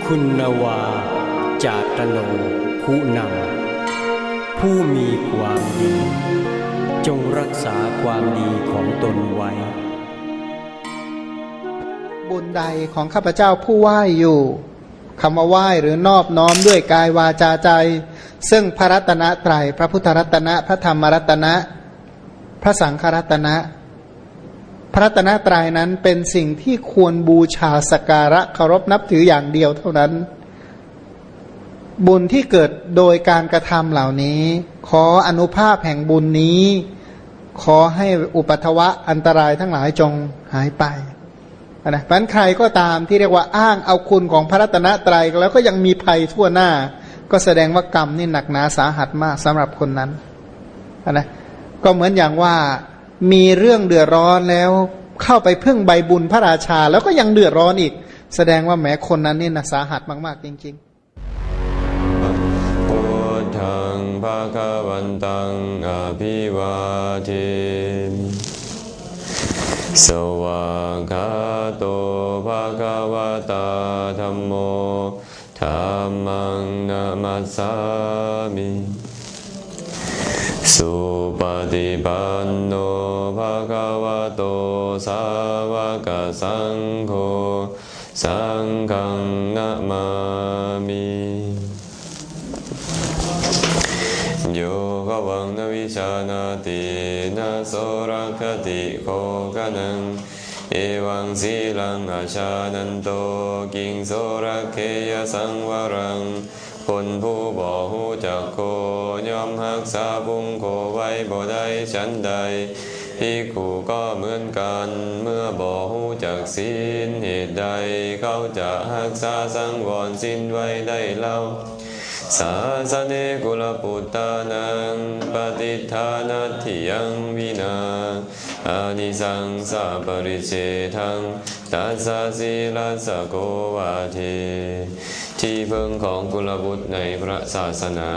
ຄຸນນະວາ ຈາຕະໂນ ຜູ້ນຳ ຜູ້ມີຄວາມດີ ຈົ່ງຮັກສາຄວາມດີຂອງຕົນໄວ້. ບຸນໃດຂອງຂ້າພະເຈົ້າຜູ້ໄຫວ້ຢູ່ ຄຳວ່າໄຫວ້ ຫຼື ນອບນ້ອມດ້ວຍກາຍ ວາຈາ ໃຈ ເຊິ່ງພະລັດຕະນະໄຕຣ ພະພຸດທະລັດຕະນະ ພະທຳມະລັດຕະນະ ພະສັງຄະລັດຕະນະ. ພະລັດຕະນະໄຕຣນັ້ນເປັນສິ່ງທີ່ຄວນບູຊາສັກກາລະເຄົາລົບນັບຖືຢ່າງດຽວເທົ່ານັ້ນ. ບຸນທີ່ເກີດໂດຍການກະທຳເຫຼົ່ານີ້ ຂໍອະນຸພາບແຫ່ງບຸນນີ້ ຂໍໃຫ້ອຸປັດທະວະອັນຕະລາຍທັງຫຼາຍຈົ່ງຫາຍໄປ. ນະ ເພາະນັ້ນໃຄກໍຕາມທີ່ເອີ້ນວ່າອ້າງເອົາຄຸນຂອງພະລັດຕະນະໄຕຣ ແລ້ວກໍຍັງມີໄພທົ່ວໜ້າ ກໍສະແດງວ່າກຳນີ້ໜັກໜາສາຫັດມາກສຳລັບຄົນນັ້ນ. ນະ ກໍເໝືອນຢ່າງວ່າມີເລື່ອງເດືອດຮ້ອນແລ້ວ ເຂົ້າໄປເພິ່ງໃບບຸນພະລາຊາ ແລ້ວກໍຍັງເດືອດຮ້ອນອີກ ສະແດງວ່າແໝຄົນນັ້ນນີ້ນະສາຫັດມາກໆ ຈິງໆ. ພຸດທັງພະຄະວັນຕັງ ອະພິວາເທມິ. ສະວາກຂາໂຕ ພະຄະວະຕາ ທຳໂມ ທຳມັງ ນະມັດສາມິ. ສຸປະຕິປັນໂນ ພະຄະວະໂຕ ສາວະກະສັງໂຄ ສັງຄັງ ນະມາມິ. ໂຍ ຂະວັງ ນະວິຈານາຕິ ນະ ໂສ ລັກຂະຕິ ໂຄ ຄະນັງ ເອວັງ ສີລັງ ອະຈານັນໂຕ ກິງ ໂສ ລັກເຂຍະ ສັງວະຣັງ. ຄົນຜູ້ບໍ່ຮູ້ຈັກໂຄ ຍ່ອມຮັກສາພົງໂຄໄວ້ບໍ່ໄດ້ ສັນໃດ ພິກຂຸກໍເໝືອນກັນ ເມື່ອບໍ່ຮູ້ຈັກສິນ ເຫດໃດເຂົາຈະຮັກສາສັງວອນສິນໄວ້ໄດ້ເລົ່າ? ສາສະເນ ກຸລະປຸດຕານັງ ປະຕິດຖານັດຖິຍັງ ວິນາ ອານິສັງສະປະລິເສທັງ ຕັດສະ ສີລັດສະ ໂກ ວາເທ. ທີ່ເພິ່ງຂອງກຸລະບຸດໃນພະສາສະໜາ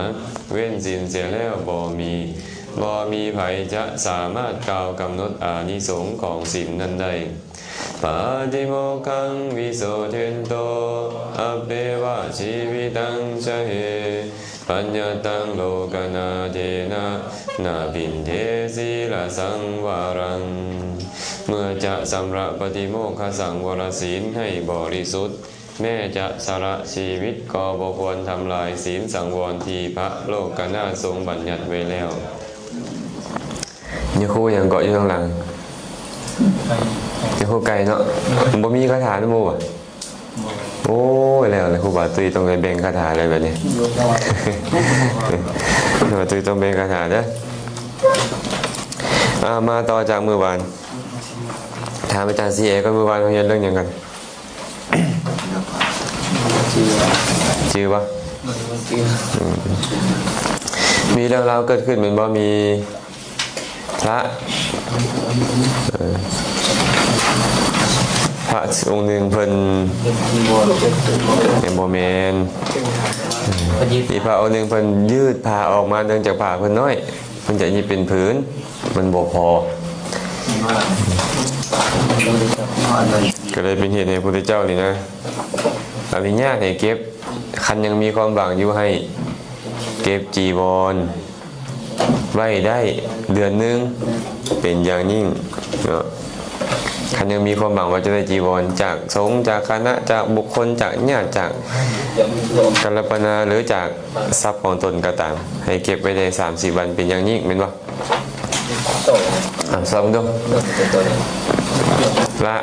ເວັ້ນສິນເສຍແລ້ວບໍ່ມີ, ບໍ່ມີໃຜຈະສາມາດກ່າວກຳນົດອານິສົງຂອງສິນນັ້ນໄດ້. ປາຕິໂມກຂັງ ວິໂສເທນໂຕ ອັບເປວະ ຊີວິຕັງ ຈະເຫ ປັນຍະຕັງ ໂລກະນາເທນະ ນະພິນເທ ສີລະສັງວາຣັງ. ເມື່ອຈະຊຳລະປະຕິໂມກຂະສັງວອລະສິນໃຫ້ບໍລິສຸດ, ແມ້ຈະສະລະຊີວິດກໍບໍ່ຄວນທຳລາຍສິນສັງວອນທີ່ພະໂລກະນາດຊົງບັນຍັດໄວ້ແລ້ວ. ຍາຄູຫຍັງເກາະຢູ່ທາງຫຼັງ? ຍາຄູໄກ່ເນາະ. ບໍ່ມີຄາຖານຳໝູ່ບໍ່? ໂອ້ຍ ແລ້ວ ແລ້ວ ຄູບາຕຸ້ຍຕ້ອງໄດ້ແບ່ງຄາຖາແລ້ວບາດນີ້. ຄູບາຕຸ້ຍຕ້ອງແບ່ງຄາຖາເດີ. ອ່າ ມາຕໍ່ຈາກມື້ວານ. ຖາມອາຈານຊີເອກ່ອນ, ມື້ວານເຮົາຮຽນເລື່ອງຫຍັງກັນ? ຈື່ບໍ່? ອືມ ມີເລື່ອງລາວເກີດຂຶ້ນແມ່ນບໍ່? ມີພະ ເອີ ພະອົງໜຶ່ງເພິ່ນ ຍັງບໍ່ແມ່ນ ມີພະອົງໜຶ່ງເພິ່ນຍືດຜ້າອອກມາ ເນື່ອງຈາກຜ້າເພິ່ນນ້ອຍ ເພິ່ນຈະຫຍິບເປັນຜືນ ມັນບໍ່ພໍ ກໍເລີຍເປັນເຫດໃຫ້ພະພຸດທະເຈົ້ານີ້ນະ ອະນຸຍາດໃຫ້ເກັບ ຄັນຍັງມີຄວາມຫວັງຢູ່ ໃຫ້ເກັບຈີວອນໄວ້ໄດ້ເດືອນໜຶ່ງ ເປັນຢ່າງຍິ່ງເນາະ. ຄັນຍັງມີຄວາມຫວັງວ່າຈະໄດ້ຈີວອນຈາກສົງ ຈາກຄະນະ ຈາກບຸກຄົນ ຈາກຍາດ ຈາກກັນລະປະນາ ຫຼື ຈາກ ຊັບຂອງຕົນກໍຕາມ ໃຫ້ເກັບໄວ້ໄດ້ສາມສິບວັນເປັນຢ່າງຍິ່ງ ແມ່ນບໍ່? ອ່າ ສອບເບິ່ງດູ. ລະ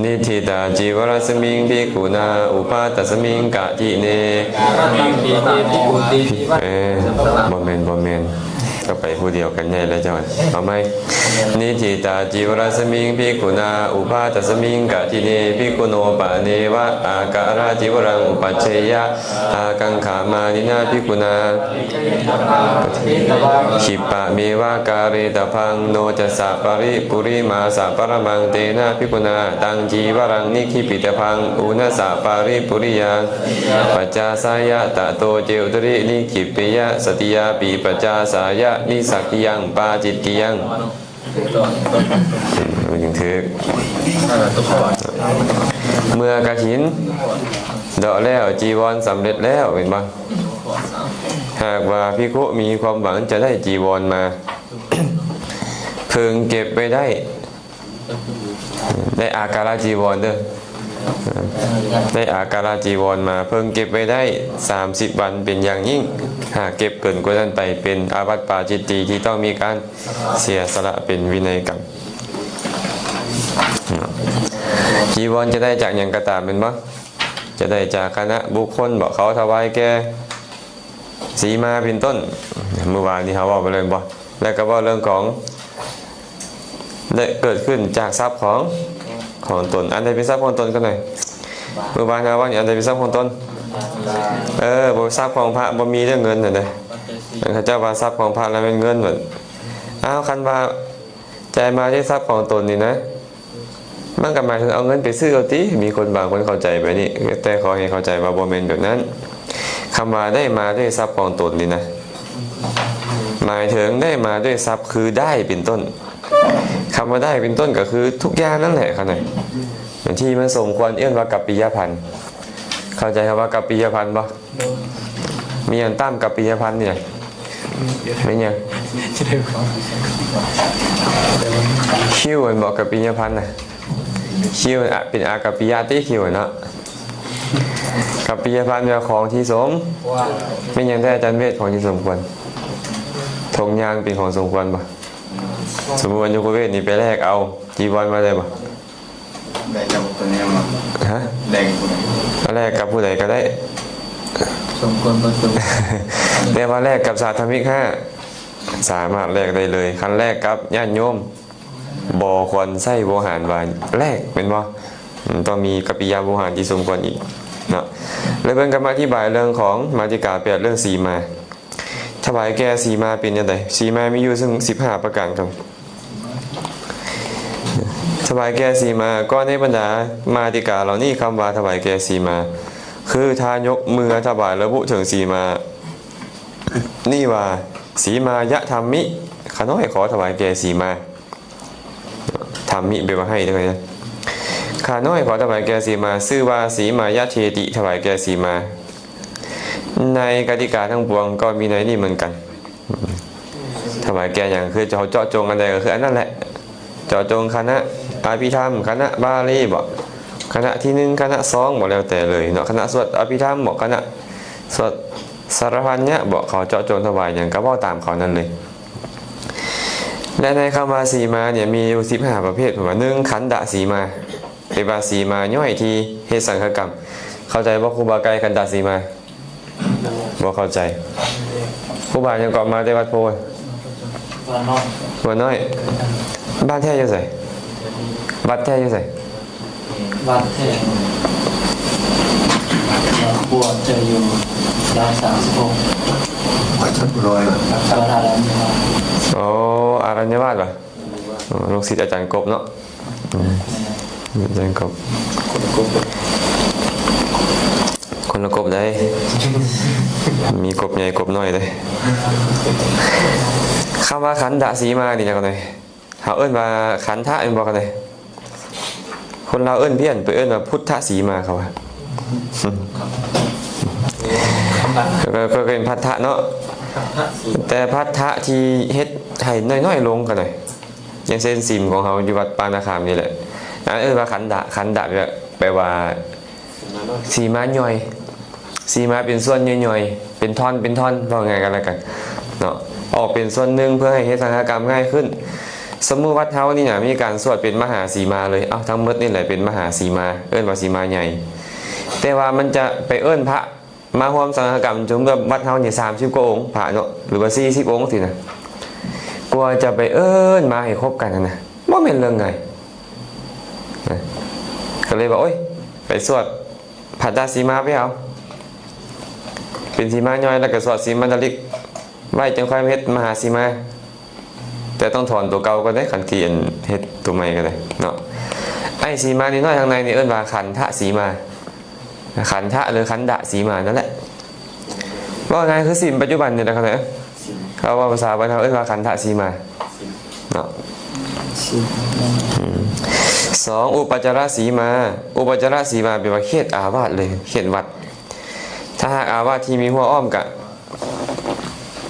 ນິທິຕາ ຈີວະຣັດສະມິງ ພິກຂຸນາ ອຸປາຕັດສະມິງ ກະທິເນ. ເອີ ບໍ່ແມ່ນ ບໍ່ແມ່ນ ກໍໄປຜູ້ດຽວກັນໃຫຍ່ແລ້ວເຈົ້າ. ເອົາໃໝ່. ນິທິຕາ ຈີວະຣັດສະມິງ ພິກຂຸນາ ອຸປາຕັດສະມິງ ກະທິເນ ພິກຂຸໂນ ປະເນວະ ອາກາລະ ຈີວະຣັງ ອຸປັດເຊຍະ ອາກັງຂາມານີນາ ພິກຂຸນາ ຂິບປະເມວະ ກາເຣຕະພັງ ໂນຈະສະ ປະລິປຸລິມາສະ ປະລະມັງ ເຕນະ ພິກຂຸນາ ຕັງ ຈີວະຣັງ ນິຂິປິຕະພັງ ອຸນະສະ ປະລິປຸລິຍັງ ປັດຈາສາຍະ ຕະໂຕ ເຈ ອຸດຕະລິ ນິຂິບປິຍະ ສະຕິຍາປິ ປັດຈາສາຍະ ນິສັກກິຍັງ ປາຈິດຕິຍັງ. ມັນຍັງຖືກ. ເມື່ອກະຖິນເດາະແລ້ວ ຈີວອນສຳເລັດແລ້ວ ແມ່ນບໍ່? ຫາກວ່າພິກຂຸມີຄວາມຫວັງຈະໄດ້ຈີວອນມາ ເພິ່ງເກັບໄວ້ໄດ້ ໄດ້ອາກາລະຈີວອນເດີ້ ໄດ້ອາກາລະຈີວອນມາ ເພິ່ງເກັບໄວ້ໄດ້ສາມສິບວັນເປັນຢ່າງຍິ່ງ ຫາກເກັບເກີນກວ່ານັ້ນໄປ ເປັນອາບັດປາຈິດຕີທີ່ຕ້ອງມີການເສຍສະຫຼະເປັນວິໄນກຳ. ຈີວອນຈະໄດ້ຈາກຫຍັງກໍຕາມແມ່ນບໍ່? ຈະໄດ້ຈາກຄະນະບຸກຄົນບໍ່? ເຂົາຖວາຍແກ່ສີມາເປັນຕົ້ນ ມື້ວານນີ້ເຮົາເວົ້າໄປແລ້ວບໍ່? ແລ້ວກໍເວົ້າເລື່ອງຂອງ ໄດ້ເກີດຂຶ້ນຈາກຊັບຂອງ ຂອງຕົນ ອັນໃດເປັນຊັບຂອງຕົນກັນແດ່? ມື້ວານເຮົາເວົ້ານີ້ ອັນໃດເປັນຊັບຂອງຕົນ? ເອີ ບໍ່ ຊັບຂອງພະບໍ່ມີເລື່ອງເງິນຫັ້ນເດ້ ອັນເຂົາເຈົ້າວ່າຊັບຂອງພະລະແມ່ນເງິນ ເອີ ອ້າວ ຄັນວ່າ ຈ່າຍມາດ້ວຍຊັບຂອງຕົນນີ້ນະ ມັນກໍໝາຍເຖິງເອົາເງິນໄປຊື້ເອົາຕິ ມີຄົນບາງຄົນເຂົ້າໃຈແບບນີ້ ແຕ່ຂໍໃຫ້ເຂົ້າໃຈວ່າບໍ່ແມ່ນແບບນັ້ນ. ຄຳວ່າໄດ້ມາດ້ວຍຊັບຂອງຕົນນີ້ນະ ໝາຍເຖິງໄດ້ມາດ້ວຍຊັບຄືດ້າຍເປັນຕົ້ນ. ຄຳວ່າດ້າຍເປັນຕົ້ນກໍຄືທຸກຢ່າງນັ້ນແຫຼະ ຄັນໃດທີ່ມັນສົມຄວນ ເອີ້ນວ່າກັບປິຍະພັນ. ເຂົ້າໃຈຄຳວ່າກັບປິຍະພັນບໍ່? ມີອັນຕາມກັບປິຍະພັນນີ້ນະ ແມ່ນຫຍັງ? ຄິວອັນບອກກັບປິຍະພັນນະ ຄິວອັນເປັນອາກັບປິຍະຕິ ຄິວເນາະ. ກັບປິຍະພັນແປວ່າຂອງທີ່ສົມ ແມ່ນຫຍັງແທ້ອາຈານເວດ? ຂອງທີ່ສົມຄວນ. ຖົງຍາງເປັນຂອງສົມຄວນບໍ່? ສົມມຸດວ່າຍົກເວດນີ້ໄປແລກເອົາຈີວອນມາໄດ້ບໍ່? ແລກກັບຕົວນີ້ມາ ຮະ? ແລກກັບຜູ້ໃດ? ແລກກັບຜູ້ໃດກໍໄດ້ ສົມຄວນບໍ່ສົມ ແຕ່ວ່າແລກກັບສາທະມິກຫ້າ ສາມາດແລກໄດ້ເລີຍ. ຄັນແລກກັບຍາດໂຍມ ບໍ່ຄວນໃຊ້ໂວຫານວ່າແລກ ແມ່ນບໍ່? ມັນຕ້ອງມີກັບປິຍະໂວຫານທີ່ສົມຄວນອີກເນາະ. ແລ້ວເພິ່ນກໍມາອະທິບາຍເລື່ອງຂອງມາຕິກາແປດ ເລື່ອງສີມາ. ຖວາຍແກ່ສີມາເປັນຈັ່ງໃດ? ສີມາມີຢູ່ເຖິງສິບຫ້າປະການຄັບ. ຖວາຍແກ່ສີມາ ກໍໃນບັນດາມາຕິກາເຫຼົ່ານີ້ ຄຳວ່າຖວາຍແກ່ສີມາ ຄືທ່ານຍົກມືອະທິບາຍລະບຸເຖິງສີມານີ້ວ່າ ສີມາຍະທຳມິ ຂ້ານ້ອຍຂໍຖວາຍແກ່ສີມາ. ທຳມິແປວ່າໃຫ້ເດີ ຂ້ານ້ອຍຂໍຖວາຍແກ່ສີມາ ຊື່ວ່າສີມາຍະເທຕິ ຖວາຍແກ່ສີມາ. ໃນກະຕິກາທັງປວງກໍມີໃນນີ້ເໝືອນກັນ. ຖວາຍແກ່ຫຍັງ? ຄືເຈາະ ເຈາະຈົງອັນໃດກໍຄືອັນນັ້ນແຫຼະ. ເຈາະຈົງຄະນະອະພິທຳ, ຄະນະບາລີບໍ, ຄະນະທີໜຶ່ງ, ຄະນະສອງບໍ, ແລ້ວແຕ່ເລີຍເນາະ. ຄະນະສວດອະພິທຳບໍ, ຄະນະສວດສາລະພັນຍະບໍ, ເຂົາເຈາະຈົງຖວາຍຫຍັງກໍເວົ້າຕາມເຂົານັ້ນເລີຍ. ແລະ ໃນຄຳວ່າສີມານີ້ມີຢູ່ສິບຫ້າປະເພດ. ເພິ່ນວ່າ ໜຶ່ງ ຂັນທະສີມາ ແປວ່າສີມາຍ່ອຍທີ່ເຮັດສັງຄະກຳ. ເຂົ້າໃຈບໍ່ ຄູບາໄກ່? ຂັນທະສີມາ ບໍ່ເຂົ້າໃຈ. ຄູບາຫຍັງເກາະ ມາແຕ່ວັດໂພ? ບ້ານນ້ອຍ. ບ້ານນ້ອຍ. ບ້ານແທ້ຢູ່ໃສ? ວັດແທ້ຢູ່ໃສ? ວັດແທ້ ບວດແທ້ຢູ່ຫຼັກສາມສິບຫົກ ວັດທະນະລອຍ ວັດທະນະລອຍ. ອໍ ອາລັນຍະວາດຫວາ? ອໍ ລູກສິດອາຈານກົບເນາະ. ອືມ ອາຈານກົບ ຄົນລະກົບ ຄົນລະກົບໃດ໋ ມີກົບໃຫຍ່ກົບນ້ອຍເດ້. ຄຳວ່າຂັນທະສີມານີ້ນະ ເຮົາເອີ້ນວ່າຂັນທະແມ່ນບໍ່? ຄັນໃດ ຄົນລາວເອີ້ນພຽນ ໄປເອີ້ນວ່າພຸດທະສີມາ ເຂົາວ່າ ກໍ ກໍເປັນພັດທະເນາະ ແຕ່ພັດທະທີ່ເຮັດໃຫ້ນ້ອຍໆລົງ ຄັນໃດ ຢ່າງເຊັ່ນ ສິມຂອງເຮົາຢູ່ວັດປ່ານາຄາມນີ້ແຫຼະ ອັນເອີ້ນວ່າຂັນທະ. ຂັນທະແປວ່າ ແປວ່າສີມາຍ່ອຍ ສີມາເປັນສ່ວນຍ່ອຍໆ ເປັນທ່ອນເປັນທ່ອນ ເວົ້າງ່າຍກັນແລ້ວກັນເນາະ ອອກເປັນສ່ວນໜຶ່ງເພື່ອໃຫ້ເຮັດສັງຄະກຳງ່າຍຂຶ້ນ. ສົມມຸດວັດເຮົານີ້ນະ ມີການສວດເປັນມະຫາສີມາເລີຍ ເອົ້າ ທັງໝົດນີ້ແຫຼະເປັນມະຫາສີມາ ເອີ້ນວ່າສີມາໃຫຍ່ ແຕ່ວ່າມັນຈະໄປເອີ້ນພະ ມາຮ່ວມສັງຄະກຳ ຈົນແບບວັດເຮົານີ້ສາມສິບກວ່າອົງພະເນາະ ຫຼືວ່າສີ່ສິບອົງຊີ້ນະ ກວ່າຈະໄປເອີ້ນມາໃຫ້ຄົບກັນຫັ້ນນະ ບໍ່ແມ່ນເລື່ອງງ່າຍນະ. ກໍເລີຍວ່າ ໂອ້ຍ ໄປສວດພັດທະສີມາໄປເອົາ ເປັນສີມາຍ່ອຍ ແລ້ວກໍສວດສີມາດາລິກໄວ້ ຈັ່ງຄ່ອຍມາເຮັດມະຫາສີມາ. ແຕ່ຕ້ອງຖອນຕົວເກົ່າກ່ອນເດ້ ຄັນທີ່ອັນເຮັດຕົວໃໝ່ກໍໄດ້ເນາະ. ໄອ້ສີມານ້ອຍໆທາງໃນນີ້ເອີ້ນວ່າຂັນທະສີມາ ຂັນທະ ຫຼື ຂັນທະສີມານັ້ນແຫຼະ. ເວົ້າງ່າຍຄືສິມປັດຈຸບັນນີ້ແຫຼະ ເຂົາເອີ້ນ ເຂົາເວົ້າພາສາບ້ານເຮົາເອີ້ນວ່າຂັນທະສີມາເນາະ. ອືມ ສອງ ອຸປະຈາລະສີມາ. ອຸປະຈາລະສີມາແປວ່າເຂດອາວາດເລີຍ ເຂດວັດ. ຖ້າຫາກອາວາດທີ່ມີຮົ້ວອ້ອມກະ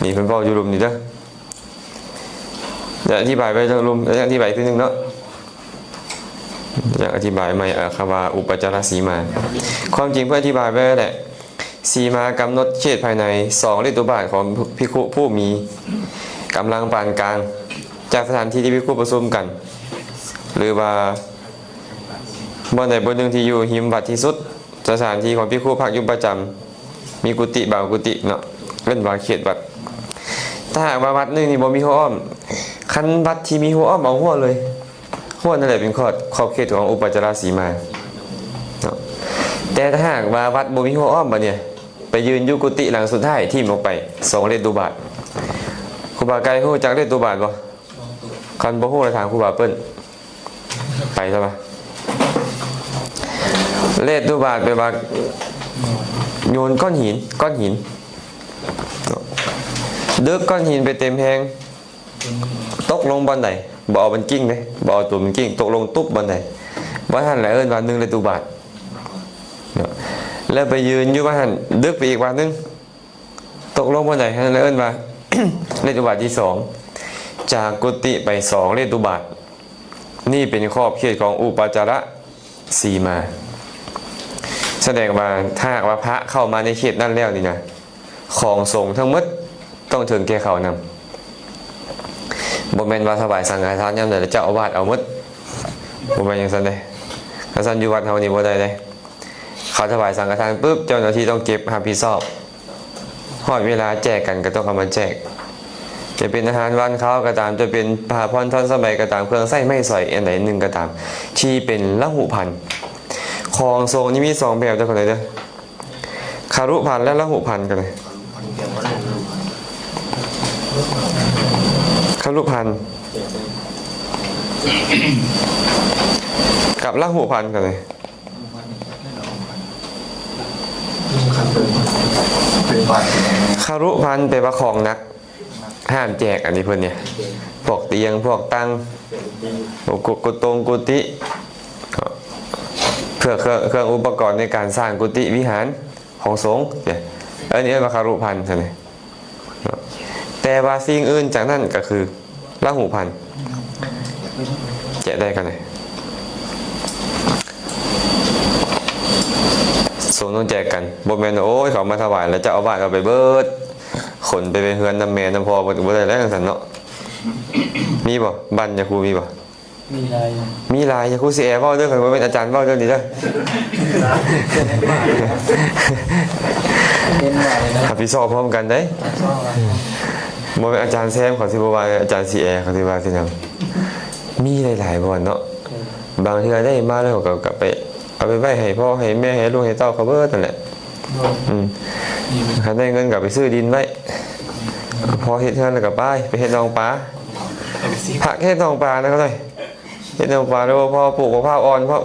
ນີ້ເພິ່ນເວົ້າຢູ່ລຸ່ມນີ້ເດີ. ຈະອະທິບາຍໄປເລື່ອງລຸ່ມ ຈະອະທິບາຍອີກເທື່ອໜຶ່ງເນາະ. ຈະອະທິບາຍໃໝ່ ເອີ ຄຳວ່າອຸປະຈາລະສີມາ. ຄວາມຈິງເພິ່ນອະທິບາຍໄວ້ແຫຼະ. ສີມາກຳນົດເຂດພາຍໃນ ສອງ ເລດຕຸບາດຂອງພິກຂຸຜູ້ມີກຳລັງປານກາງ ຈາກສະຖານທີ່ທີ່ພິກຂຸປະຊຸມກັນ ຫຼືວ່າບ່ອນໃດບ່ອນໜຶ່ງທີ່ຢູ່ຮິມວັດທີ່ສຸດ ສະຖານທີ່ຂອງພິກຂຸພັກຢູ່ປະຈຳ ມີກຸຕິບາງກຸຕິເນາະ ເອີ້ນວ່າເຂດວັດ. ຖ້າຫາກວ່າວັດໜຶ່ງນີ້ບໍ່ມີຮົ້ວອ້ອມ ຄັນວັດທີ່ມີຮົ້ວອ້ອມ ເອົາຮົ້ວເລີຍ ຮົ້ວນັ້ນແຫຼະເປັນຂອບ ຂອບເຂດຂອງອຸປະຈາລະສີມາເນາະ. ແຕ່ຖ້າຫາກວ່າວັດບໍ່ມີຮົ້ວອ້ອມບາດນີ້ ໄປຢືນຢູ່ກຸຕິຫຼັງສຸດທ້າຍ ຖິ້ມອອກໄປ ສອງ ເລດຕຸບາດ. ຄູບາໄກ່ຮູ້ຈັກເລດຕຸບາດບໍ່? ຄັນບໍ່ຮູ້ລະຖາມຄູບາເປີ້ນ. ໄປຊະວະ. ເລດຕຸບາດແປວ່າໂຍນກ້ອນຫີນ ກ້ອນຫີນເນາະ ດຶກກ້ອນຫີນໄປເຕັມແຮງ ຕົກລົງບ່ອນໃດ ບໍ່ເອົາມັນກິ້ງເດ້ ບໍ່ເອົາໂຕມັນກິ້ງ ຕົກລົງຕຸບບ່ອນໃດ ບ່ອນຫັ້ນແຫຼະເອີ້ນວ່າໜຶ່ງເລດຕຸບາດເນາະ. ແລ້ວໄປຢືນຢູ່ບ່ອນຫັ້ນ ດຶກໄປອີກບາດໜຶ່ງ ຕົກລົງບ່ອນໃດ ຫັ້ນເອີ້ນວ່າເລດຕຸບາດທີສອງ. ຈາກກຸຕິໄປສອງເລດຕຸບາດ ນີ້ເປັນຂອບເຂດຂອງອຸປະຈາລະສີມາ. ສະແດງວ່າຖ້າຫາກວ່າພະເຂົ້າມາໃນເຂດນັ້ນແລ້ວນີ້ນະ ຂອງສົງທັງໝົດຕ້ອງເຖິງແກ່ເຂົານຳ. ບໍ່ແມ່ນວ່າຖວາຍສັງຄະທານຍາມໃດແລ້ວເຈົ້າອາວາດເອົາໝົດ ບໍ່ແມ່ນຈັ່ງຊັ້ນເດ້. ຄັນຊັ້ນຢູ່ວັດເຮົານີ້ບໍ່ໄດ້ເດ້. ເຂົາຖວາຍສັງຄະທານປຶບ ເຈົ້າໜ້າທີ່ຕ້ອງເກັບຮັບຜິດຊອບ. ຮອດເວລາແຈກກັນກໍຕ້ອງເອົາມາແຈກ. ຈະເປັນອາຫານຫວານຄາວກໍຕາມ, ຈະເປັນຜ້າຜ່ອນທັນສະໄໝກໍຕາມ, ເຄື່ອງໃຊ້ໄມ້ສອຍອັນໃດໜຶ່ງກໍຕາມ ທີ່ເປັນລະຫຸພັນ. ຂອງສົງນີ້ມີສອງແບບເດີ ເຂົ້າໃຈເດີ. ຄະລຸພັນ ແລະ ລະຫຸພັນກັນເລີຍ. ຄະລຸພັນກັບລະຫຸພັນກັນເລີຍ. ຄະລຸພັນແປວ່າຂອງໜັກ ຫ້າມແຈກ. ອັນນີ້ເພິ່ນນີ້ ພວກຕຽງ ພວກຕັ່ງ ພວກກຸຕົງກຸຕິ ເພື່ອເຄື່ອງ ເຄື່ອງອຸປະກອນໃນການສ້າງກຸຕິວິຫານຂອງສົງ ເອີ້ນ ເອີ້ນວ່າຄະລຸພັນຊັ້ນເດ. ເນາະ ແຕ່ວ່າສິ່ງອື່ນຈາກນັ້ນກໍຄືລະຫຸພັນ ແຈກໄດ້ກັນເລີຍ. ສົງຕ້ອງແຈກກັນ ບໍ່ແມ່ນ ໂອ້ຍ ເຂົາມາຖວາຍແລ້ວເຈົ້າອາວາດເອົາໄປເບິດ ຂົນໄປໄວ້ເຮືອນນຳແມ່ນຳພໍ່ເພິ່ນ ກໍບໍ່ໄດ້ແລ້ວຈັ່ງຊັ້ນເນາະ. ມີບໍ່? ບ້ານຍາຄູມີບໍ່? ມີຫຼາຍຢູ່ ມີຫຼາຍຢູ່. ຄູຊິແອເວົ້າເດີ ຂ້ອຍບໍ່ແມ່ນອາຈານເວົ້າເລື່ອງນີ້ເດີ. ເຫັນວ່າເລີຍນະ ຮັບຜິດຊອບພ້ອມກັນເດ້. ບໍ່ແມ່ນອາຈານແຊມ ເຂົາຊິບໍ່ວ່າ ອາຈານຊິແອ ເຂົາຊິວ່າຄືຫຍັງ. ມີຫຼາຍໆບ່ອນເນາະ. ເອີ ບາງເທື່ອໄດ້ມາແລ້ວ ເຂົາກໍ ກໍໄປ ເອົາໄປໄວ້ໃຫ້ພໍ່ໃຫ້ແມ່ ໃຫ້ລູກໃຫ້ເຕົ້າເຂົາເບິດນັ້ນແຫຼະ. ໂດຍ ອືມ ມີ ຄັນໄດ້ເງິນກໍໄປຊື້ດິນໄວ້ ພໍເຮັດເຮືອນແລ້ວກໍໄປ ໄປເຮັດໜອງປາ. ໄປຊື້ ພາກເຮັດໜອງປານະ ເຂົາເຈົ້າ ເຮັດໜອງປາ ຫຼືວ່າພໍປູກໝາກພ້າວອ່ອນ ເພາະ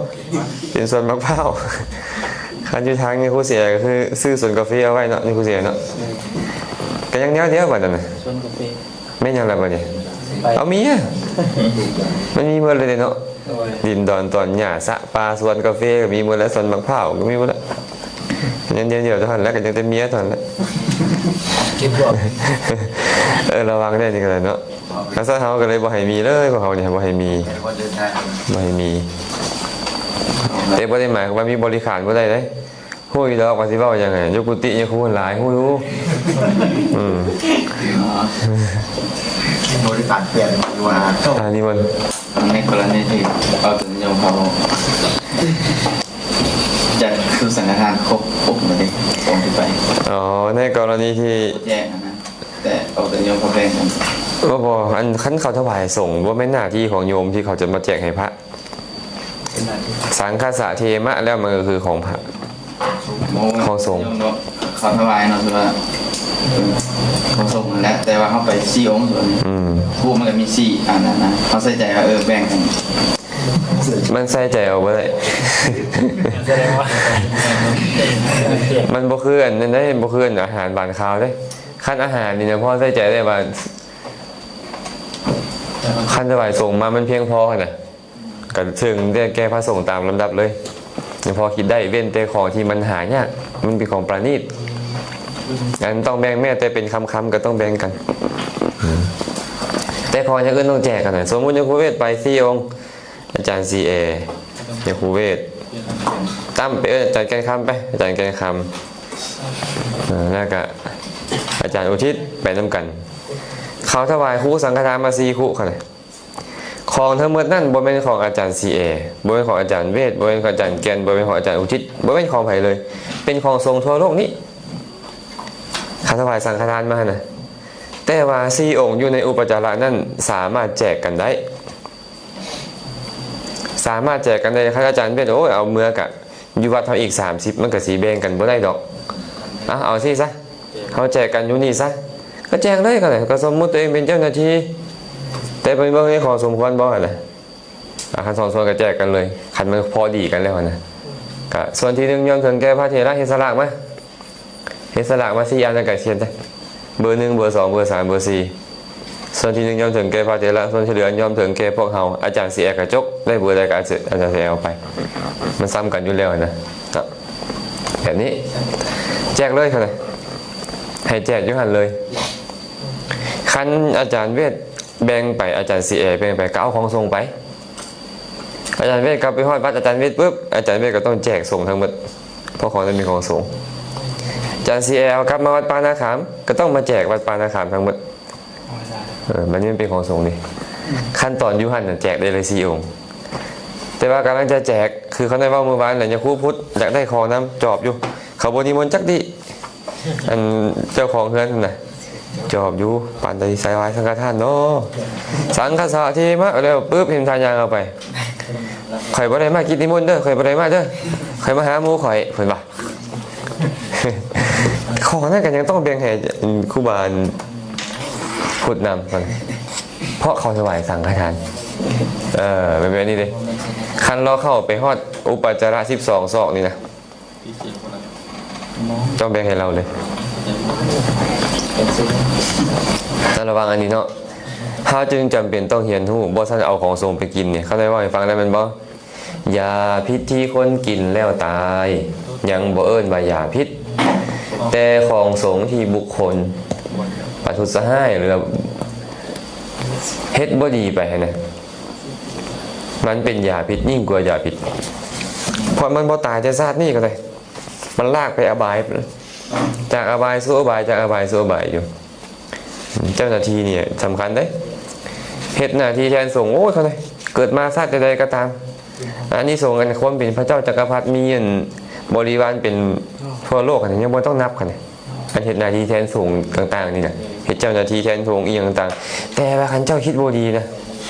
ເປັນສວນໝາກພ້າວ. ຄັນຢູ່ທາງນີ້ຄູເສຍກໍຄືຊື້ສວນກາເຟເອົາໄວ້ເນາະ ນີ້ຄູເສຍເນາະ. ກໍຍັງແນວດຽວບັດນັ້ນນະ ສວນກາເຟ ແມ່ນຫຍັງລະບັດນີ້? ໄປ ເອົາເມຍ ມັນມີເບິດເລີຍເນາະ. ໂດຍ ດິນດອນຕອນຫຍ້າ ສະປາ ສວນກາເຟກໍມີໝົດແລ້ວ ສວນໝາກພ້າວກໍມີໝົດແລ້ວ. ຍັງດຽວເທົ່ານັ້ນແຫຼະ ກໍຍັງແຕ່ເມຍເທົ່ານັ້ນແຫຼະ. ເອີ ລະວັງແດ່ນີ້ກໍໄດ້ເນາະ. ຄັນຊັ້ນເຮົາກໍເລີຍບໍ່ໃຫ້ມີເລີຍ ພວກເຮົານີ້ບໍ່ໃຫ້ມີ ບໍ່ໃຫ້ມີ. ແຕ່ບໍ່ໄດ້ໝາຍຄວາມວ່າມີບໍລິຂານບໍ່ໄດ້ເດ້. ຮູ້ຢູ່ດອກວ່າຊິເວົ້າຫຍັງ ຢູ່ກຸຕິຍາຄູຫຼາຍ ຮູ້ຢູ່. ອືມ ບໍລິຂານປ່ຽນຢູ່ວ່າ ອັນນີ້ມັນ ໃນກໍລະນີທີ່ເອົາຕົວຍາດຂອງ ຈະຄືສັງຄະທານຄົບອົບມາເດ້ ອົບທີ່ໄປ. ອໍ ໃນກໍລະນີທີ່ ແຈກຫັ້ນນະ ແຕ່ເອົາແຕ່ໂຍມເຂົາແບ່ງກັນ. ບໍ່ ບໍ່ ອັນ ຄັນເຂົາຖວາຍສົງ ບໍ່ແມ່ນໜ້າທີ່ຂອງໂຍມທີ່ເຂົາຈະມາແຈກໃຫ້ພະ. ເປັນໜ້າທີ່ ສັງຄະສະເທມະ ແລ້ວມັນກໍຄືຂອງພະ ຂອງສົງ. ໂຍມເນາະ ເຂົາຖວາຍເນາະ ຄືວ່າ ເອີ ຂອງສົງນັ້ນແຫຼະ ແຕ່ວ່າເຮົາໄປສີ່ອົງ ອືມ ຮູບມັນກໍມີສີ່ອັນນັ້ນນະ ເຮົາໃສ່ໃຈວ່າ ເອີ ແບ່ງກັນ. ມັນໃສ່ໃຈເອົາບໍ່ໄດ້ ສະແດງວ່າ ມັນບໍ່ຄືອັນນັ້ນເດ້ ບໍ່ຄືອັນອາຫານຫວານຄາວເດ້. ຄັນອາຫານນີ້ນະ ພໍໃສ່ໃຈໄດ້ວ່າ ຄັນຖວາຍສົງມາມັນພຽງພໍຫັ້ນນະ ກໍເຊິ່ງແຕ່ແກ່ພະສົງຕາມລຳດັບເລີຍ ເພາະຄິດໄດ້ ເວັ້ນແຕ່ຂອງທີ່ມັນຫາຍາກ ມັນເປັນຂອງປານີດ ອັນຕ້ອງແບ່ງ ແມ້ແຕ່ເປັນຄຳໆກໍຕ້ອງແບ່ງກັນ ແຕ່ຂອງຢ່າງອື່ນຕ້ອງແຈກກັນ. ສົມມຸດ ຍາຄູເວດໄປສີ່ອົງ ອາຈານສີແອ ຍາຄູເວດ ຕັ້ມ ໄປເອີ້ນອາຈານແກ່ນຄຳໄປ ອາຈານແກ່ນຄຳ ເອີ ແລ້ວກະອາຈານອຸທິດໄປນຳກັນ ເຂົາຖວາຍຄູສັງຄະທານມາສີ່ຄູ່ ຂອງທັງໝົດນັ້ນບໍ່ແມ່ນຂອງອາຈານສີແອ ບໍ່ແມ່ນຂອງອາຈານເວດ ບໍ່ແມ່ນຂອງອາຈານແກ່ນ ບໍ່ແມ່ນຂອງອາຈານອຸທິດ ບໍ່ແມ່ນຂອງໃຜເລີຍ ເປັນຂອງສົງທົ່ວໂລກນີ້ ເຂົາຖວາຍສັງຄະທານມາຫັ້ນນະ. ແຕ່ວ່າສີ່ອົງຢູ່ໃນອຸປະຈາລະນັ້ນສາມາດແຈກກັນໄດ້ ສາມາດແຈກກັນໄດ້. ຄັນອາຈານເວດ ໂອ້ຍ ເອົາເມືອກະຢູ່ວັດເຮົາອີກສາມສິບ ມັນກະຊິແບ່ງກັນບໍ່ໄດ້ດອກ ເອົາ ເອົາຊີ້ຊະ ເຮົາແຈກກັນຢູ່ນີ້ຊະ ກະແຈກເລີຍ ກະສົມມຸດຕົວເອງເປັນເຈົ້າໜ້າທີ່ ແຕ່ເບິ່ງໃນຂອງສົມຄວນບໍ່ຫັ້ນນະ ອາ ຄັນສອງສ່ວນກະແຈກກັນເລີຍ ຄັນມັນພໍດີກັນແລ້ວຫັ້ນນະ. ກະສ່ວນທີໜຶ່ງຍອມເຖິງແກ່ພະເຖລະ ເຮັດສະຫຼາກມາ ເຮັດສະຫຼາກມາສີ່ອັນ ແລ້ວກະຂຽນໃສ່ເບີໜຶ່ງ ເບີສອງ ເບີສາມ ເບີສີ່ ສ່ວນທີໜຶ່ງຍອມເຖິງແກ່ພະເຖລະ ສ່ວນທີ່ເຫຼືອຍອມເຖິງແກ່ພວກເຮົາ. ອາຈານສີແອກະຈົກ ໄດ້ເບີໃດກະອາຈານສີແອເອົາໄປ ມັນຊ້ຳກັນຢູ່ແລ້ວຫັ້ນນະ ແບບນີ້ ແຈກເລີຍ ໃຫ້ແຈກຢູ່ຫັ້ນເລີຍ. ຄັນອາຈານເວດແບ່ງໄປ ອາຈານສີແອແບ່ງໄປ ກະເອົາຂອງສົງໄປ ອາຈານເວດກັບໄປຮອດວັດອາຈານເວດປຶບ ອາຈານເວດກະຕ້ອງແຈກສົງທັງໝົດ ເພາະຂອງນັ້ນເປັນຂອງສົງ. ອາຈານສີແອເອົາກັບມາວັດປ່ານາຂາມ ກະຕ້ອງມາແຈກວັດປ່ານາຂາມທັງໝົດ. ເອີ ບາດນີ້ມັນເປັນຂອງສົງນີ້ ຂັ້ນຕອນຢູ່ຫັ້ນນະ ແຈກໄດ້ເລີຍສີ່ອົງ. ແຕ່ວ່າກຳລັງຈະແຈກ ຄືເຂົາໄດ້ເວົ້າມື້ວານນະ ຍາຄູພຸດຢາກໄດ້ຂອງນຳ ຈອບຢູ່ ເຂົາບໍ່ນິມົນຈັກດີ້ ອັນເຈົ້າຂອງເຮືອນຫັ້ນນະ ຈອບຢູ່ ປານໃດສາຍວາຍສັງຄະທານເນາະ ສັງຄະສະເທມະ ແລ້ວປຶບ ເຫັນທ່າຍ່າງເອົາໄປ ຂ້ອຍບໍ່ໄດ້ມາກິດນິມົນເດີ ຂ້ອຍບໍ່ໄດ້ມາເດີ ຂ້ອຍມາຫາໝູ່ຂ້ອຍ ເພິ່ນວ່າ. ຂອງນັ້ນກະຍັງຕ້ອງແບ່ງໃຫ້ຄູບາພຸດນຳ ເພາະເຂົາຖວາຍສັງຄະທານ ເອີ ແບບນີ້ເດ້. ຄັນລາວເຂົ້າໄປຮອດອຸປະຈາລະສິບສອງສອກນີ້ນະ ຕ້ອງແບ່ງໃຫ້ລາວເລີຍ. ຕ້ອງລະວັງອັນນີ້ເນາະ ເຮົາຈຶ່ງຈຳເປັນຕ້ອງຮຽນຮູ້ ບໍ່ຊັ້ນເອົາຂອງສົງໄປກິນນີ້ ເຂົາໄດ້ເວົ້າໃຫ້ຟັງແລ້ວແມ່ນບໍ່? ຢາພິດທີ່ຄົນກິນແລ້ວຕາຍ ຍັງບໍ່ເອີ້ນວ່າຢາພິດ, ແຕ່ຂອງສົງທີ່ບຸກຄົນປະທຸດສະຮ້າຍ ຫຼືວ່າເຮັດບໍ່ດີໄປຫັ້ນນະ ມັນເປັນຢາພິດຍິ່ງກວ່າຢາພິດ ເພາະມັນບໍ່ຕາຍແຕ່ຊາດນີ້ກໍໄດ້ ມັນລາກໄປອະບາຍ ຈາກອະບາຍສູ່ອະບາຍ ຈາກອະບາຍສູ່ອະບາຍຢູ່. ເຈົ້າໜ້າທີ່ນີ້ສຳຄັນເດ້ ເຮັດໜ້າທີ່ແທນສົງ ໂອ້ຍ ເຂົາເລີຍ ເກີດມາຊາດໃດໆກໍຕາມ ອານິສົງ ອັນຄວາມເປັນພະເຈົ້າຈັກກະພັດ ມີອັນບໍລິວານເປັນທົ່ວໂລກ ອັນນີ້ຍັງບໍ່ຕ້ອງນັບ ຄັນ ອັນເຮັດໜ້າທີ່ແທນສົງຕ່າງໆນີ້ນະ ເຮັດເຈົ້າໜ້າທີ່ແທນສົງອີ່ຫຍັງຕ່າງໆ ແຕ່ວ່າຄັນເຈົ້າຄິດບໍ່ດີນະ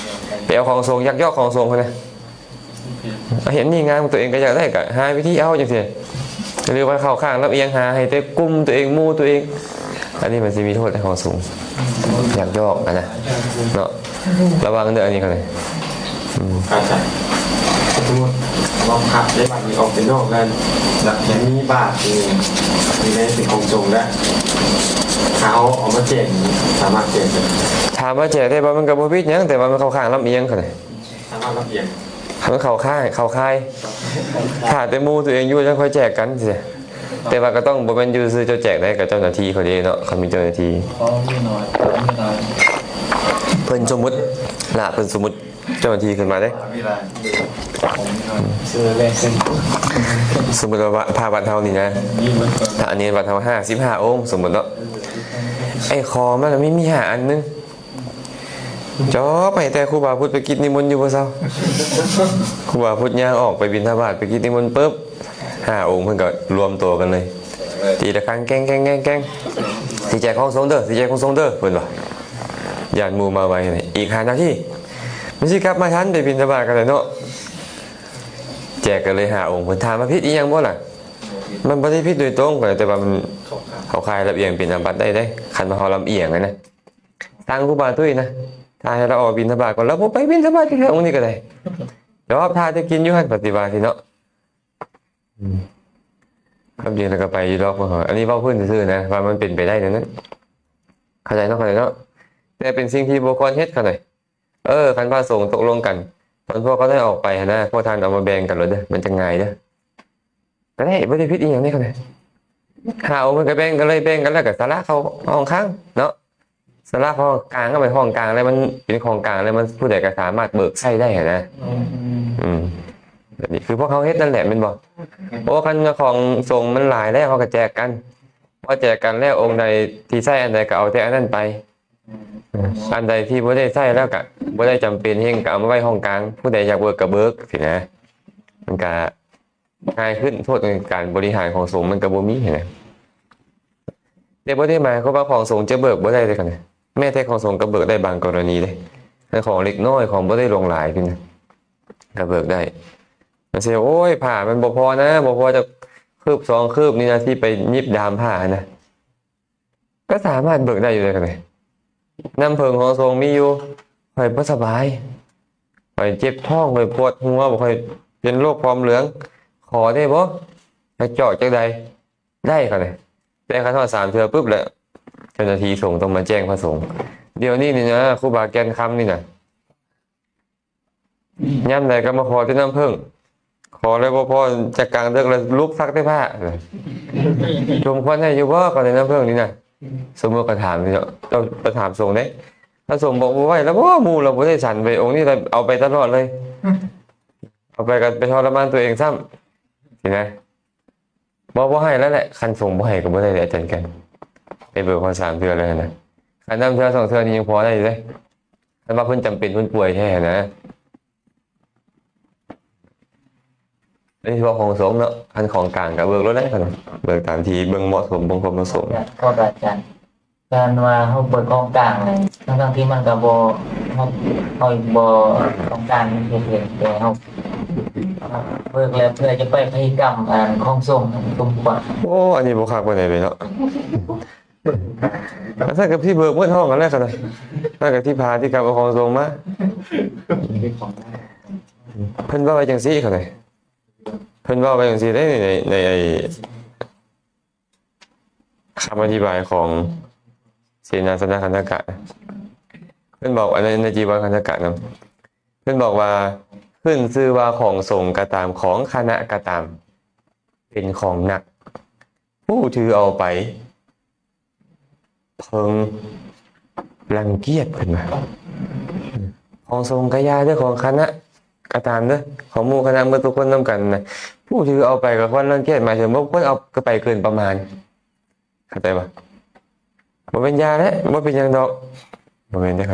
ໄປເອົາຂອງສົງ ຍັກຍອກຂອງສົງພຸ້ນນະ ເຫັນມີງານຕົວເອງກໍຢາກໄດ້ ກໍຫາວິທີເອົາຈັ່ງຊີ້ ຫຼືວ່າເຂົ້າຂ້າງລຳອຽງ ຫາໃຫ້ແຕ່ກຸ່ມຕົວເອງ ໝູ່ຕົວເອງ ອັນນີ້ມັນຊິມີໂທດໃນຂອງສູງ ຢາກຢອກຫັ້ນນະເນາະ ລະວັງເດີອັນນີ້ເຂົາເລີຍ ອືມ ອາຈານ ສົມມຸດວ່າພະໄດ້ບັດນີ້ອອກໄປນອກແລ້ວ ແລ້ວຍັງມີບາດຢູ່ ຢູ່ໃນເປັນຂອງສົງແລ້ວ ຖ້າເຮົາເອົາມາແຈກນີ້ ສາມາດແຈກໄດ້ ຖ້າມາແຈກໄດ້ບໍ່ ມັນກໍບໍ່ຜິດຫຍັງ ແຕ່ວ່າມັນເຂົ້າຂ້າງລຳອຽງເຂົາເລີຍ ຖ້າວ່າລຳອຽງ ຄັນເຂົ້າຄ້າຍ ເຂົ້າຄ້າຍ ຖ້າແຕ່ໝູ່ຕົວເອງຢູ່ ຈັ່ງຄ່ອຍແຈກກັນຊີ້ ແຕ່ວ່າກໍຕ້ອງ ບໍ່ແມ່ນຢູ່ຊື່ເຈົ້າແຈກໄດ້ ກໍເຈົ້າໜ້າທີ່ເຂົາເດ້ເນາະ ເຂົາມີເຈົ້າໜ້າທີ່ ເພິ່ນສົມມຸດລະ ເພິ່ນສົມມຸດເຈົ້າໜ້າທີ່ຂຶ້ນມາເດ້ ສົມມຸດວ່າພະວັດເຮົານີ້ນະ ພະອັນນີ້ວັດເຮົາຫ້າສິບຫ້າອົງ ສົມມຸດເນາະ ໄອ້ຂໍມາລະມີ ມີຫ້າອັນໜຶ່ງ ຈອບໃຫ້ແຕ່ຄູບາພຸດໄປກິດນິມົນຢູ່ບໍ່ເຊົາ ຄູບາພຸດຍ່າງອອກໄປບິນທະບາດ ໄປກິດນິມົນປຶບ ຫ້າອົງເພິ່ນກໍລວມໂຕກັນເລີຍ ຕີລະຄັງແກ້ງໆໆ ຊິແຈກຂອງສົງເດີ ຊິແຈກຂອງສົງເດີ ເພິ່ນວ່າ ຢ້ານໝູ່ມາໄວ ອີກຫ້ານາທີ ມັນຊິກັບມາທັນໄປບິນທະບາດກັນແລ້ວເນາະ ແຈກກັນເລີຍຫ້າອົງ ເພິ່ນຖາມວ່າຜິດອີ່ຫຍັງບໍ່ລະ ມັນບໍ່ໄດ້ຜິດໂດຍຕົງ ແຕ່ວ່າມັນເຂົ້າຂ່າຍລຳອຽງເປັນອາບັດໄດ້ເດ້ ຄັນວ່າເຮົາລຳອຽງຫັ້ນນະ ທາງຄູບາຕຸ້ຍນະ ຖ້າໃຫ້ລາວອອກບິນທະບາດກ່ອນ ລາວບໍ່ໄປບິນທະບາດຈັກເທື່ອ ອົງນີ້ກໍໄດ້ ແຕ່ວ່າຖ້າໄດ້ກິນຢູ່ຫັ້ນ ປະຕິບັດເນາະ ອືມ ຄຳດຽວລະກໍໄປຢູ່ດອກ ອັນນີ້ເວົ້າພື້ນຊື່ໆນະ ວ່າມັນເປັນໄປໄດ້ແນວນັ້ນ ເຂົ້າໃຈເນາະ ເຂົ້າໃຈເນາະ ແຕ່ເປັນສິ່ງທີ່ບໍ່ຄວນເຮັດ ເຂົ້າໃຈ ເອີ ຄັນພະສົງຕົກລົງກັນ ຕອນພວກເຂົາໄດ້ອອກໄປຫັ້ນນະ ພວກທ່ານເອົາມາແບ່ງກັນໂລດເດີ ມັນຈັ່ງງ່າຍເດີ. ກໍໄດ້ ບໍ່ໄດ້ຜິດອີ່ຫຍັງນີ້ກໍໄດ້. ຫ້າອົງເພິ່ນກໍແບ່ງກັນເລີຍ ແບ່ງກັນແລ້ວກໍສະຫຼະເຂົ້າຫ້ອງຄັງເນາະ. ສະຫຼະເຂົ້າຫ້ອງກາງ ເອົາໄປຫ້ອງກາງແລ້ວ ມັນເປັນຂອງກາງແລ້ວ ມັນຜູ້ໃດກໍສາມາດເບີກໃຊ້ໄດ້ຫັ້ນນະ. ອືມ ອືມ ແບບນີ້ຄືພວກເຮົາເຮັດນັ້ນແຫຼະແມ່ນບໍ່? ໂອ້ ຄັນຂອງສົງມັນຫຼາຍແລ້ວ ເຮົາກໍແຈກກັນ. ພໍແຈກກັນແລ້ວ ອົງໃດທີ່ໃຊ້ອັນໃດກໍເອົາແຕ່ອັນນັ້ນໄປ. ອັນໃດທີ່ບໍ່ໄດ້ໃຊ້ແລ້ວກະບໍ່ໄດ້ຈຳເປັນແຮງ ກະເອົາມາໄວ້ຫ້ອງກາງ ຜູ້ໃດຢາກເບີກກະເບີກຊີ້ນະ. ມັນກະງ່າຍຂຶ້ນ ໂທດໃນການບໍລິຫານຂອງສົງມັນກະບໍ່ມີຫັ້ນນະ. ແຕ່ບໍ່ໄດ້ໝາຍຄວາມວ່າຂອງສົງຈະເບີກບໍ່ໄດ້ເດ້ ແມ້ແຕ່ຂອງສົງກະເບີກໄດ້ບາງກໍລະນີເດ້. ແຕ່ຂອງເລັກນ້ອຍ ຂອງບໍ່ໄດ້ຫຼວງຫຼາຍຊີ້ນະ ກະເບີກໄດ້. ມັນຊິ ໂອ້ຍ ຜ້າມັນບໍ່ພໍນະ ບໍ່ພໍຈັກຄືບສອງຄືບນີ້ນະ ທີ່ໄປຫຍິບດາມຜ້າຫັ້ນນະ. ກໍສາມາດເບີກໄດ້ຢູ່ເດ້. ນ້ຳເຜິ້ງຂອງສົງມີຢູ່ ຂ້ອຍບໍ່ສະບາຍ ຂ້ອຍເຈັບທ້ອງ ຂ້ອຍປວດຫົວ ຂ້ອຍເປັນໂລກຜອມເຫຼືອງ ຂໍໄດ້ບໍ່? ຢາກຈອກຈັກໃດ? ໄດ້ ເຂົາເລີຍ. ແຕ່ຄັນຮອດສາມເທື່ອປຶບແລ້ວ ເຈົ້າໜ້າທີ່ສົງຕ້ອງມາແຈ້ງພະສົງ. ດຽວນີ້ນີ້ນະ ຄູບາແກ່ນຄຳນີ້ນະ ຍາມໃດກໍມາຂໍແຕ່ນ້ຳເຜິ້ງ ຂໍແລ້ວບໍ່ພໍ ຈະກາງເດິກແລ້ວລຸກຊັກແຕ່ຜ້າ. ສົມຄວນໃຫ້ຢູ່ບໍ່ ກໍໄດ້ນ້ຳເຜິ້ງນີ້ນະ? ສົມມຸດກໍຖາມເນາະ ເຈົ້າໄປຖາມສົງເດ້. ຖ້າສົງບອກບໍ່ໄຫວແລ້ວບໍ່ ໝູ່ລາວບໍ່ໄດ້ສັນໄປ ອົງນີ້ລາວເອົາໄປຕະຫຼອດເລີຍ ເອົາໄປກໍໄປທໍລະມານຕົວເອງຊ້ຳ ຊີ້ນະ. ບໍ່ ບໍ່ໃຫ້ແລ້ວແຫຼະ ຄັນສົງບໍ່ໃຫ້ກໍບໍ່ໄດ້ແຫຼະ ອາຈານແກ່ນ. ໄປເບີກຮອດສາມເທື່ອແລ້ວຫັ້ນນະ. ຄັນນຳເທື່ອສອງເທື່ອນີ້ຍັງພໍໄດ້ຢູ່ເດ້ ຄັນວ່າເພິ່ນຈຳເປັນ ເພິ່ນປ່ວຍແທ້ຫັ້ນນະ. ອັນນີ້ເວົ້າຂອງສົງເນາະ ຄັນຂອງກາງກໍເບີກໂລດແຫຼະ ເບີກຕາມທີ່ເບິ່ງເໝາະສົມ ເບິ່ງຄວາມເໝາະສົມ. ຂໍອາຈານ ການວ່າເຮົາເບີກຂອງກາງນີ້ ທັງໆທີ່ມັນກໍບໍ່ ເຮົາ ເຮົາບໍ່ຕ້ອງການເຮັດເອງ ແຕ່ເຮົາເບີກແລ້ວເພື່ອຈະໄປພິທີກຳ ອັນ ຂອງສົງສົມຄວນ. ໂອ້ ອັນນີ້ບໍ່ຄັກປານໃດເລີຍເນາະ. ອັນນັ້ນກໍທີ່ເບີກເໝິດຫ້ອງຫັ້ນແຫຼະ ຄັນນັ້ນກໍທີ່ພາທີ່ກັບເອົາຂອງສົງມາ. ເພິ່ນເວົ້າໄວ້ຈັ່ງຊີ້ ເຂົາເລີຍ ເພິ່ນເວົ້າໄວ້ຈັ່ງຊີ້ເດ້ ໃນ ໃນ ໃນໄອ້ ຄຳອະທິບາຍຂອງເສນາສະນະຄັນທະກະ ເພິ່ນບອກ ອັນໃນ ໃນຈີວອນຄັນທະກະນຳ ເພິ່ນບອກວ່າ ຂຶ້ນຊື່ວ່າຂອງສົງກໍຕາມ ຂອງຄະນະກໍຕາມ ເປັນຂອງນັກ ຜູ້ຖືເອົາໄປ ເພິ່ງລັງກຽດ ເພິ່ນວ່າ. ຂອງສົງກໍຢ່າເດີ ຂອງຄະນະກໍຕາມເດີ ຂອງໝູ່ຄະນະໝົດທຸກຄົນນຳກັນນະ ຜູ້ຖືເອົາໄປກໍຄວນລັງກຽດ ໝາຍເຖິງບໍ່ຄວນເອົາໄປເກີນປະມານ ເຂົ້າໃຈບໍ່? ບໍ່ແມ່ນຢ່າແຫຼະ ບໍ່ເປັນຫຍັງດອກ ບໍ່ແມ່ນເດ້ ອືມ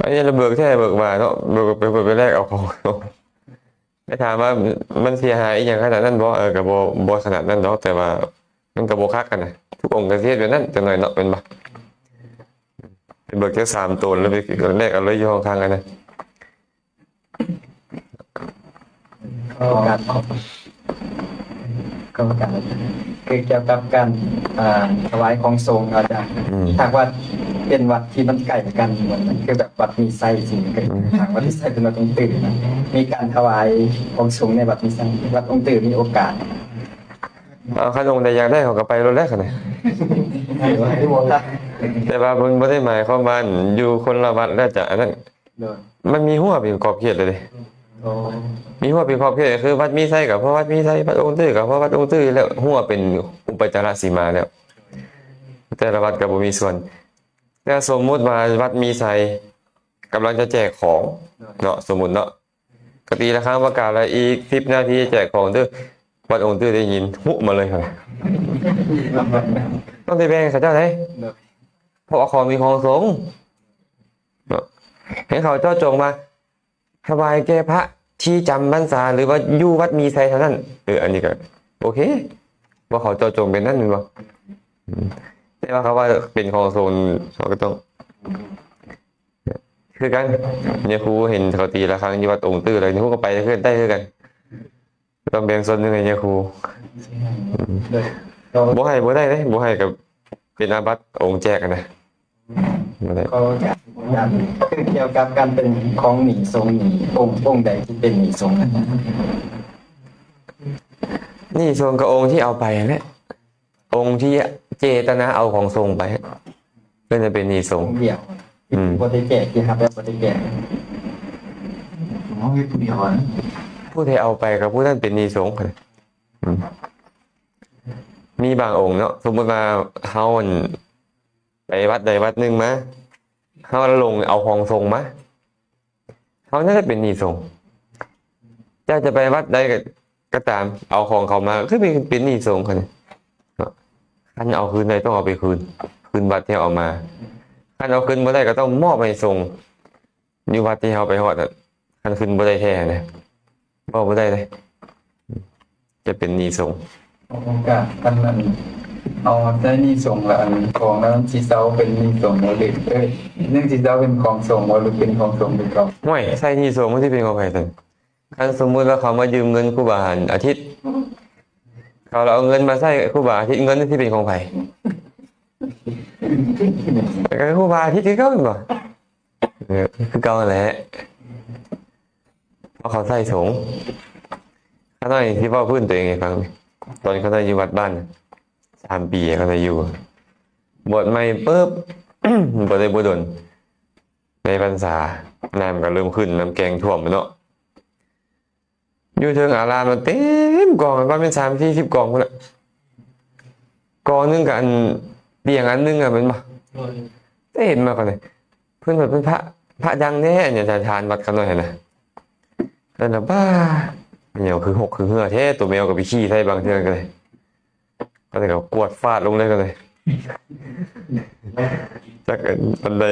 ອັນນີ້ລະເບີກແທ້ເບີກວ່າເນາະ ເບີກໄປ ເບີກໄປແລກເອົາຂອງ. ແຕ່ຖາມວ່າມັນເສຍຫາຍອີ່ຫຍັງຂະໜາດນັ້ນບໍ່? ເອີ ກໍບໍ່ ບໍ່ຂະໜາດນັ້ນດອກ ແຕ່ວ່າມັນກໍບໍ່ຄັກຫັ້ນນະ ທຸກອົງກໍຊິເຮັດແບບນັ້ນຈັກໜ້ອຍເນາະ ແມ່ນບໍ່? ໄປເບີກຈັກສາມໂຕນ ແລ້ວໄປແລກເອົາເລີຍຢູ່ຫ້ອງຄັງຫັ້ນນະ. ກໍ ກໍ ຄືກ່ຽວກັບການ ອ່າ ຖວາຍຂອງສົງ ອາຈານ ອືມ ຖ້າຫາກວ່າເປັນວັດທີ່ມັນໃກ້ກັນ ຄືແບບ ວັດມີໄຊຊີ້ ອືມ ທາງວັດມີໄຊເປັນວັດອົງຕື້ນະ ມີການຖວາຍຂອງສົງໃນວັດມີໄຊ ວັດອົງຕື້ມີໂອກາດ. ເອົາ ຄັນອົງໃດຢາກໄດ້ເຂົາກໍໄປໂລດແຫຼະ ຄັນນີ້ ແຕ່ວ່າມັນບໍ່ໄດ້ໝາຍຄວາມວ່າຢູ່ຄົນລະວັດແລ້ວຈະອັນນັ້ນ ໂດຍ ມັນມີຮົ້ວເປັນຂອບເຂດເລີຍເດ້. ໂອ້ ມີຮົ້ວເປັນຂອບເຂດ ຄືວັດມີໄຊກໍເພາະວັດມີໄຊ ວັດອົງຕື້ກໍເພາະວັດອົງຕື້ ແລ້ວຮົ້ວເປັນອຸປະຈາລະສີມາແລ້ວ ແຕ່ລະວັດກໍບໍ່ມີສ່ວນ. ແຕ່ສົມມຸດວ່າວັດມີໄຊກຳລັງຈະແຈກຂອງເນາະ ສົມມຸດເນາະ ກະຕີລະຄັງປະກາດລະ ອີກສິບນາທີແຈກຂອງເດີ ວັດອົງຕື້ໄດ້ຍິນ ຫຸມາເລີຍ ຕ້ອງໄດ້ແບ່ງໃຫ້ເຂົາເຈົ້າເດ້ ເພາະວ່າຂອງມີຂອງສົງເນາະ ໃຫ້ເຂົາເຈາະຈົງວ່າ ຖວາຍແກ່ພະທີ່ຈຳພັນສາ ຫຼືວ່າຢູ່ວັດມີໄຊເທົ່ານັ້ນ. ເອີ ອັນນີ້ກໍໂອເຄ ວ່າເຂົາເຈາະຈົງເປັນນັ້ນແມ່ນບໍ່? ອືມ ແຕ່ວ່າເຂົາວ່າເປັນຂອງສົງ ເຂົາກໍຕ້ອງ ຄືກັນ. ຍາຄູເຫັນເຂົາຕີລະຄັງຢູ່ວັດອົງຕື້ ແລ້ວຍາຄູກໍໄປເຮືອນໄດ້ຄືກັນ ຕ້ອງແບ່ງສ່ວນໜຶ່ງໃຫ້ຍາຄູ. ອືມ ບໍ່ໃຫ້ບໍ່ໄດ້ເດ້ ບໍ່ໃຫ້ກໍເປັນອາບັດອົງແຈກຫັ້ນນະ. ບໍ່ໄດ້ ຂໍຖາມ ຄືກ່ຽວກັບການເປັນຂອງໜີ້ສົງນີ້ ອົງ ອົງໃດທີ່ເປັນໜີ້ສົງ? ໜີ້ສົງກໍອົງທີ່ເອົາໄປຫັ້ນແຫຼະ ອົງທີ່ເຈຕະນາເອົາຂອງສົງໄປ ເພິ່ນຈະເປັນໜີ້ສົງ ອົງດຽວ. ອືມ ບໍ່ໄດ້ແຈກ ທີ່ຮັບແລ້ວບໍ່ໄດ້ແຈກ ເຮົາເຮັດຜູ້ດຽວຫັ້ນ ຜູ້ໃດເອົາໄປກໍຜູ້ນັ້ນເປັນໜີ້ສົງ. ອືມ ມີບາງອົງເນາະ ສົມມຸດວ່າເຮົາ ອັ່ນ ໄປວັດໃດວັດໜຶ່ງມາ ເຮົາຫຼົງເອົາຂອງສົງມາ ເຮົານັ້ນແຫຼະເປັນໜີ້ສົງ. ເຈົ້າຈະໄປວັດໃດກໍ ກໍຕາມ ເອົາຂອງເຂົາມາ ຄືເປັນ ເປັນໜີ້ສົງ. ຄັນ ເນາະ ຄັນເອົາຄືນໄດ້ຕ້ອງເອົາໄປຄືນ ຄືນວັດທີ່ເອົາມາ. ຄັນເອົາຄືນບໍ່ໄດ້ກໍຕ້ອງມອບໃຫ້ສົງ ຢູ່ວັດທີ່ເຮົາໄປຮອດ ຄັນຄືນບໍ່ໄດ້ແທ້ນະ ເວົ້າບໍ່ໄດ້ເດ້ ຈະເປັນໜີ້ສົງ. ໂອກາດ ຄັນອັ່ນ ເຮົາໃຊ້ໜີ້ສົງລະ ອັ່ນ ຂອງນັ້ນມັນຊິເຊົາເປັນໜີ້ສົງບໍ່ ຫຼື ເອີ ຍັງຊິເຊົາເປັນຂອງສົງບໍ່ ຫຼື ເປັນຂອງສົງຄືເກົ່າ? ຫ້ວຍ ໃຊ້ໜີ້ສົງມັນຊິເປັນຂອງໃຜຊັ້ນ? ຄັນສົມມຸດວ່າເຂົາມາຢືມເງິນຄູບາອາທິດ ເຂົາລະເອົາເງິນມາໃຊ້ຄູບາອາທິດ ເງິນຊິເປັນຂອງໃຜ? ກໍຄືຄູບາອາທິດຄືເກົ່າແມ່ນບໍ່? ເອີ ຄືເກົ່າຫັ້ນແຫຼະ ເພາະເຂົາໃຊ້ສົງ. ຂ້ານ້ອຍຊິເວົ້າພື້ນຕົວເອງໃຫ້ຟັງ ຕອນຂ້ານ້ອຍຢູ່ວັດບ້ານສາມປີ ຂ້ານ້ອຍຢູ່ ບວດໃໝ່ປຶບ ບໍ່ໄດ້ບໍ່ດົນ ໃນພັນສາ ນ້ຳກໍເລີ່ມຂຶ້ນ ນ້ຳແກ່ງຖ້ວມແລ້ວເນາະ ຢູ່ເທິງອາລາມນະເຕັມກອງ ປະມານສາມສີ່ສິບກອງພຸ້ນລະ ກອງໜຶ່ງກໍອັນ ຕຽງອັນໜຶ່ງອະແມ່ນບໍ່? ໂດຍ ເຫັນມາກ່ອນເລີຍ ເພິ່ນວ່າເປັນພະ ພະດັງແທ້ ອັນນີ້ ອາຈານວັດຂ້ານ້ອຍຫັ້ນນະ. ນັ້ນລະ ປ້າ ແມວຄືຫົກຄືເຮືອແທ້ ໂຕແມວກໍໄປຂີ້ໃສ່ບາງເທື່ອກໍໄດ້ ກໍໄດ້ກໍກວດຟາດລົງເລີຍກໍໄດ້ ຈັກອັນໃດ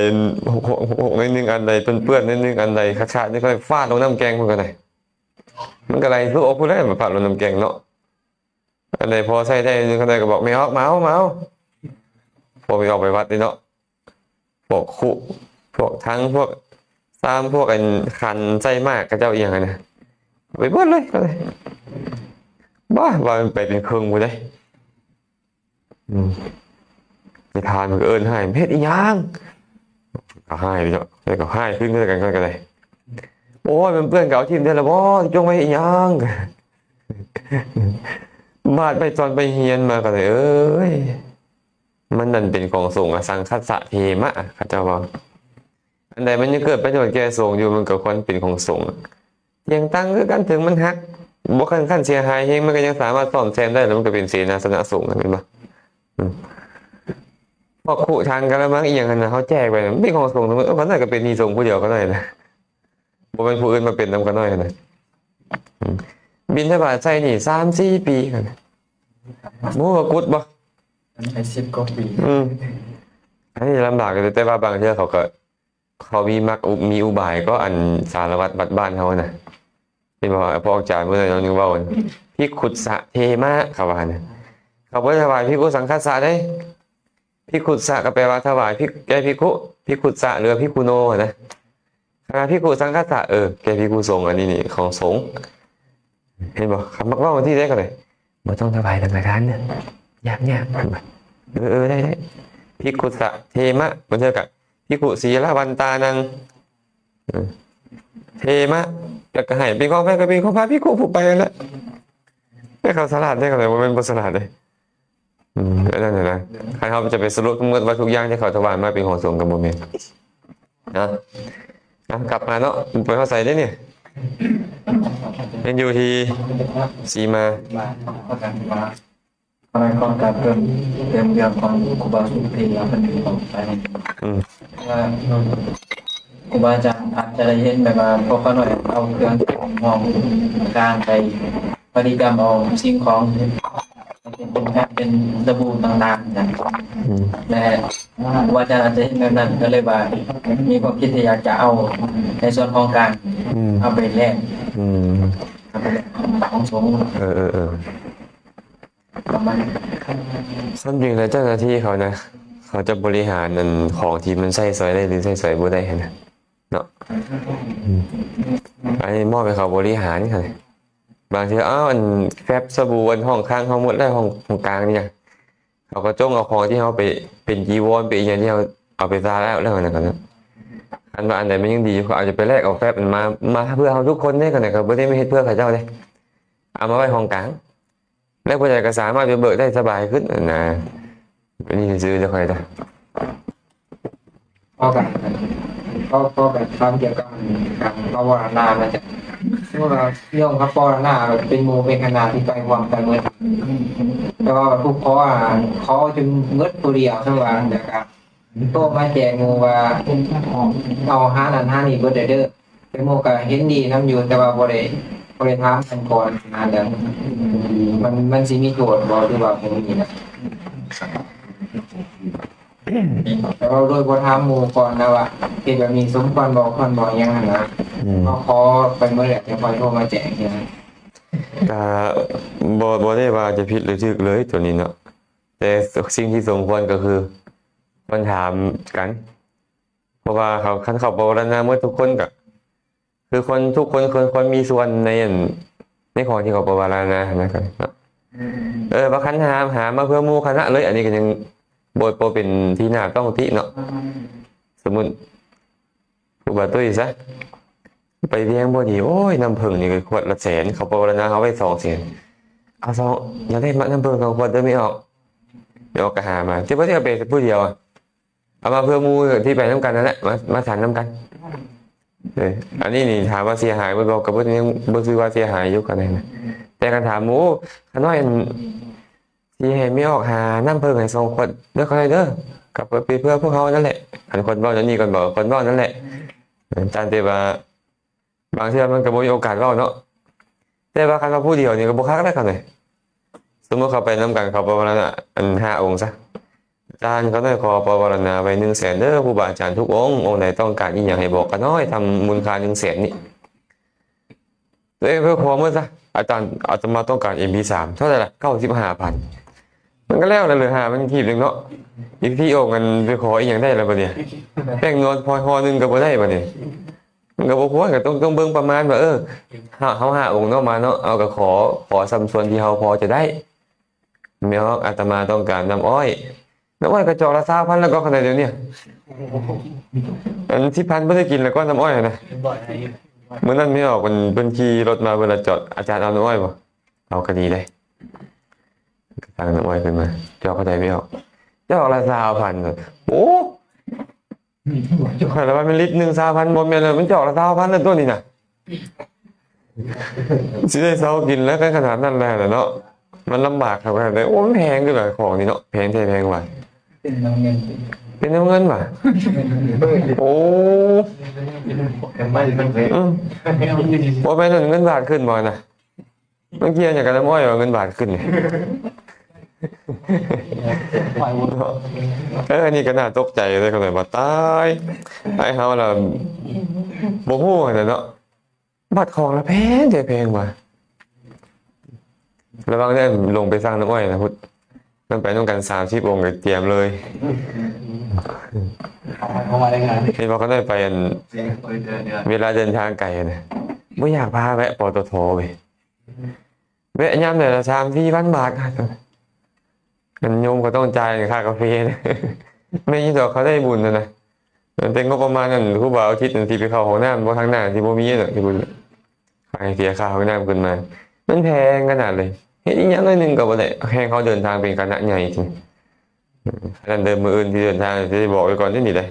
ຫົກໆໜ້ອຍໜຶ່ງ ອັນໃດເປື້ອນໆໜ້ອຍໜຶ່ງ ອັນໃດຂາດໆໜ້ອຍ ກໍໄດ້ຟາດລົງນ້ຳແກ່ງພຸ້ນກໍໄດ້. ມັນກໍໄຫຼຄືອອກພຸ້ນແຫຼະ ມາພາດລົງນ້ຳແກ່ງເນາະ. ອັນໃດພໍໃຊ້ໄດ້ ອັນໃດກໍບອກແມ່ອອກ ມາເອົາ ມາເອົາ ພວກແມ່ອອກໄປວັດນີ້ເນາະ ພວກຄຸ ພວກຖັງ ພວກຊາມ ພວກອັນຂັນໃສ່ໝາກ ເຂົາເຈົ້າອີ່ຫຍັງຫັ້ນນະ ໄປເບິດເລີຍ ບໍ່ ວ່າມັນໄປເປັນເຄິ່ງພຸ້ນເດ້. ອືມ ໄປຖາມເພິ່ນກໍເອີ້ນຮ້າຍ ເຮັດອີ່ຫຍັງ ກໍຮ້າຍເນາະ ແລ້ວກໍຮ້າຍຄືນກັນກໍໄດ້. ໂອ້ຍ ມັນເປື້ອນກໍເອົາຖິ້ມແທ້ລະບໍ່ ຈົ່ງໄວ້ເຮັດອີ່ຫຍັງ. ບາດໄປຕອນໄປຮຽນມາກໍໄດ້ ເອີຍ ມັນນັ້ນເປັນຂອງສົງ ອະສັງຄັດສະເທມະ ເຂົາເຈົ້າເວົ້າ. ອັນໃດມັນຍັງເກີດປະໂຫຍດແກ່ສົງຢູ່ ມັນກໍຄວນເປັນຂອງສົງ. ຕຽງຕັ່ງຄືກັນ ເຖິງມັນຫັກ ບໍ່ ຄັນ ຄັນເສຍຫາຍແຮງ ມັນກໍຍັງສາມາດສ້ອມແຊມໄດ້ ແລ້ວມັນກໍເປັນເສນາສະນະສົງ ແມ່ນບໍ່? ອືມ ພວກຄຸຖັງກະລະມັງອີ່ຫຍັງຫັ້ນນະ ເຮົາແຈກໄປ ມັນເປັນຂອງສົງທັງໝົດ. ເອີ ຂ້ານ້ອຍກໍເປັນໜີ້ສົງຜູ້ດຽວ ຂ້ານ້ອຍນະ ບໍ່ແມ່ນຜູ້ອື່ນມາເປັນນຳຂ້ານ້ອຍນະ. ອືມ ບິນທະບາດໃສ່ໜີ້ສາມສີ່ປີຫັ້ນນະ ບໍ່ຮູ້ວ່າກຸດບໍ່? ອັນນີ້ສິບກວ່າປີ. ອືມ ອັນນີ້ລຳບາກຢູ່ ແຕ່ວ່າບາງເທື່ອເຂົາກໍ ເຂົາມີມັກອຸ ມີອຸບາຍ ກໍອັນສາລະວັດວັດບ້ານເຮົານະ ເຫັນບໍ່? ພວກອາຈານເມື່ອນັ້ນຍັງເວົ້າ ພິກຂຸດສະເທມະ ເຂົາວ່ານະ ເຂົາບໍ່ໄດ້ຖວາຍພິກຂຸສັງຄັດສະເດ້. ພິກຂຸດສະກໍແປວ່າຖວາຍພິກ ແກ່ພິກຂຸ ພິກຂຸດສະ ຫຼື ພິກຂຸໂນຫັ້ນນະ. ຄັນວ່າພິກຂຸສັງຄັດສະ ເອີ ແກ່ພິກຂຸສົງ ອັນນີ້ນີ້ຂອງສົງ. ເຫັນບໍ່? ເຂົາມັກເວົ້າຈັ່ງຊີ້ເດ້ ກໍເລີຍ ບໍ່ຕ້ອງຖວາຍສັງຄະທານເດີ ຍາກໆ. ເອີ ເອີ ໄດ້ ໄດ້ ພິກຂຸສະເທມະ ບາງເທື່ອກໍ ພິກຂຸສີລະວັນຕານັງ ເອີ ເທມະ ແລ້ວກໍໃຫ້ເປັນຂອງໃຜກໍເປັນຂອງພະພິກຂຸຜູ້ໄປຫັ້ນແຫຼະ. ແຕ່ເຂົາສະຫຼາດເດ້ ເຂົາບໍ່ແມ່ນບໍ່ສະຫຼາດເດ້. ອືມ ອັນນັ້ນນະ ຄັນເຮົາຈະໄປສະຫຼຸບທັງໝົດວ່າທຸກຢ່າງທີ່ເຂົາຖວາຍມາເປັນຂອງສົງກໍບໍ່ແມ່ນ. ນະ ນະ ກັບມາເນາະ ໄປຮອດໃສເດ້ນີ້? ຍັງຢູ່ທີ່ສີມາ. ຂ້ອຍຂໍການເພີ່ມເຕີມເລື່ອງຂອງຄູບາສຸເທລະເພິ່ນໄປ ອືມ ວ່າຄູບາອາຈານອາດຈະໄດ້ເຫັນແບບວ່າ ພວກຂ້ານ້ອຍເອົາເຄື່ອງຫ້ອງກາງໄປ ປະຕິກຳເອົາສິ່ງຂອງ ເປັນແຜ່ນ ເປັນສະບູຕ່າງໆນະ ອືມ ແລະ ຄູບາອາຈານອາດຈະເຫັນແບບນັ້ນ ກໍເລີຍວ່າມີຄວາມຄິດທີ່ຢາກຈະເອົາໃນສ່ວນຂອງການ ອືມ ເອົາໄປແລກ ອືມ ເອົາໄປແລກຂອງສົງ. ເອີ ເອີ ເອີ ປະມານນັ້ນ. ສ່ວນຈິງແລ້ວເຈົ້າໜ້າທີ່ເຂົານະ ເຂົາຈະບໍລິຫານອັນຂອງທີ່ມັນໃຊ້ສອຍໄດ້ ຫຼື ໃຊ້ສອຍບໍ່ໄດ້ຫັ້ນນະ ເນາະ. ອືມ ອັນນີ້ມອບໃຫ້ເຂົາບໍລິຫານຫັ້ນ. ບາງເທື່ອ ອ້າວ ອັນແຟັບສະບູ ອັນຫ້ອງຂ້າງເຮົາໝົດແລ້ວ ຫ້ອງ ຫ້ອງກາງນີ້ ເຂົາກໍຈົ່ງເອົາຂອງທີ່ເຮົາໄປເປັນຈີວອນ ເປັນອີ່ຫຍັງທີ່ເຮົາເອົາໄປຊາແລ້ວ ແລ້ວນັ້ນກໍ ຄັນວ່າອັນໃດມັນຍັງດີຢູ່ ເຂົາອາດຈະໄປແລກເອົາແຟັບນັ້ນມາ ມາເພື່ອເຮົາທຸກຄົນເດ້. ຄັນນັ້ນກໍບໍ່ໄດ້ມາເຮັດເພື່ອເຂົາເຈົ້າເດ້ ເອົາມາໄວ້ຫ້ອງກາງ ແລ້ວຜູ້ໃດກໍສາມາດໄປເບີກໄດ້ສະບາຍຂຶ້ນນະ. ອັນນີ້ຊື່ໆເດີ ຂ້ອຍເດີ. ເຂົາກໍ ເຂົາ ເຂົາກໍຖາມກ່ຽວກັບການພາວະນາ ວ່າຈະ ສົມມຸດວ່າໂຍມເຂົາພາວະນາເປັນໝູ່ເປັນຄະນະທີ່ໄປຮ່ວມກັນໝົດ ແຕ່ວ່າຜູ້ຂໍ ອາ ຂໍຈົນໝົດຜູ້ດຽວ ສ່ຳວ່າ ແລ້ວກໍໂທມາແຈ້ງໝູ່ວ່າ ເອົາຫານັ້ນຫານີ້ເບິດແລ້ວເດີ. ແຕ່ໝູ່ກໍເຫັນດີນຳຢູ່ ແຕ່ວ່າບໍ່ໄດ້ ບໍ່ໄດ້ຖາມກັນກ່ອນນະ ເລື່ອງມັນ ມັນຊິມີໂທດບໍ່ ຫຼືວ່າບໍ່ມີນະ. ແຕ່ວ່າໂດຍບໍ່ຖາມໝູ່ກ່ອນນະວ່າ ເຮັດແບບນີ້ສົມຄວນບໍ່ ຄວນບໍ່ ຫຍັງຫັ້ນນະ. ອືມ ເຮົາຂໍໄປເມື່ອໃດ ຈັ່ງຄ່ອຍໂທມາແຈ້ງເທື່ອ. ກະບໍ່ ບໍ່ໄດ້ວ່າຈະຜິດຫຼືຖືກເລີຍໂຕນີ້ເນາະ, ແຕ່ສິ່ງທີ່ສົມຄວນກໍຄືຄວນຖາມກັນ. ເພາະວ່າເຂົາ ຄັນເຂົາປະວາລະນາໝົດທຸກຄົນ ກໍຄືຄົນ ທຸກຄົນຄວນ ຄວນມີສ່ວນໃນອັນ ໃນຂອງທີ່ເຂົາປະວາລະນາຫັ້ນນະ ເນາະ. ເອີ ວ່າຄັນຫາ ຫາມາເພື່ອໝູ່ຄະນະເລີຍ ອັນນີ້ກໍຍັງບໍ່ ບໍ່ເປັນທີ່ໜ້າຕ້ອງຕິເນາະ. ສົມມຸດ ຄູບາຕຸ້ຍຊະ ໄປວຽງພໍດີ ໂອ້ຍ ນ້ຳເຜິ້ງນີ້ກໍຂວດລະແສນ ເຂົາປະວາລະນາເຮົາໄວ້ສອງແສນ ເອົາສອງ ຢາກໄດ້ມາ ນ້ຳເຜິ້ງສອງຂວດເດີ ແມ່ອອກ. ແມ່ອອກກໍຫາມາ ແຕ່ບໍ່ໄດ້ເອົາໄປຜູ້ດຽວ ເອົາມາເພື່ອໝູ່ທີ່ໄປນຳກັນນັ້ນແຫຼະ ມາ ມາສັນນຳກັນ. ເອີ ອັນນີ້ນີ້ຖາມວ່າເສຍຫາຍບໍ່ ກໍບໍ່ ຍັງບໍ່ຖືວ່າເສຍຫາຍຢູ່ ກໍໄດ້ນະ. ແຕ່ຄັນຖາມໝູ່ ຂ້ານ້ອຍ ຊິໃຫ້ແມ່ອອກຫານ້ຳເຜິ້ງໃຫ້ສອງຂວດເດີ ຂ້ານ້ອຍເດີ ກໍເພື່ອ ເພື່ອພວກເຮົານັ້ນແຫຼະ. ຄັນຄົນເວົ້າແນວນີ້ ຄົນເວົ້າ ຄົນເວົ້ານັ້ນແຫຼະ. ອາຈານ ແຕ່ວ່າ ບາງເທື່ອມັນກໍບໍ່ມີໂອກາດເວົ້າເນາະ. ແຕ່ວ່າຄັນວ່າຜູ້ດຽວນີ້ກໍບໍ່ຄັກແລ້ວ ຄັນນີ້ ສົມມຸດເຂົາໄປນຳກັນ ເຂົາປະວາລະນາ ອັນ ຫ້າອົງຊະ ອາຈານ ຂ້ານ້ອຍຂໍປະວາລະນາໄວ້ໜຶ່ງແສນເດີ ຄູບາອາຈານທຸກອົງ ອົງໃດຕ້ອງການອີ່ຫຍັງໃຫ້ບອກຂ້ານ້ອຍ ທຳມູນຄ່າໜຶ່ງແສນນີ້. ຕົວເອງໄປຂໍໝົດຊະ ອາຈານ ອາດຕະມາຕ້ອງການເອັມພີສາມ ເທົ່າໃດລະ ເກົ້າສິບຫ້າພັນ ມັນກໍແລ້ວລະ ເຫຼືອຫ້າພັນກີບໜຶ່ງເນາະ. ອີກສີ່ອົງ ອັນ ໄປຂໍອີ່ຫຍັງໄດ້ລະບັດນີ້ ແປ້ງນວນພໍຫໍ່ໜຶ່ງກໍບໍ່ໄດ້ບັດນີ້. ມັນກໍບໍ່ຄວນ ກໍຕ້ອງ ຕ້ອງເບິ່ງປະມານວ່າ ເອີ ເຮົາ ເຮົາຫ້າອົງເນາະ ມາເນາະ ເອົາກໍຂໍ ຂໍສ່ຳສ່ວນທີ່ເຮົາພໍຈະໄດ້. ແມ່ອອກ ອາດຕະມາຕ້ອງການນ້ຳອ້ອຍ. ນ້ຳອ້ອຍກະຈອກລະຊາວພັນແລ້ວກໍ ຂະໜາດດຽວນີ້ ອັນ ສິບພັນບໍ່ໄດ້ກິນແລ້ວກໍ ນ້ຳອ້ອຍຫັ້ນນະ. ມື້ນັ້ນແມ່ອອກ ເພິ່ນ ເພິ່ນຂີ່ລົດມາ ເພິ່ນລະຈອດ ອາຈານເອົານ້ຳອ້ອຍບໍ່? ເອົາ ກະດີເດ້. ກະສັ່ງນ້ຳອ້ອຍຂຶ້ນມາ ຈອກເທົ່າໃດແມ່ອອກ? ຈອກລະຊາວພັນ. ໂອ້ ຂ້ອຍລະວ່າແມ່ນລິດໜຶ່ງຊາວພັນ ບໍ່ແມ່ນລະ ມັນຈອກລະຊາວພັນແລ້ວຕົວນີ້ນະ. ຊິໄດ້ເຊົາກິນແລ້ວ ຂະໜາດນັ້ນແລ້ວເນາະ ມັນລຳບາກຄັກແທ້. ໂອ້ ມັນແພງຢູ່ຫຼາຍຂອງນີ້ເນາະ ແພງແທ້ແພງວ່າ ເປັນນຳເງິນ ເປັນນຳເງິນຫວາ. ໂອ້ ອືມ ບໍ່ແມ່ນເງິນບາດຂຶ້ນບໍ່ນະ? ມັນກ່ຽວຫຍັງກັບນ້ຳອ້ອຍວ່າເງິນບາດຂຶ້ນນີ້? ເອີ ອັນນີ້ກໍໜ້າຕົກໃຈເລີຍ ຂ້ອຍວ່າ ຕາຍ ໄທເຮົາລະບໍ່ຮູ້ຫັ້ນແຫຼະເນາະ ບັດຂອງລະແພງແທ້ແພງວ່າ. ລະວັງເດີ ລົງໄປສັ່ງນ້ຳອ້ອຍນະພຸ້ນ ນຳໄປນຳກັນສາມສິບອົງກໍຕຽມເລີຍ. ເຫັນບໍ່ ຂ້ອຍໄດ້ໄປ ອັນ ເວລາເດີນທາງໄກນະ ບໍ່ຢາກພາແວະ ປຕທ ເວີຍ. ແວະຍາມໃດລະ ສາມສີ່ພັນບາດ. ອັນໂຍມກໍຕ້ອງຈ່າຍຄ່າກາເຟ ແມ່ນຢູ່ດອກ ເຂົາໄດ້ບຸນຫັ້ນນະ. ແຕ່ງົບປະມານນັ້ນ ຄູບາອຸທິດນັ້ນ ຊິໄປເຂົ້າຫ້ອງນ້ຳບໍ່ ທາງໜ້າຊິບໍ່ມີດອກ ທີ່ບຸນ ໃຫ້ເສຍຄ່າຫ້ອງນ້ຳຂຶ້ນມາ. ມັນແພງຂະໜາດເລີຍ ເຮັດອີ່ຫຍັງໜ້ອຍໜຶ່ງກໍບໍ່ໄດ້ ແຮ່ງເຮົາເດີນທາງເປັນຄະນະໃຫຍ່. ອັນນັ້ນເດີ ມື້ອື່ນທີ່ເດີນທາງ ຊິໄດ້ບອກໄວ້ກ່ອນເດ້ນີ້ເດ້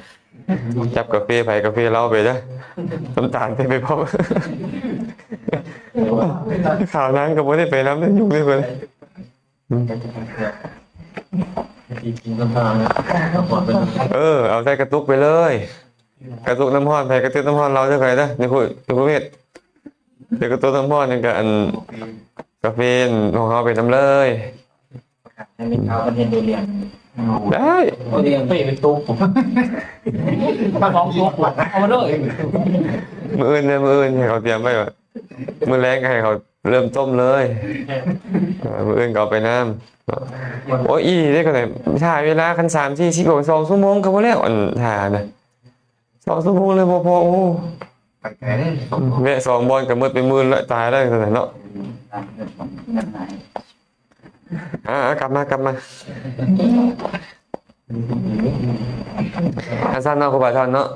ຈັບກາເຟໃຜກາເຟລາວໄປເດີ ນ້ຳຕານເຕັມໄປພ້ອມ. ຂ່າວນາງກໍບໍ່ໄດ້ໄປນຳເດ້ ຫຍຸ້ງເດ້ເພິ່ນ. ເອີ ເອົາໃສ່ກະຕຸກໄປເລີຍ ກະຕຸກນ້ຳຮ້ອນໃຜ ກະຕຸກນ້ຳຮ້ອນລາວເດີ ໃຜເດີ ໃນຄຸ ໃນຄຸເວດ ໃສ່ກະຕຸກນ້ຳຮ້ອນ ແລ້ວກະອັນ ກາເຟຂອງເຮົາໄປນຳເລີຍ. ໃຫ້ເປັນຂາວເປັນເຫັນໂດດດ່ຽນ ໄດ້ ໂດດດ່ຽນເປເປັນຕຸກ ມາຂອງຕຸກ ເອົາມາເລີຍ. ມື້ອື່ນເດີ ມື້ອື່ນໃຫ້ເຂົາຕຽມໄວ້ວ່າ ມື້ແລງກໍໃຫ້ເຂົາເລີ່ມຕົ້ມເລີຍ ມື້ອື່ນກໍເອົາໄປນຳ. ໂອ້ຍ ອີ່ຫຼີເດ້ ກໍໄດ້ຖ້າເວລາຄັນສາມສີ່ສິບ ສອງຊົ່ວໂມງກໍບໍ່ແລ້ວ ອັນຖ້ານະ ສອງຊົ່ວໂມງເລີຍບໍ່ພໍ. ໂອ້ ໄປໄກເດ້ ແວະສອງບ່ອນກໍໝົດເປັນໝື່ນລະ ຕາຍແລ້ວຊັ້ນເນາະ. ອ່າ ກັບມາ ກັບມາ ອັນຊັ້ນເນາະ ຄູບາທ່ານເນາະ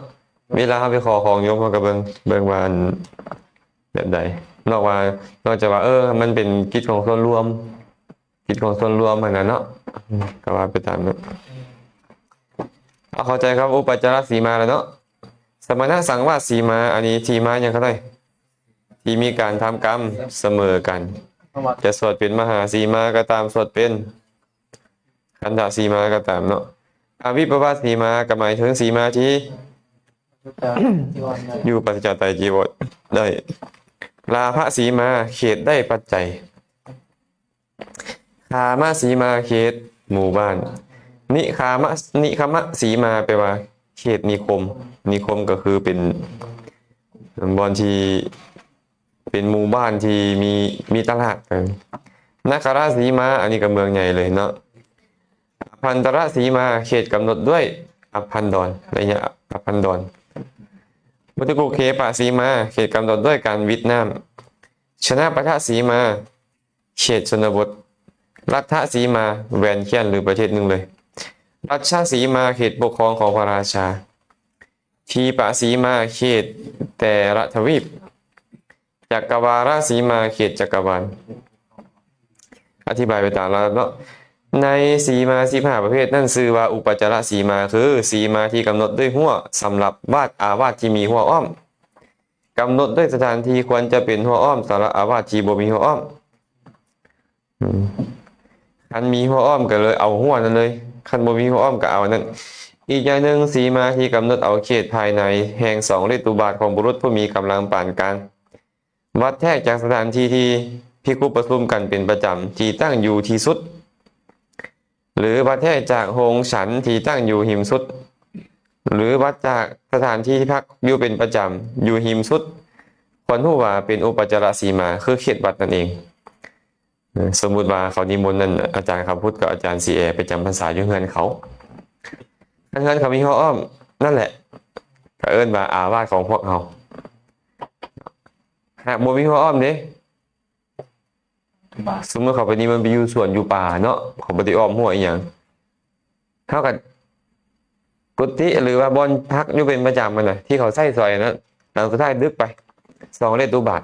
ເວລາເຮົາໄປຂໍຂອງໂຍມ ເຮົາກໍເບິ່ງ ເບິ່ງວ່າອັນແບບໃດ ນອກວ່າ ນອກຈາກວ່າ ເອີ ມັນເປັນກິດຂອງສ່ວນລວມ ກິດຂອງສ່ວນລວມຫັ້ນນະເນາະ ກໍວ່າໄປຕາມນັ້ນ. ເອົາເຂົ້າໃຈຄຳອຸປະຈາລະສີມາແລ້ວເນາະ. ສະມະນະສັງວາດສີມາ ອັນນີ້ທີ່ມາຫຍັງກໍໄດ້ ທີ່ມີການທຳກຳສະເໝີກັນ ຈະສວດເປັນມະຫາສີມາກໍຕາມ ສວດເປັນຄັນທະສີມາກໍຕາມເນາະ. ອະວິປະວາດສີມາກໍໝາຍເຖິງສີມາທີ່ຢູ່ປາສະຈາກໄຕຈີວອດໄດ້. ລາພະສີມາ ເຂດໄດ້ປັດໄຈ. ຄາມະສີມາ ເຂດໝູ່ບ້ານ. ນິຄາມະ ນິຄະມະສີມາ ແປວ່າເຂດນິຄົມ. ນິຄົມກໍຄືເປັນບ່ອນທີ່ ເປັນໝູ່ບ້ານທີ່ມີ ມີຕະຫຼາດ. ນະຄະລະສີມາ ອັນນີ້ກໍເມືອງໃຫຍ່ເລີຍເນາະ. ອະພັນຕະລະສີມາ ເຂດກຳນົດດ້ວຍອະພັນດອນ ໄລຍະອະພັນດອນ. ອຸຕຸກຸເຂປະສີມາ ເຂດກຳນົດດ້ວຍການວິດນ້ຳ. ຊະນະປະທະສີມາ ເຂດຊົນນະບົດ. ລັດທະສີມາ ແວ່ນແຄ້ນ ຫຼື ປະເທດໜຶ່ງເລີຍ. ລັດຊະສີມາ ເຂດປົກຄອງຂອງພະລາຊາ. ທີປະສີມາ ເຂດແຕ່ລະທະວີບ. ຈັກກະວາລະສີມາ ເຂດຈັກກະວານ. ອະທິບາຍໄປຕາມລຳດັບເນາະ. ໃນສີມາສິບຫ້າປະເພດນັ້ນ ຊື່ວ່າອຸປະຈາລະສີມາ ຄືສີມາທີ່ກຳນົດດ້ວຍຮົ້ວສຳລັບວາດອາວາດທີ່ມີຮົ້ວອ້ອມ, ກຳນົດດ້ວຍສະຖານທີ່ຄວນຈະເປັນຮົ້ວອ້ອມສຳລັບອາວາດທີ່ບໍ່ມີຮົ້ວອ້ອມ. ອືມ ຄັນມີຮົ້ວອ້ອມກໍເລີຍເອົາຮົ້ວນັ້ນເລີຍ, ຄັນບໍ່ມີຮົ້ວອ້ອມກໍເອົາອັນນັ້ນ. ອີກຢ່າງໜຶ່ງ, ສີມາທີ່ກຳນົດເອົາເຂດພາຍໃນແຫ່ງສອງເລດຕຸບາດຂອງບຸລຸດຜູ້ມີກຳລັງປານກາງ, ວັດແທກຈາກສະຖານທີ່ທີ່ພິກຂຸປະຊຸມກັນເປັນປະຈຳ, ທີ່ຕັ້ງຢູ່ທີ່ສຸດ ຫຼື ວັດແທກຈາກໂຮງສັນທີ່ຕັ້ງຢູ່ຮິມສຸດ ຫຼື ວັດຈາກສະຖານທີ່ທີ່ພັກຢູ່ເປັນປະຈຳຢູ່ຮິມສຸດ, ຄວນຮູ້ວ່າເປັນອຸປະຈາລະສີມາ ຄືເຂດວັດນັ້ນເອງ. ເອີ ສົມມຸດວ່າເຂົານິມົນນັ້ນ ອາຈານຄຳພຸດກັບອາຈານສີແອໄປຈຳພັນສາຢູ່ເຮືອນເຂົາ, ຄັນເຮືອນເຂົາມີຮົ້ວອ້ອມ, ນັ້ນແຫຼະ ກໍເອີ້ນວ່າອາວາດຂອງພວກເຮົາ. ຫາກບໍ່ມີຮົ້ວອ້ອມເດ, ສົມມຸດເຂົາໄປນິມົນໄປຢູ່ສວນຢູ່ປ່າເນາະ, ເຂົາບໍ່ໄດ້ອ້ອມຮົ້ວອີ່ຫຍັງ, ເຮົາກໍກຸຕິ ຫຼືວ່າບ່ອນພັກຢູ່ເປັນປະຈຳຫັ້ນນະ ທີ່ເຂົາໃຊ້ສອຍນັ້ນ, ຫຼັງສຸດທ້າຍດຶກໄປສອງເລດຕຸບາດ.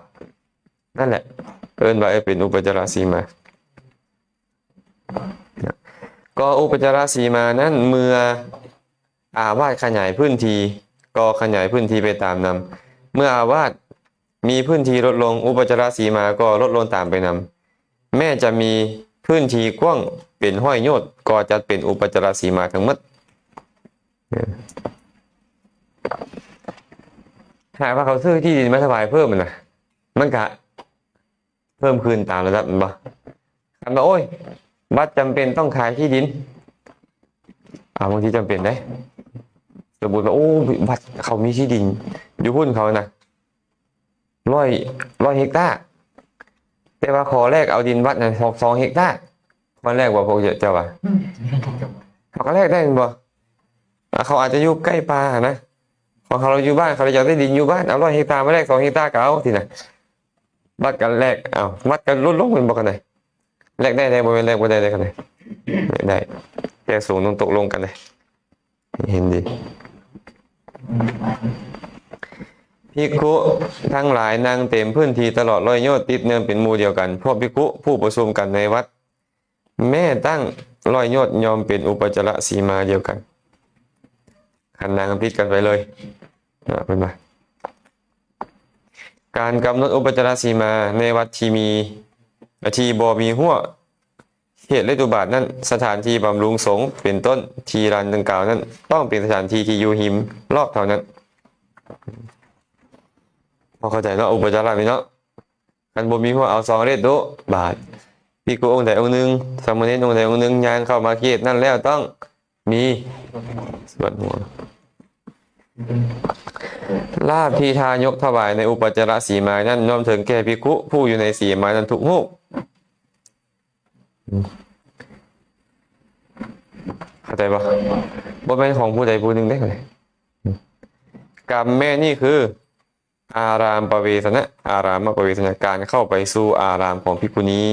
ນັ້ນແຫຼະ ເອີ້ນວ່າເປັນອຸປະຈາລະສີມາ. ກໍອຸປະຈາລະສີມານັ້ນ ເມື່ອອາວາດຂະຫຍາຍພື້ນທີ່ ກໍຂະຫຍາຍພື້ນທີ່ໄປຕາມນຳ. ເມື່ອອາວາດມີພື້ນທີ່ລົດລົງ, ອຸປະຈາລະສີມາກໍລົດລົງຕາມໄປນຳ. ແມ້ຈະມີພື້ນທີ່ກວ້າງເປັນຮ້ອຍໂຍດ ກໍຈັດເປັນອຸປະຈາລະສີມາທັງໝົດ. ຫາກວ່າເຂົາຊື້ທີ່ດິນມາຖວາຍເພີ່ມຫັ້ນນະ, ມັນກະເພີ່ມຂຶ້ນຕາມລະດັບແມ່ນບໍ່? ຄັນວ່າ ໂອ້ຍ ວັດຈຳເປັນຕ້ອງຂາຍທີ່ດິນ, ອາ ບາງທີຈຳເປັນເດ້. ສົມມຸດວ່າ ໂອ້ ວັດເຂົາມີທີ່ດິນຢູ່ພຸ້ນເຂົານະ ຮ້ອຍ ຮ້ອຍເຮັກຕາ, ແຕ່ວ່າຂໍແລກເອົາດິນວັດນັ້ນສອງເຮັກຕາ, ຄວນແລກບໍ່ພວກເຈົ້າວ່າ? ເຂົາກໍແລກໄດ້ແມ່ນບໍ່? ອາ ເຂົາອາດຈະຢູ່ໃກ້ປ່ານະ, ຂອງເຂົາຢູ່ບ້ານ, ເຂົາຢາກໄດ້ດິນຢູ່ບ້ານ, ເອົາຮ້ອຍເຮັກຕາມາແລກສອງເຮັກຕາກໍເອົາຊີ້ນະ. ວັດກໍແລກ, ເອົາ ວັດກໍຫຼຸດລົງແມ່ນບໍ່? ຄັນໃດແລກໄດ້ ແລກບໍ່ແມ່ນແລກບໍ່ໄດ້ເດ້. ຄັນໃດແລກໄດ້, ແລກສູງຕ້ອງຕົກລົງກັນເດ້. ເຫັນດີ. ພິກຂຸທັງຫຼາຍນັ່ງເຕັມພື້ນທີ່ຕະຫຼອດຮ້ອຍໂຍດ ຕິດເນື່ອງເປັນໝູ່ດຽວກັນ. ພວກພິກຂຸຜູ້ປະຊຸມກັນໃນວັດ ແມ້ຕັ້ງຮ້ອຍໂຍດ ຍ່ອມເປັນອຸປະຈາລະສີມາດຽວກັນ. ຄັນນັ່ງຕິດກັນໄປເລີຍ, ເພິ່ນວ່າ ການກຳນົດອຸປະຈາລະສີມາໃນວັດທີ່ມີ ທີ່ບໍ່ມີຮົ້ວ ເຂດເລດຕຸບາດນັ້ນ, ສະຖານທີ່ບຳລຸງສົງເປັນຕົ້ນ ທີ່ລານດັ່ງກ່າວນັ້ນ ຕ້ອງເປັນສະຖານທີ່ທີ່ຢູ່ຮິມລອບເທົ່ານັ້ນ. ພໍເຂົ້າໃຈເນາະ ອຸປະຈາລະນີ້ເນາະ. ຄັນບໍ່ມີຮົ້ວ ເອົາສອງເລດຕຸບາດ, ພິກຂຸອົງໃດອົງໜຶ່ງ, ສາມະເນນອົງໃດອົງໜຶ່ງ ຍ່າງເຂົ້າມາເຂດນັ້ນແລ້ວ ຕ້ອງ ມີສວດຫົວ. ລາບທີ່ທາຍົກຖວາຍໃນອຸປະຈາລະສີມານັ້ນ ລວມເຖິງແກ່ພິກຂຸຜູ້ຢູ່ໃນສີມານັ້ນທຸກຮູບ. ເຂົ້າໃຈບໍ່? ບໍ່ແມ່ນຂອງຜູ້ໃດຜູ້ໜຶ່ງເດ້. ກຳແມ່ນີ້ຄື ອາຣາມປະເວສະນະ, ອາຣາມະປະເວສະນະ, ການເຂົ້າໄປສູ່ອາຣາມຂອງພິກຂຸນີ.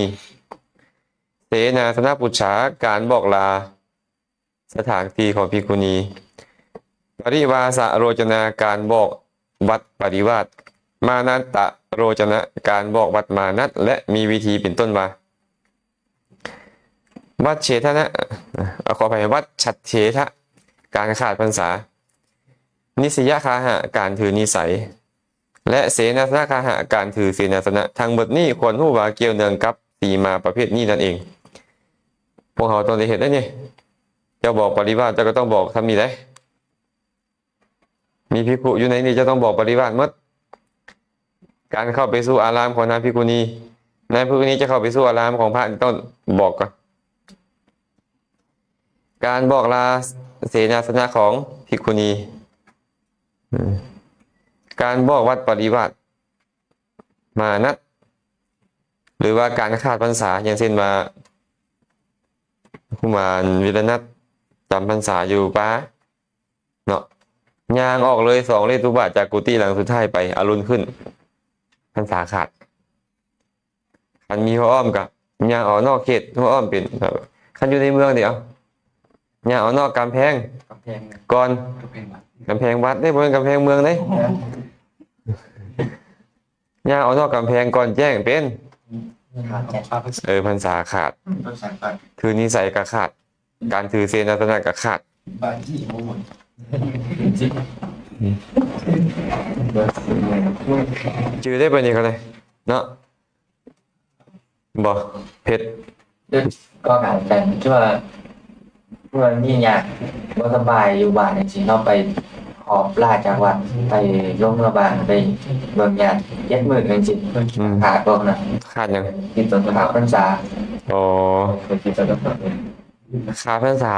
ເສນາສະນະປຸດສາ, ການບອກລາສະຖານທີ່ຂອງພິກຂຸນີ. ປະລິວາສະໂຣຈະນາ, ການບອກວັດປະລິວາດ. ມານັດຕະໂຣຈະນະ, ການບອກວັດມານັດ ແລະ ມີວິທີເປັນຕົ້ນວ່າ. ວັດເສທະນະ, ເອົາ ຂໍອະໄພ, ວັດສັດເສທະ, ການຂາດພັນສາ, ນິສຍະຄາຫະ ການຖືນິໄສ ແລະ ເສນາສະນະຄາຫະ ການຖືເສນາສະນະ. ທັງໝົດນີ້ຄວນຮູ້ວ່າກ່ຽວເນື່ອງກັບສີມາປະເພດນີ້ນັ້ນເອງ. ພວກເຮົາຕ້ອງໄດ້ເຮັດໄດ໋ນີ້. ເຈົ້າບອກປະລິວາດ ເຈົ້າກໍຕ້ອງບອກທຳນີ້ໄດ໋. ມີພິກຂຸຢູ່ໃນນີ້ ເຈົ້າຕ້ອງບອກປະລິວາດໝົດ. ການເຂົ້າໄປສູ່ອາລາມຂອງນາງພິກຂຸນີ, ນາງພິກຂຸນີຈະເຂົ້າໄປສູ່ອາລາມຂອງພະ ຕ້ອງບອກກ່ອນ. ການບອກລາເສນາສະນະຂອງພິກຂຸນີ, ການບອກວັດປະລິວາດ ມານັດ ຫຼືວ່າການຂາດພັນສາ, ຢ່າງເຊັ່ນວ່າ ຄູບາວິລະນັດຈຳພັນສາຢູ່ປ່າເນາະ, ຍ່າງອອກເລີຍສອງເລດທຸບາດຈາກກຸຕິຫຼັງສຸດທ້າຍໄປ, ອະລຸນຂຶ້ນ ພັນສາຂາດ. ຄັນມີຫົວອ້ອມກໍຍ່າງອອກນອກເຂດຫົວອ້ອມເປັນ, ຄັນຢູ່ໃນເມືອງເດ ເອົາ ຍ່າງອອກນອກກຳແພງ ກຳແພງ ກ່ອນ ກຳແພງວັດ ກຳແພງວັດເດ້ ບໍ່ແມ່ນກຳແພງເມືອງເດ້. ໂອ້ໂຫ ຍ່າງອອກນອກກຳແພງກ່ອນແຈ້ງເປັນ ຂາດແຈ້ງ ເອີ ພັນສາຂາດ ພັນສາຂາດ ຖືນິໄສກໍຂາດ ການຖືເສນາສະນະກໍຂາດ. ບາງທີບໍ່ໝົດ ຈື່ໄດ້ປານນີ້ກໍໄດ້ເນາະ. ບໍ່ເຜັດ ກໍຂາດກັນ ຄືວ່າ ຄືວ່າມີຍາດບໍ່ສະບາຍຢູ່ບ້ານຈັ່ງຊີ້ ເຮົາໄປຂອບລາຈາກວັດ ໄປລົງເມືອບ້ານ ໄປເບິ່ງຍາດເຈັດມື້ຈັ່ງຊີ້ ອືມ ຂາດບໍ່ນະ? ຂາດຫຍັງ? ທີ່ຕົນຂາດພັນສາ. ອໍ ໄປທີ່ຕົນຂາດພັນສາ.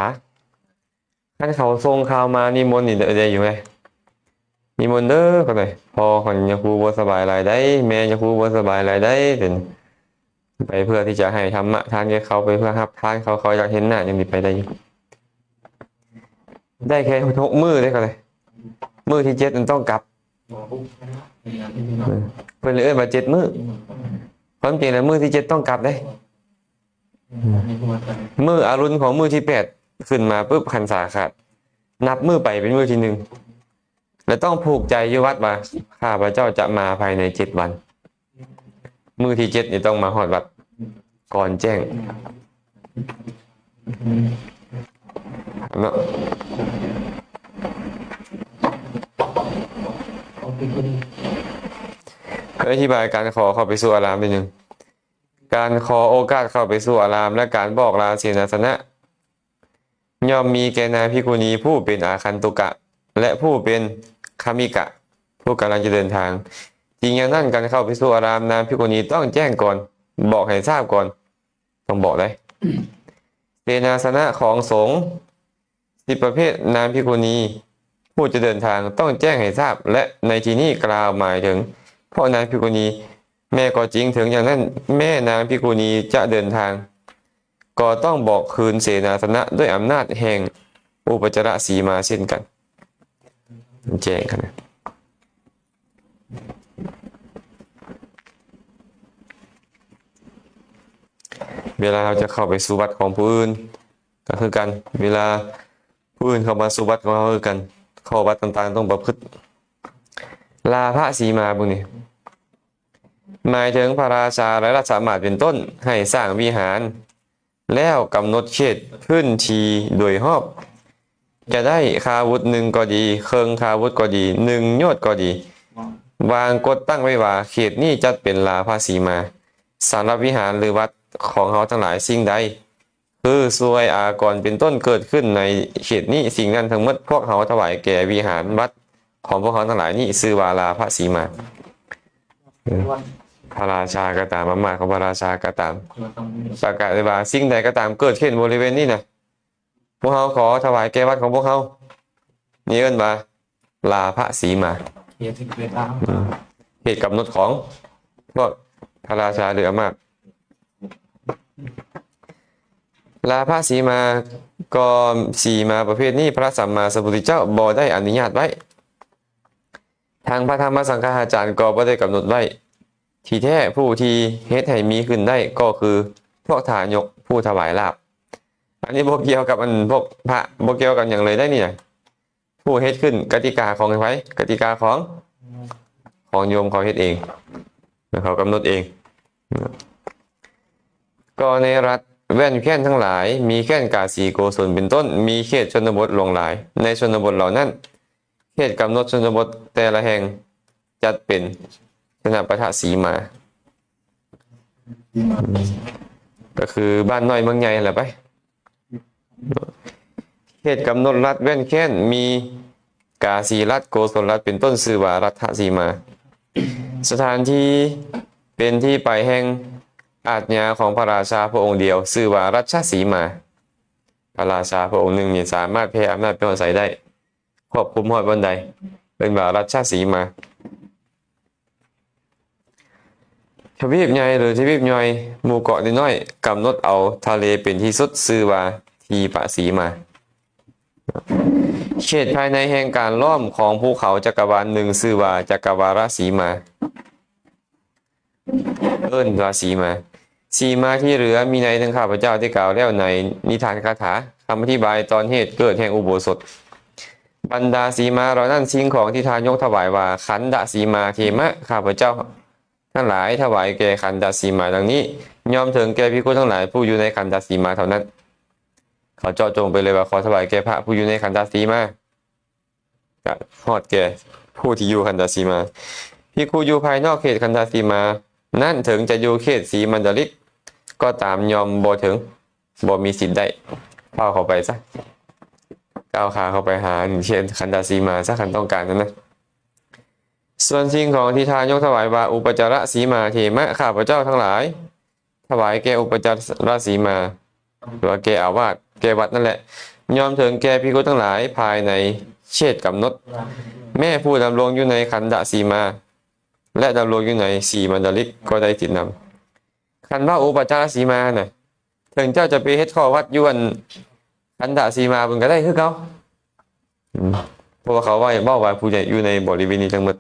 ຄັນເຂົາສົ່ງຂ່າວມານິມົນນີ້ໄດ້ຢູ່ເດ້ ນິມົນເດີ ກໍໄດ້ ພໍ່ຂອງຍາຄູບໍ່ສະບາຍຫຼາຍໃດ໋ ແມ່ຍາຄູບໍ່ສະບາຍຫຼາຍໃດ໋ ເປັນ ໄປເພື່ອທີ່ຈະໃຫ້ທຳມະທານແກ່ເຂົາ ໄປເພື່ອຮັບທານເຂົາ ເຂົາຢາກເຫັນໜ້າ ຍັງຊິໄປໄດ້ຢູ່. ໄດ້ແຄ່ຫົກມື້ເດ້ ກໍໄດ້ ມື້ທີເຈັດນັ້ນຕ້ອງກັບ ເອີ ເພິ່ນເອີ້ນວ່າເຈັດມື້ ຄວາມຈິງແລ້ວມື້ທີເຈັດຕ້ອງກັບເດ້. ມື້ອະລຸນຂອງມື້ທີແປດຂຶ້ນມາປຶບ ພັນສາຂາດ ນັບມື້ໄປເປັນມື້ທີໜຶ່ງ ແລະ ຕ້ອງຜູກໃຈຢູ່ວັດວ່າ ຂ້າພະເຈົ້າຈະມາພາຍໃນເຈັດວັນ ມື້ທີເຈັດນີ້ຕ້ອງມາຮອດວັດກ່ອນແຈ້ງເນາະ. ເອີ ອະທິບາຍການຂໍເຂົ້າໄປສູ່ອາລາມນິດໜຶ່ງ. ການຂໍໂອກາດເຂົ້າໄປສູ່ອາລາມ ແລະ ການບອກລາເສນາສະນະ ຍ່ອມມີແກ່ນາງພິກຂຸນີຜູ້ເປັນອາຄັນຕຸກະ ແລະ ຜູ້ເປັນຄະມິກະ ຜູ້ກຳລັງຈະເດີນທາງ. ຈິງຢ່າງນັ້ນ ການເຂົ້າໄປສູ່ອາລາມ ນາງພິກຂຸນີຕ້ອງແຈ້ງກ່ອນ, ບອກໃຫ້ຊາບກ່ອນ, ຕ້ອງບອກໄດ້. ເສນາສະນະຂອງສົງ ສິບປະເພດ ນາງພິກຂຸນີຜູ້ຈະເດີນທາງຕ້ອງແຈ້ງໃຫ້ຊາບ ແລະ ໃນທີ່ນີ້ກ່າວໝາຍເຖິງພວກນາງພິກຂຸນີແມ່ກໍຈິງ. ເຖິງຢ່າງນັ້ນ ແມ້ນາງພິກຂຸນີຈະເດີນທາງ ກໍຕ້ອງບອກຄືນເສນາສະນະດ້ວຍອຳນາດແຫ່ງອຸປະຈາລະສີມາເຊັ່ນກັນ. ແຈ້ງຂະໜາດ ເວລາເຮົາຈະເຂົ້າໄປສູ່ວັດຂອງຜູ້ອື່ນກໍຄືກັນ, ເວລາຜູ້ອື່ນເຂົ້າມາສູ່ວັດຂອງເຮົາຄືກັນ, ຂໍ້ວັດຕ່າງໆຕ້ອງປະພຶດ. ລາພະສີມາເບິ່ງນີ້ ໝາຍເຖິງພະລາຊາ ແລະ ລັດສະອາມາດເປັນຕົ້ນ ໃຫ້ສ້າງວິຫານ ແລ້ວກຳນົດເຂດພື້ນທີ່ໂດຍຮອບ ຈະໄດ້ຄາວຸດໜຶ່ງກໍດີ, ເຄິ່ງຄາວຸດກໍດີ, ໜຶ່ງໂຍດກໍດີ, ວາງກົດຕັ້ງໄວ້ວ່າ ເຂດນີ້ຈັດເປັນລາພະສີມາ. ສຳລັບວິຫານ ຫຼື ວັດຂອງເຮົາທັງຫຼາຍ, ສິ່ງໃດຄືສວຍອາກອນເປັນຕົ້ນເກີດຂຶ້ນໃນເຂດນີ້, ສິ່ງນັ້ນທັງໝົດພວກເຮົາຖວາຍແກ່ວິຫານວັດ ຂອງພວກເຮົາທັງຫຼາຍນີ້ຊື່ວ່າລາພະສີມາ. ເອີ ພະລາຊາກໍຕາມ, ອຳນາດຂອງພະລາຊາກໍຕາມ, ປະກາດໄດ້ວ່າ ສິ່ງໃດກໍຕາມເກີດຂຶ້ນບໍລິເວນນີ້ນະ, ພວກເຮົາຂໍຖວາຍແກ່ວັດຂອງພວກເຮົາ. ນີ້ເອີ້ນວ່າລາພະສີມາ. ເຂດທີ່ເປັນລາພະ ອືມ ເຂດກຳນົດຂອງພວກພະລາຊາ ຫຼື ອຳນາດ. ລາພະສີມາ ກໍສີມາປະເພດນີ້ ພະສຳມາສຳພຸດທະເຈົ້າບໍ່ໄດ້ອະນຸຍາດໄວ້, ທາງພະທຳມະສັງຄະອາຈານກໍບໍ່ໄດ້ກຳນົດໄວ້. ທີ່ແທ້ຜູ້ທີ່ເຮັດໃຫ້ມີຂຶ້ນໄດ້ກໍຄືພວກທາຍົກຜູ້ຖວາຍລາບ. ອັນນີ້ບໍ່ກ່ຽວກັບອັນພວກພະ, ບໍ່ກ່ຽວກັບຫຍັງເລີຍໄດ໋ນີ້ນະ. ຜູ້ເຮັດຂຶ້ນ ກະຕິກາຂອງໃຜ? ກະຕິກາຂອງ ຂອງໂຍມເຂົາເຮັດເອງ ແລະ ເຂົາກຳນົດເອງ. ກໍໃນລັດ ແວ່ນແຄ້ນທັງຫຼາຍ ມີແຄ້ນກາສີໂກສົນເປັນຕົ້ນ ມີເຂດຊົນນະບົດຫຼວງຫຼາຍ. ໃນຊົນນະບົດເຫຼົ່ານັ້ນ ເຂດກຳນົດຊົນນະບົດແຕ່ລະແຫ່ງຈັດເປັນຊະນະປະທະສີມາ ກໍຄືບ້ານນ້ອຍເມືອງໃຫຍ່ຫັ້ນແຫຼະໄປ. ເຂດກຳນົດລັດແວ່ນແຄ້ນມີກາສີລັດ ໂກສົນລັດ ເປັນຕົ້ນ ຊື່ວ່າລັດທະສີມາ. ສະຖານທີ່ເປັນທີ່ໄປແຫ່ງອາດຍາຂອງພະລາຊາພະອົງດຽວ ຊື່ວ່າລັດຊະສີມາ. ພະລາຊາພະອົງໜຶ່ງນີ້ສາມາດແຜ່ອຳນາດໄປຮອດໃສໄດ້ ຄວບຄຸມຮອດບ່ອນໃດ ເອີ້ນວ່າລັດຊະສີມາ. ທະວີບໃຫຍ່ ຫຼື ທະວີບຍ່ອຍ ໝູ່ເກາະນ້ອຍໆ ກຳນົດເອົາທະເລເປັນທີ່ສຸດ ຊື່ວ່າທີປະສີມາ. ເຂດພາຍໃນແຫ່ງການລ້ອມຂອງພູເຂົາຈັກກະວານໜຶ່ງ ຊື່ວ່າຈັກກະວາລະສີມາ ເອີ້ນວ່າສີມາ. ສີມາທີ່ເຫຼືອມີໃນດັ່ງຂ້າພະເຈົ້າໄດ້ກ່າວແລ້ວໃນນິທານຄາຖາ ຄຳອະທິບາຍຕອນເຫດເກີດແຫ່ງອຸໂບສົດ. ບັນດາສີມາເຫຼົ່ານັ້ນ ສິ່ງຂອງທີ່ທ່ານຍົກຖວາຍວ່າ ຄັນດະສີມາເທມະ ຂ້າພະເຈົ້າທັງຫຼາຍຖວາຍແກ່ຄັນດະສີມາດັ່ງນີ້ ຍ່ອມເຖິງແກ່ພິກຂຸທັງຫຼາຍຜູ້ຢູ່ໃນຄັນດະສີມາເທົ່ານັ້ນ. ເຂົາເຈາະຈົງໄປເລີຍວ່າ ຂໍຖວາຍແກ່ພະຜູ້ຢູ່ໃນຄັນດະສີມາ ກະຮອດແກ່ຜູ້ທີ່ຢູ່ຄັນດະສີມາ. ພິກຂຸຢູ່ພາຍນອກເຂດຄັນດະສີມານັ້ນ ເຖິງຈະຢູ່ເຂດສີມັນດາລິກກໍຕາມ ຍ່ອມບໍ່ເຖິງ ບໍ່ມີສິດໄດ້. ເຂົ້າເຂົ້າໄປຊະ ກ້າວຂາເຂົ້າໄປຫາເຂດຄັນດະສີມາຊະ ຄັນຕ້ອງການນັ້ນນະ. ສ່ວນສິ່ງຂອງທີ່ທ່ານຍົກຖວາຍວ່າ ອຸປະຈາລະສີມາເທມະ ຂ້າພະເຈົ້າທັງຫຼາຍ ຖວາຍແກ່ອຸປະຈາລະສີມາ ຫຼືວ່າແກ່ອາວາດ ແກ່ວັດນັ້ນແຫຼະ ຍ່ອມເຖິງແກ່ພິກຂຸທັງຫຼາຍ ພາຍໃນເຂດກຳນົດ ແມ້ຜູ້ດຳລົງຢູ່ໃນຄັນດະສີມາ ແລະ ດຳລົງຢູ່ໃນສີມັນດາລິກກໍໄດ້ສິດນຳ. ຄັນວ່າອຸປະຈາລະສີມານະ ເຖິງເຈົ້າຈະໄປເຮັດຂໍ້ວັດຢູ່ອັນຄັນດະສີມາພຸ້ນກໍໄດ້ຄືເກົ່າ ອືມ ເພາະວ່າເຂົາເວົ້າ ເວົ້າວ່າຜູ້ໃຫຍ່ຢູ່ໃນບໍລິເວນນີ້ທັງໝົດ.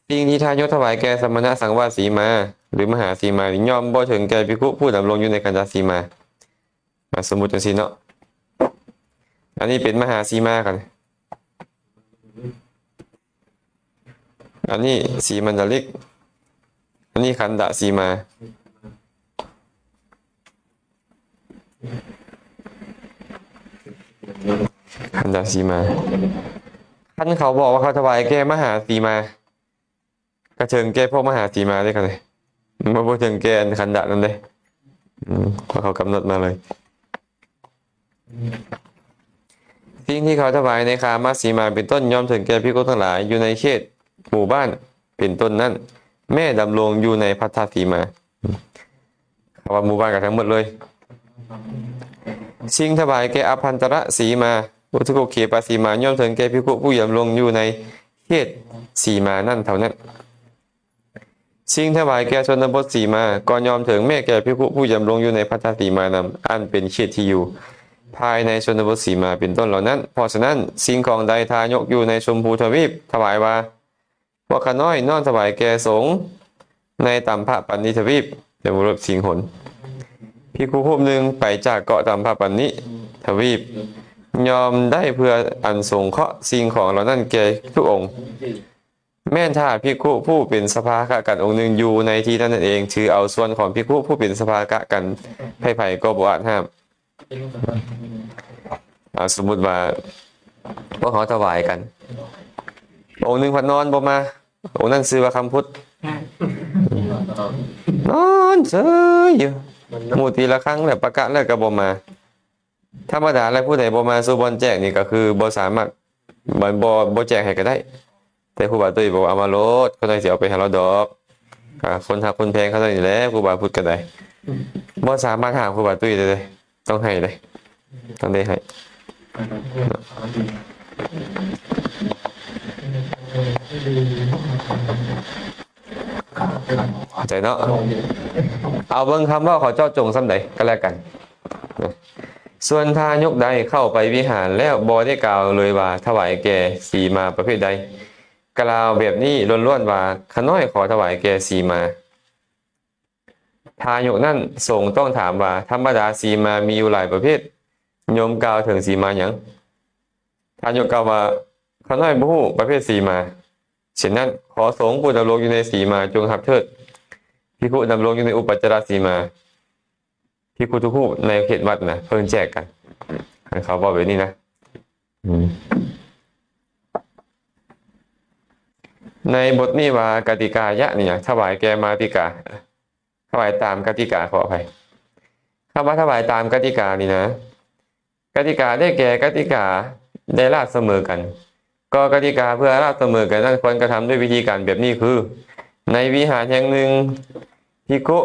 ສິ່ງທີ່ທ່ານຍົກຖວາຍແກ່ສະມະນະສັງວາດສີມາ ຫຼື ມະຫາສີມານີ້ ຍ່ອມບໍ່ເຖິງແກ່ພິກຂຸຜູ້ດຳລົງຢູ່ໃນຄັນດະສີມາ. ອ່າ ສົມມຸດຈັ່ງຊີ້ເນາະ ອັນນີ້ເປັນມະຫາສີມາກັນ ອັນນີ້ສີມັນດາລິກ ອັນນີ້ຄັນດະສີມາ. ຄັນດະສີມາ ຄັນເຂົາບອກວ່າເຂົາຖວາຍແກ່ມະຫາສີມາ ກະເຖິງແກ່ພວກມະຫາສີມາເດ້ຄັນນີ້ ບໍ່ ບໍ່ເຖິງແກ່ອັນຄັນດະນັ້ນເດ້ ອືມ ເພາະເຂົາກຳນົດມາເລີຍ. ສິ່ງທີ່ເຂົາຖວາຍໃນຄາມະສີມາເປັນຕົ້ນ ຍ່ອມເຖິງແກ່ພິກຂຸທັງຫຼາຍ ຢູ່ໃນເຂດໝູ່ບ້ານເປັນຕົ້ນນັ້ນ ແມ້ດຳລົງຢູ່ໃນພັດທະສີມາ. ເຂົາວ່າໝູ່ບ້ານກັນທັງໝົດເລີຍ. ສິ່ງຖວາຍແກ່ອະພັນຕະລະສີມາ ອຸທົກຂຸເຂປະສີມາ ຍ່ອມເຖິງແກ່ພິກຂຸຜູ້ດຳລົງຢູ່ໃນເຂດສີມານັ້ນເທົ່ານັ້ນ. ສິ່ງຖວາຍແກ່ຊົນນະບົດສີມາ ກໍຍ່ອມເຖິງແມ້ແກ່ພິກຂຸຜູ້ດຳລົງຢູ່ໃນພັດທະສີມານຳ ອັນເປັນເຂດທີ່ຢູ່ພາຍໃນຊົນນະບົດສີມາເປັນຕົ້ນເຫຼົ່ານັ້ນ. ເພາະສະນັ້ນ, ສິ່ງຂອງໃດທາຍົກຢູ່ໃນຊົມພູທະວີບຖວາຍວ່າ ພວກຂ້ານ້ອຍນ້ອມຖວາຍແກ່ສົງໃນຕຳພະປັນນິທະວີບ ໃນວົງເລັບສິງຫົນ. ພິກຂຸຮູບໜຶ່ງໄປຈາກເກາະຕຳພະປັນນິທະວີບ ຍ່ອມໄດ້ເພື່ອອັນສົງເຄາະສິ່ງຂອງເຫຼົ່ານັ້ນແກ່ທຸກອົງ. ແມ່ນຖ້າພິກຂຸຜູ້ເປັນສະພາກະກັນອົງໜຶ່ງຢູ່ໃນທີ່ນັ້ນນັ້ນເອງ ຖືເອົາສ່ວນຂອງພິກຂຸຜູ້ເປັນສະພາກະກັນ ໃຜໆກໍບໍ່ອາດຫ້າມ. ອ່າ ສົມມຸດວ່າພວກເຮົາຖວາຍກັນ ອົງໜຶ່ງພັດນອນບໍ່ມາ ອົງນັ້ນຊື່ວ່າຄຳພຸດ ນອນເຊີຍຢູ່ ໝູ່ຕີລະຄັງແລ້ວປະກາດແລ້ວກໍບໍ່ມາ. ທຳມະດາແລ້ວ ຜູ້ໃດບໍ່ມາສູ່ບ່ອນແຈກນີ້ກໍຄືບໍ່ສາມາດ ບໍ່ ບໍ່ ບໍ່ແຈກໃຫ້ກໍໄດ້ ແຕ່ຄູບາຕຸ້ຍບອກວ່າ ເອົາມາໂລດ ຂ້ານ້ອຍຊິເອົາໄປໃຫ້ລາວດອກ. ອ່າ ຄົນຮັກຄົນແພງຂ້ານ້ອຍນີ້ແຫຼະ ຄູບາພຸດກໍໄດ້ ບໍ່ສາມາດຫ້າມຄູບາຕຸ້ຍໄດ້ເດ້ ຕ້ອງໃຫ້ເດ້ ຕ້ອງໄດ້ໃຫ້. ເຂົ້າໃຈເນາະ? ເອົາເບິ່ງຄຳເວົ້າເຂົາເຈາະຈົງສ່ຳໃດກໍແລ້ວກັນ. ສ່ວນທາຍົກໃດເຂົ້າໄປວິຫານແລ້ວບໍ່ໄດ້ກ່າວເລີຍວ່າຖວາຍແກ່ສີມາປະເພດໃດ, ກ່າວແບບນີ້ລ້ວນໆວ່າ ຂ້ານ້ອຍຂໍຖວາຍແກ່ສີມາ. ທາຍົກນັ້ນ ສົງຕ້ອງຖາມວ່າ ທຳມະດາສີມາມີຢູ່ຫຼາຍປະເພດ, ໂຍມກ່າວເຖິງສີມາຫຍັງ? ທາຍົກກ່າວວ່າ ຂ້ານ້ອຍບໍ່ຮູ້ປະເພດສີມາ. ເຊັ່ນນັ້ນ, ຂໍສົງຜູ້ດຳລົງຢູ່ໃນສີມາຈົ່ງຮັບເທີດ. ພິກຂຸດຳລົງຢູ່ໃນອຸປະຈາລະສີມາ. ພິກຂຸທຸກຮູບໃນເຂດວັດນະ ເພິ່ນແຈກກັນ. ເຂົາເວົ້າແບບນີ້ນະ. ອືມ ໃນບົດນີ້ວ່າ ກະຕິກາຍະນີ້ນະ ຖວາຍແກ່ມາຕິກາ ຖວາຍຕາມກະຕິກາ ຂໍອະໄພ ຄຳວ່າຖວາຍຕາມກະຕິການີ້ນະ ກະຕິກາໄດ້ແກ່ກະຕິກາໄດ້ລາບສະເໝີກັນ. ກໍກະຕິກາເພື່ອລາບສະເໝີກັນນັ້ນ ຄວນກະທຳດ້ວຍວິທີການແບບນີ້ຄື ໃນວິຫານແຫ່ງໜຶ່ງ ພິກຂຸ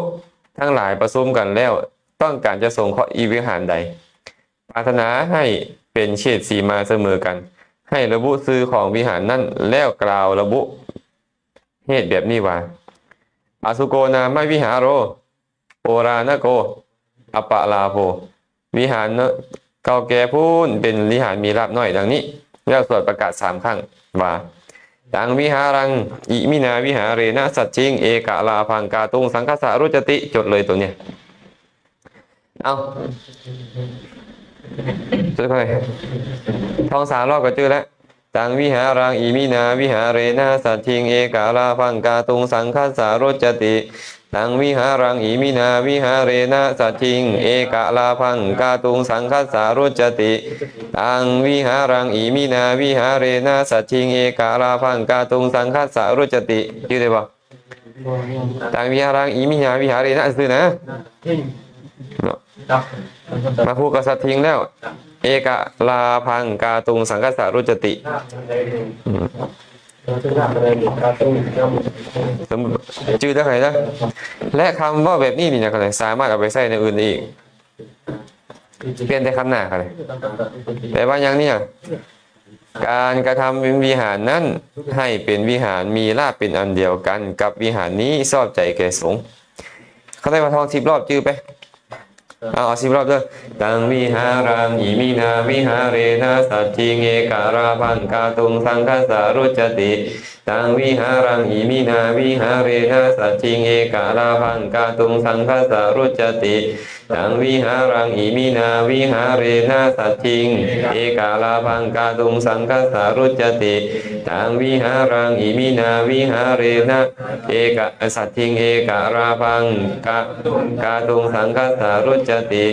ທັງຫຼາຍປະຊຸມກັນແລ້ວ ຕ້ອງການຈະສົງເຄາະອີກວິຫານໃດ ປາດຖະໜາໃຫ້ເປັນເຂດສີມາສະເໝີກັນ ໃຫ້ລະບຸຊື່ຂອງວິຫານນັ້ນ ແລ້ວກ່າວລະບຸເຫດແບບນີ້ວ່າ ອະສຸໂກນາມະວິຫາໂຣ ໂອລານະໂກ ອະປະລາໂພ ວິຫານເກົ່າແກ່ພຸ້ນເປັນວິຫານມີລາບນ້ອຍ ດັ່ງນີ້. ແລ້ວສວດປະກາດສາມຄັ້ງວ່າ ຕັງວິຫາລັງ ອິມິນາວິຫາເຣນະ ສັດຖິງ ເອກະລາພັງ ກາຕຸງ ສັງຄັດສະ ຣຸດຈະຕິ. ຈົດເລີຍໂຕນີ້. ເອົາ ຈື່ເທົ່າໃດ? ທ່ອງສາມຮອບກໍຈື່ແລ້ວ. ຕັງວິຫາລັງ ອິມິນາວິຫາເຣນະ ສັດຖິງ ເອກະລາພັງ ກາຕຸງ ສັງຄັດສະ ຣຸດຈະຕິ. ຕັງວິຫາລັງ ອິມິນາວິຫາເຣນະ ສັດຖິງ ເອກະລາພັງ ກາຕຸງ ສັງຄັດສະ ຣຸດຈະຕິ. ຕັງວິຫາລັງ ອິມິນາວິຫາເຣນະ ສັດຖິງ ເອກະລາພັງ ກາຕຸງ ສັງຄັດສະ ຣຸດຈະຕິ. ຈື່ໄດ້ບໍ່? ຕັງວິຫາລັງ ອິມິນາວິຫາເຣນະ ຊື່ນະ ເນາະ. ມາພູກະສັດທິງແລ້ວ ເອກະລາພັງ ກາຕຸງ ສັງຄັດສະ ຣຸດຈະຕິ. ອືມ ຈື່ໄດ້ໃດນະ? ແລະ ຄຳເວົ້າແບບນີ້ນີ້ນະ ສາມາດເອົາໄປໃຊ້ແນວອື່ນໄດ້ອີກ. ປ່ຽນແຕ່ຄຳໜ້າກໍໄດ້. ແປວ່າຫຍັງນີ້? ການກະທຳວິຫານນັ້ນ ໃຫ້ເປັນວິຫານມີລາບເປັນອັນດຽວກັນກັບວິຫານນີ້ ຊອບໃຈແກ່ສົງ. ເຂົາໄດ້ວ່າທ່ອງສິບລອບ ຈື່ໄປ. ເອົາ ເອົາສິບລອບເດີ. ຕັງວິຫາລັງ ອິມິນາວິຫາເຣນະ ສັດຖິງ ເອກະລາພັງ ກາຕຸງ ສັງຄັດສະ ຣຸດຈະຕິ. ຕັງວິຫາລັງ ອິມິນາວິຫາເຣນະ ສັດຖິງ ເອກະລາພັງ ກາຕຸງ ສັງຄັດສະ ຣຸດຈະຕິ. ຕັງວິຫາລັງ ອິມິນາວິຫາເຣນະ ສັດຖິງ ເອກະລາພັງ ກາຕຸງ ສັງຄັດສະ ຣຸດຈະຕິ. ຕັງວິຫາລັງ ອິມິນາວິຫາເຣນະ ເອກະ ສັດຖິງ ເອກະລາພັງ ກາ ກາຕຸງ ສັງຄັດສະ ຣຸດຈະຕິ.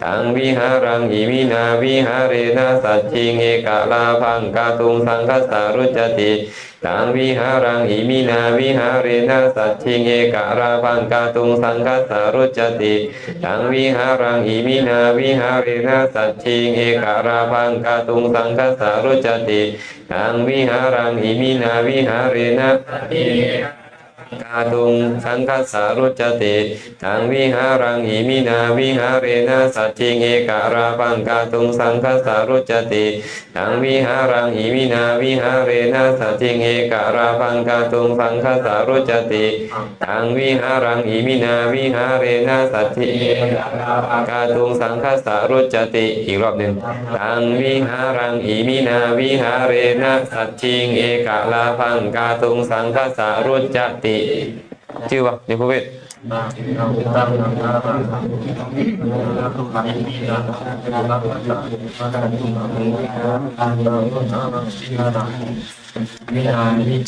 ຕັງວິຫາລັງ ອິມິນາວິຫາເຣນະ ສັດຖິງ ເອກະລາພັງ ກາຕຸງ ສັງຄັດສະ ຣຸດຈະຕິ. ຕັງວິຫາລັງ ອິມິນາວິຫາເຣນະ ສັດຖິງ ເອກະລາພັງ ກາຕຸງ ສັງຄັດສະ ຣຸດຈະຕິ. ຕັງວິຫາລັງ ອິມິນາວິຫາເຣນະ ສັດຖິງ ເອກະລາພັງ ກາຕຸງ ສັງຄັດສະ ຣຸດຈະຕິ. ຕັງວິຫາລັງ ອິມິນາວິຫາເຣນະ ກາຕຸງ ສັງຄັດສະ ຣຸດຈະຕິ. ຕັງວິຫາລັງ ອິມິນາວິຫາເຣນະ ສັດຖິງ ເອກະລາພັງ ກາຕຸງ ສັງຄັດສະ ຣຸດຈະຕິ. ຕັງວິຫາລັງ ອິມິນາວິຫາເຣນະ ສັດຖິງ ເອກະລາພັງ ກາຕຸງ ສັງຄັດສະ ຣຸດຈະຕິ. ຕັງວິຫາລັງ ອິມິນາວິຫາເຣນະ ສັດຖິງ ເອກະລາພັງ ກາຕຸງ ສັງຄັດສະ ຣຸດຈະຕິ. ອີກລອບໜຶ່ງ. ຕັງວິຫາລັງ ອິມິນາວິຫາເຣນະ ສັດ ທິງ ເອກະລາພັງ ກາຕຸງ ສັງຄັດສະ ຣຸດຈະຕິ. ຈື່ບໍ່ ຍາຄູເວດ?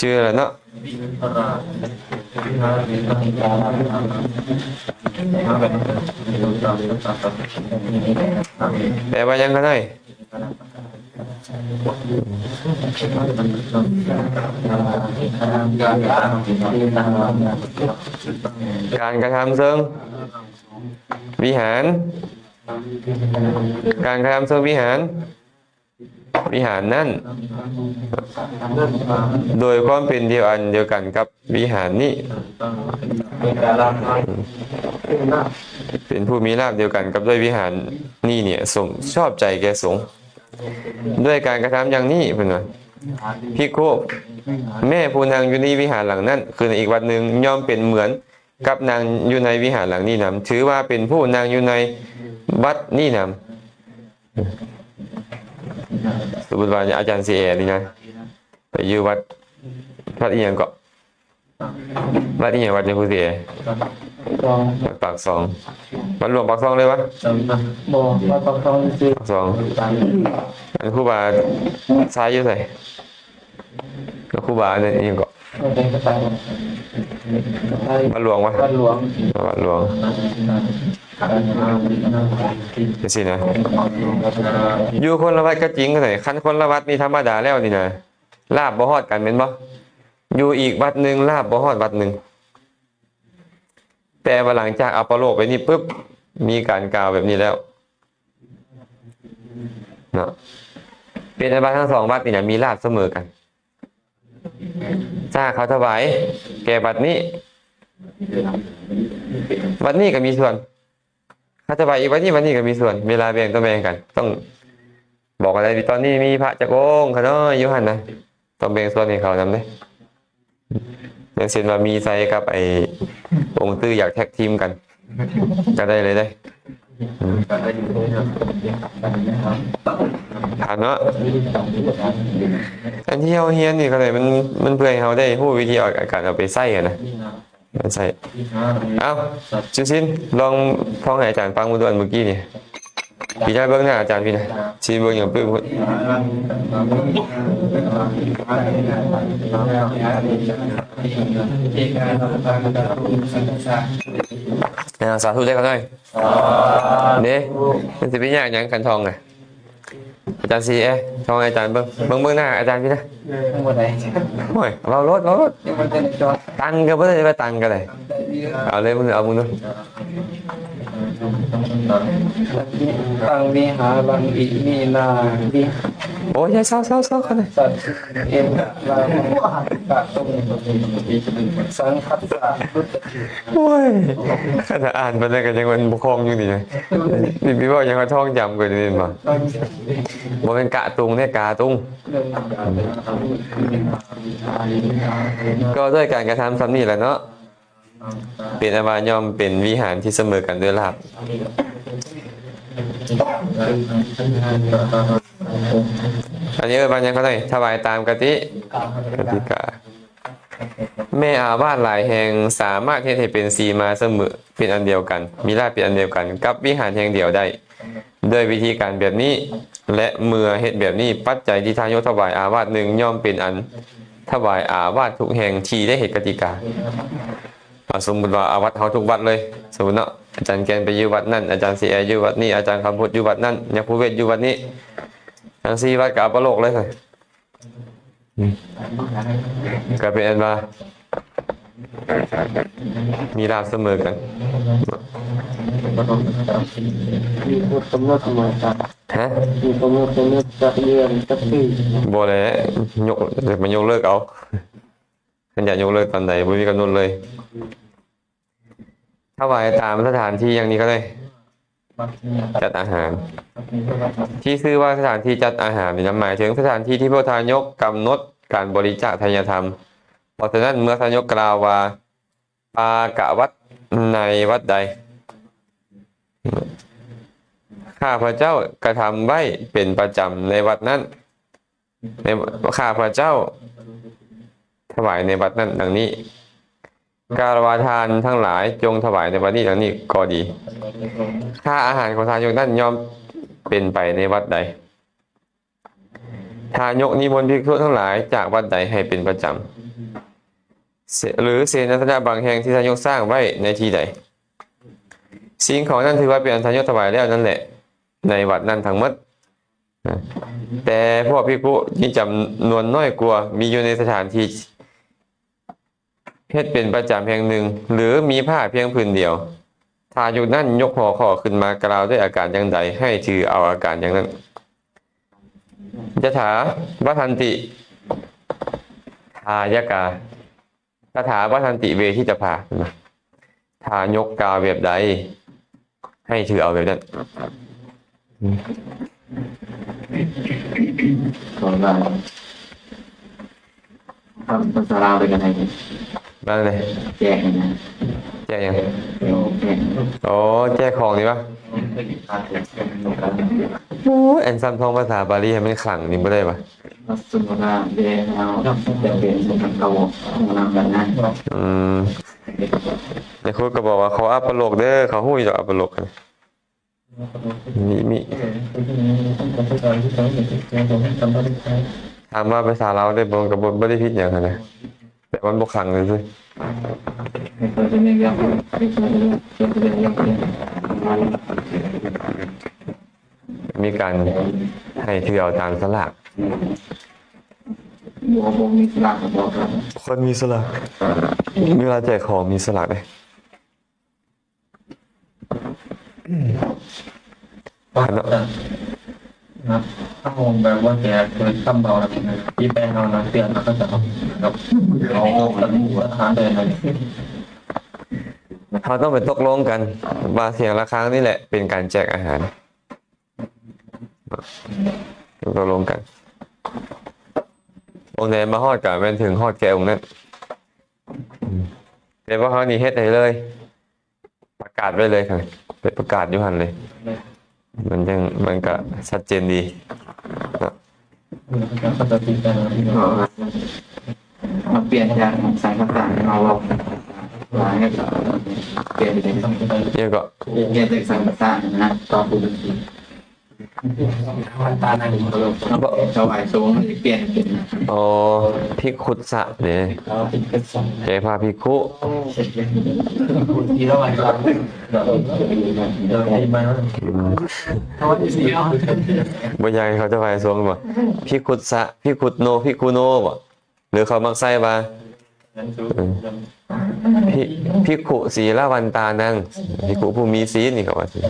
ຈື່ແລ້ວເນາະ. ແປວ່າຫຍັງຂະນ້ອຍ? ການກະທຳເຊິ່ງວິຫານ, ການກະທຳເຊິ່ງວິຫານ, ວິຫານນັ້ນ ໂດຍຄວາມເປັນດຽວອັນດຽວກັນກັບວິຫານນີ້, ເປັນຜູ້ມີລາບດຽວກັນກັບດ້ວຍວິຫານນີ້ເນຍ, ສົມຊອບໃຈແກ່ສົງ. ດ້ວຍການກະທຳຢ່າງນີ້ ເພິ່ນວ່າ, ພິກຂຸ ແມ່ຜູ້ນັ່ງຢູ່ໃນວິຫານຫຼັງນັ້ນ ຄືໃນອີກວັດໜຶ່ງ ຍ່ອມເປັນເໝືອນກັບນັ່ງຢູ່ໃນວິຫານຫຼັງນີ້ນຳ, ຖືວ່າເປັນຜູ້ນັ່ງຢູ່ໃນວັດນີ້ນຳ. ສົມມຸດວ່າອາຈານເສຍນີ້ນະ ໄປຢູ່ວັດ, ວັດອີ່ຫຍັງເກາະ? ວັດອີ່ຫຍັງ? ວັດຍາຄູເສຍ? ປາກຊ່ອງ. ວັດປາກຊ່ອງ. ວັດຫຼວງປາກຊ່ອງເລີຍວະ? ບໍ່, ວັດປາກຊ່ອງຊື່. ປາກຊ່ອງ. ອັນຄູບາຊາຍຢູ່ໃສ? ແລ້ວຄູບາອັນນັ້ນອີ່ຫຍັງເກາະ? ວັດແດງກະຕ່າຍ. ວັດຫຼວງວະ? ວັດຫຼວງ ວັດຫຼວງ ຈັ່ງຊີ້ນະ. ຢູ່ຄົນລະວັດກໍຈິງ, ຄັນຄົນລະວັດນີ້ທຳມະດາແລ້ວນີ້ນະ ລາບບໍ່ຮອດກັນແມ່ນບໍ່? ຢູ່ອີກວັດໜຶ່ງ ລາບບໍ່ຮອດວັດໜຶ່ງ. ແຕ່ວ່າຫຼັງຈາກອະປະໂລກໄປນີ້ປຶບ ມີການກ່າວແບບນີ້ແລ້ວເນາະ, ເປັນອັນວ່າທັງສອງວັດນີ້ນະ ມີລາບສະເໝີກັນ. ຖ້າເຂົາຖວາຍແກ່ວັດນີ້ ວັດນີ້ກໍມີສ່ວນ, ເຂົາຖວາຍອີກວັດນີ້ ວັດນີ້ກໍມີສ່ວນ. ເວລາແບ່ງຕ້ອງແບ່ງກັນ, ຕ້ອງບອກກັນໄດ້. ຕອນນີ້ມີພະຈັກອົງຂະນ້ອຍຢູ່ຫັ້ນນະ, ຕ້ອງແບ່ງສ່ວນໃຫ້ເຂົານຳເດ້. ຢ່າງເຊັ່ນວ່າມີໄຊກັບໄອ້ອົງຕື້ຢາກແທັກທີມກັນ ກໍໄດ້ເລີຍເດ້. ອືມ ຜ່ານເນາະ. ອັນທີ່ເຮົາຮຽນນີ້ກໍໄດ້ ມັນ ມັນເພື່ອໃຫ້ເຮົາໄດ້ຮູ້ວິທີເອົາ ການເອົາໄປໃຊ້ຫັ້ນນະ, ໃຊ້. ເອົ້າ ຈຸສິນ ລອງທ່ອງໃຫ້ອາຈານຟັງເບິ່ງດູ ອັນມື້ກີ້ນີ້. ພີ່ນະ ເບິ່ງໜ້າອາຈານ ພີ່ນະ ຊິເບິ່ງຫຍັງປຶ້ມພຸ້ນ. ເອີ ສາທຸເດີ້ຂະນ້ອຍ. ເດ້ ມັນຊິໄປຍາກຫຍັງຄັນທ່ອງນະ? ອາຈານສີແອ ທ່ອງໃຫ້ອາຈານເບິ່ງ. ເບິ່ງ ເບິ່ງໜ້າອາຈານພີ້ນະ. ເອີ ບໍ່ໄດ້. ໂອ້ຍ ເວົ້າໂລດ ເວົ້າໂລດ. ຍັງບໍ່ທັນໄດ້ຈອດ. ຕັງກໍບໍ່ໄດ້ວ່າຕັງກໍໄດ້. ເອົາເລີຍ ມຶງເອົາ ມຶງດູ. ຕັງວິຫາລັງ ອິມິນາ ວິ ໂອ້ຍ ຢ່າ ເຊົາໆໆ ເຂົານະ ສັດ ເອຕະລາ ກະຕຸງ ສັງຄັດສະ ລຸດຕະ ໂອ້ຍ ຂະໜາດອ່ານປານໃດກໍຍັງມັນບໍ່ຄ່ອງຢູ່ນີ້ນະ. ນີ້ ພີ່ເວົ້າຫຍັງວ່າທ່ອງຈຳກໍໄດ້ຍິນບໍ່? ບໍ່ແມ່ນກະຕຸງເດ້ ກາຕຸງ. ກໍດ້ວຍການກະທຳສ່ຳນີ້ແຫຼະເນາະ. ເປັນອັນວ່າຍ່ອມເປັນວິຫານທີ່ສະເໝີກັນດ້ວຍລາບ. ອັນນີ້ເອີ້ນວ່າຫຍັງຄະເນາະ? ຖວາຍຕາມກະຕິ ກະຕິກາ. ແມ່ອາວາດຫຼາຍແຫ່ງສາມາດເຮັດໃຫ້ເປັນສີມາສະເໝີ ເປັນອັນດຽວກັນ, ມີລາບເປັນອັນດຽວກັນກັບວິຫານແຫ່ງດຽວໄດ້ ດ້ວຍວິທີການແບບນີ້ ແລະ ເມື່ອເຮັດແບບນີ້ ປັດໄຈທີ່ທາຍົກຖວາຍອາວາດໜຶ່ງ ຍ່ອມເປັນອັນຖວາຍອາວາດທຸກແຫ່ງທີ່ໄດ້ເຮັດກະຕິກາ. ອ່າ ສົມມຸດວ່າອາວັດເຮົາທຸກວັດເລີຍ ສົມມຸດເນາະ, ອາຈານແກ່ນໄປຢູ່ວັດນັ້ນ, ອາຈານສີແອຢູ່ວັດນີ້, ອາຈານຄຳພຸດຢູ່ວັດນັ້ນ, ຍາຄູເວດຢູ່ວັດນີ້, ທັງສີ່ວັດກໍອາປະໂລກເລີຍ. ອືມ ກໍເປັນອັນວ່າມີລາບສະເໝີກັນ. ມີບົດກຳນົດບໍ່ອາຈານ? ຮະ? ມີບົດກຳນົດກຳນົດຈັກເດືອນຈັກປີ? ບໍ່ແຫຼະ, ຍົກ ມາຍົກເລີກເອົາ. ຄັນຢາກຍົກເລີກຕອນໃດ ບໍ່ມີກຳນົດເລີຍ. ຖວາຍຕາມສະຖານທີ່ຢ່າງນີ້ກໍໄດ້ ຈັດອາຫານ. ທີ່ຊື່ວ່າສະຖານທີ່ຈັດອາຫານນີ້ນະ ໝາຍເຖິງສະຖານທີ່ທີ່ພວກທາຍົກກຳນົດການບໍລິຈາກທາຍະທຳ. ເພາະສະນັ້ນ ເມື່ອທາຍົກກ່າວວ່າ ປາກະວັດໃນວັດໃດ ຂ້າພະເຈົ້າກະທຳໄວ້ເປັນປະຈຳໃນວັດນັ້ນ ໃນ ຂ້າພະເຈົ້າຖວາຍໃນວັດນັ້ນ ດັ່ງນີ້. ກ່າວວ່າ ທ່ານທັງຫຼາຍຈົ່ງຖວາຍໃນວັດນີ້ ດັ່ງນີ້ກໍດີ. ຄ່າອາຫານຂອງທາຍົກນັ້ນຍ່ອມເປັນໄປໃນວັດໃດ? ທາຍົກນິມົນພິກສຸທັງຫຼາຍຈາກວັດໃດໃຫ້ເປັນປະຈຳ ເສ ຫຼື ເສນາສະນະບາງແຫ່ງທີ່ທາຍົກສ້າງໄວ້ໃນທີ່ໃດ? ສິ່ງຂອງນັ້ນຖືວ່າເປັນອັນທາຍົກຖວາຍແລ້ວນັ້ນແຫຼະ ໃນວັດນັ້ນທັງໝົດ. ແຕ່ພວກພິກຂຸມີຈຳນວນນ້ອຍກວ່າ ມີຢູ່ໃນສະຖານທີ່ເຮັດເປັນປະຈຳແຫ່ງໜຶ່ງ ຫຼື ມີຜ້າພຽງຜືນດຽວ. ທາຍຸກນັ້ນຍົກຫົວຂໍ້ຂຶ້ນມາກ່າວດ້ວຍອາການຢ່າງໃດ ໃຫ້ຖືເອົາອາການຢ່າງນັ້ນ. ຍະຖາວັດທັນຕິ ທາຍະກາ ຕະຖາວັດທັນຕິເວທິຕະພາ ເຫັນບໍ່? ທາຍົກກ່າວແບບໃດ ໃຫ້ຖືເອົາແບບນັ້ນ. ຂອງລາວ ພາສາລາວໄດ້ກັນໃດ? ນັ້ນແຫຼະ ແຈກຫຍັງນະ? ແຈກຫຍັງ? ແຈກ ໂອ້ ແຈກຂອງນີ້ຫວາ? ໂອ້ຍ ອັນຊ້ຳທ່ອງພາສາບາລີໃຫ້ມັນຂລັງນີ້ບໍ່ໄດ້ຫວາ? ສົມມຸດວ່າເດເຮົາຈຳເປັນຕ້ອງເຂົ້າຫ້ອງນ້ຳແບບນັ້ນ. ອືມ ແມ່ຄູກໍບອກວ່າ ເຂົາອັປະໂລກເດີ ເຂົາຮູ້ຢູ່ດອກອັປະໂລກຫັ້ນ. ມີ ມີ ຖາມວ່າພາສາລາວໄດ້ບໍ່ ມັນກໍບໍ່ ບໍ່ໄດ້ຜິດຫຍັງຫັ້ນນະ ແຕ່ມັນບໍ່ຂລັງຊື່ໆ. ມີການໃຫ້ຖືເອົາຕາມສະຫຼາກ. ບໍ່ ບໍ່ມີສະຫຼາກກໍບອກ. ຄົນມີສະຫຼາກ ເວລາແຈກຂອງມີສະຫຼາກເດ້. ເຮົາແບບວ່າແຈກເປີດຄຳເວົ້າ ທີ່ແປເຮົານະ ເຕືອນເຮົາກໍຈະເອົາ ເອົາ ເອົາ ເອົາ ເຮົາຕ້ອງໄປຕົກລົງກັນວ່າສຽງລະຄັງນີ້ແຫຼະເປັນການແຈກອາຫານ. ຕົກລົງກັນ. ອົງໃດມາຮອດກໍແມ່ນເຖິງຮອດແກ່ອົງນັ້ນ. ແຕ່ວ່າເຮົານີ້ເຮັດໃຫ້ເລີຍ ປະກາດໄວ້ເລີຍ ໄປປະກາດຢູ່ຫັ້ນເລີຍ ມັນຈັ່ງ ມັນກະຊັດເຈນດີເນາະ. ເຮົາປ່ຽນຈາກສັງຄະຕາມາເວົ້າ ຫຼາຍ ປ່ຽນເປັນ ຫຍັງເກາະ? ປ່ຽນຈາກສັງຄະຕານະ ຕໍ່ຜູ້ດຳເນີນ ວັນຕານັງ ຖວາຍສົງ ປ່ຽນເປັນ ອໍ ພິກຂຸສະເດ້ ແປພະພິກຂຸ. ບໍ່ຢາກໃຫ້ເຂົາຖວາຍສົງບໍ? ພິກຂຸສະ ພິກຂຸໂນ ພິກຂຸໂນບໍ? ຫຼືເຂົາມັກໃຊ້ວ່າ ເອີ ພິ ພິກຂຸສີລະວັນຕານັງ ພິກຂຸຜູ້ມີສີນນີ້ ເຂົາວ່າຊີ້.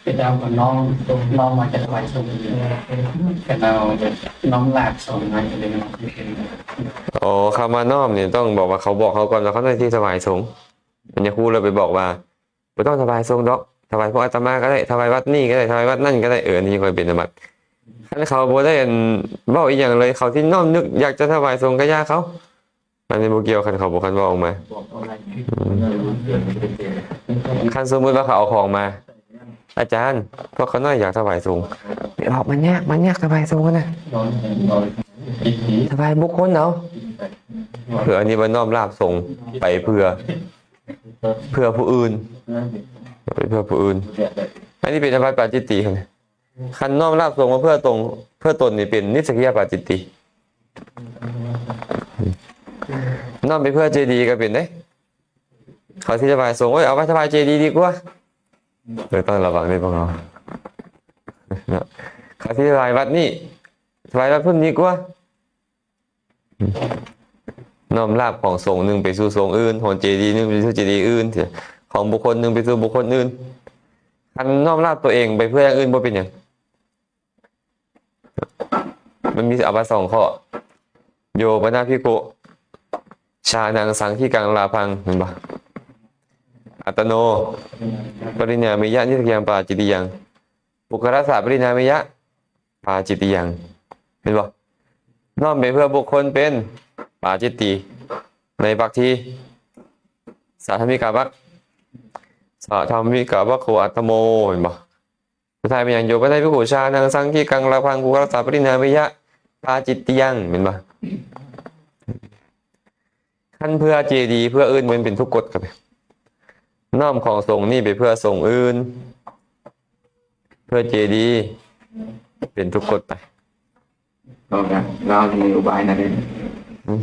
ເປັນດາວກັບນ້ອມ ນ້ອມມາຈະຖວາຍສົງ ກັນເອົານ້ອມລາບສົງມາເລີຍເນາະ. ອໍ ຄຳວ່ານ້ອມນີ້ຕ້ອງບອກວ່າ ເຂົາບອກເຮົາກ່ອນວ່າເຂົາໄດ້ທີ່ຖວາຍສົງ. ມັນຈະຮູ້ແລ້ວໄປບອກວ່າ ບໍ່ຕ້ອງຖວາຍສົງດອກ ຖວາຍພວກອາດຕະມາກໍໄດ້ ຖວາຍວັດນີ້ກໍໄດ້ ຖວາຍວັດນັ້ນກໍໄດ້ ເອີ ອັນນີ້ຄ່ອຍເປັນອາບັດ. ຄັນເຂົາບໍ່ໄດ້ ອັນ ເວົ້າອີ່ຫຍັງເລີຍ ເຂົາຊິນ້ອມນຶກຢາກຈະຖວາຍສົງກໍຢ່າເຂົາ ອັນນີ້ບໍ່ກ່ຽວ ຄັນເຂົາບໍ່ ຄັນເວົ້າອອກມາ. ອືມ ຄັນສົມມຸດວ່າເຂົາເອົາຂອງມາ ອາຈານ ພວກຂ້ານ້ອຍຢາກຖວາຍສົງ ອອກມາຍາກ ມາຍາກຖວາຍສົງນະ ຖວາຍບຸກຄົນເອົາ ເອີ ອັນນີ້ວ່ານ້ອມລາບສົງໄປເພື່ອ ເພື່ອຜູ້ອື່ນ ໄປເພື່ອຜູ້ອື່ນ. ອັນນີ້ເປັນອາບັດປາຈິດຕິ. ຄັນນ້ອມລາບສົງມາເພື່ອຕົນ ເພື່ອຕົນນີ້ເປັນນິດສະກິຍະປາຈິດຕິ. ນ້ອມໄປເພື່ອເຈດີກໍເປັນເດ້. ເຂົາຊິຖວາຍສົງ ໂອ້ຍ ເອົາໄປຖວາຍເຈດີດີກວ່າ. ເອີ ຕ້ອງລະວັງເດ້ພວກເຮົາ. ເນາະ ເຂົາຊິຖວາຍວັດນີ້ ຖວາຍວັດພຸ້ນດີກວ່າ. ນ້ອມລາບຂອງສົງໜຶ່ງໄປສູ່ສົງອື່ນ ຂອງເຈດີໜຶ່ງໄປສູ່ເຈດີອື່ນ ຂອງບຸກຄົນໜຶ່ງໄປສູ່ບຸກຄົນອື່ນ. ຄັນນ້ອມລາບຕົວເອງໄປເພື່ອຢ່າງອື່ນບໍ່ເປັນຫຍັງ. ມັນມີອາບັດສອງຂໍ້. ໂຍປະນະພິກຂຸ ຊານັງ ສັງຄີກັງ ລາພັງ ເຫັນບໍ່? ອັດຕະໂນ ປະລິນາມິຍະ ນິດສະກິຍັງ ປາຈິດຕິຍັງ ປຸກຄະລະສະ ປະລິນາມິຍະ ປາຈິດຕິຍັງ ເຫັນບໍ່? ນ້ອມໄປເພື່ອບຸກຄົນເປັນປາຈິດຕິ ໃນວັກທີ ສະທຳມິກາວັກ ສະທຳມິກາວັກໂຄ ອັດຕະໂມ ເຫັນບໍ່? ສຸດທ້າຍເປັນຫຍັງ? ໂຍປະນະພິກຂຸ ຊານັງ ສັງຄີກັງ ລາພັງ ປຸກຄະລະສະ ປະລິນາມິຍະ ປາຈິດຕິຍັງ ເຫັນບໍ່? ຄັນເພື່ອເຈດີ ເພື່ອອື່ນ ມັນເປັນທຸກກົດກັນ. ນ້ອມຂອງສົງນີ້ໄປເພື່ອສົງອື່ນ ເພື່ອເຈດີ ເປັນທຸກກົດໄປ. ເຂົາກໍ ລາວມີອຸບາຍນັ້ນເດ້. ອືມ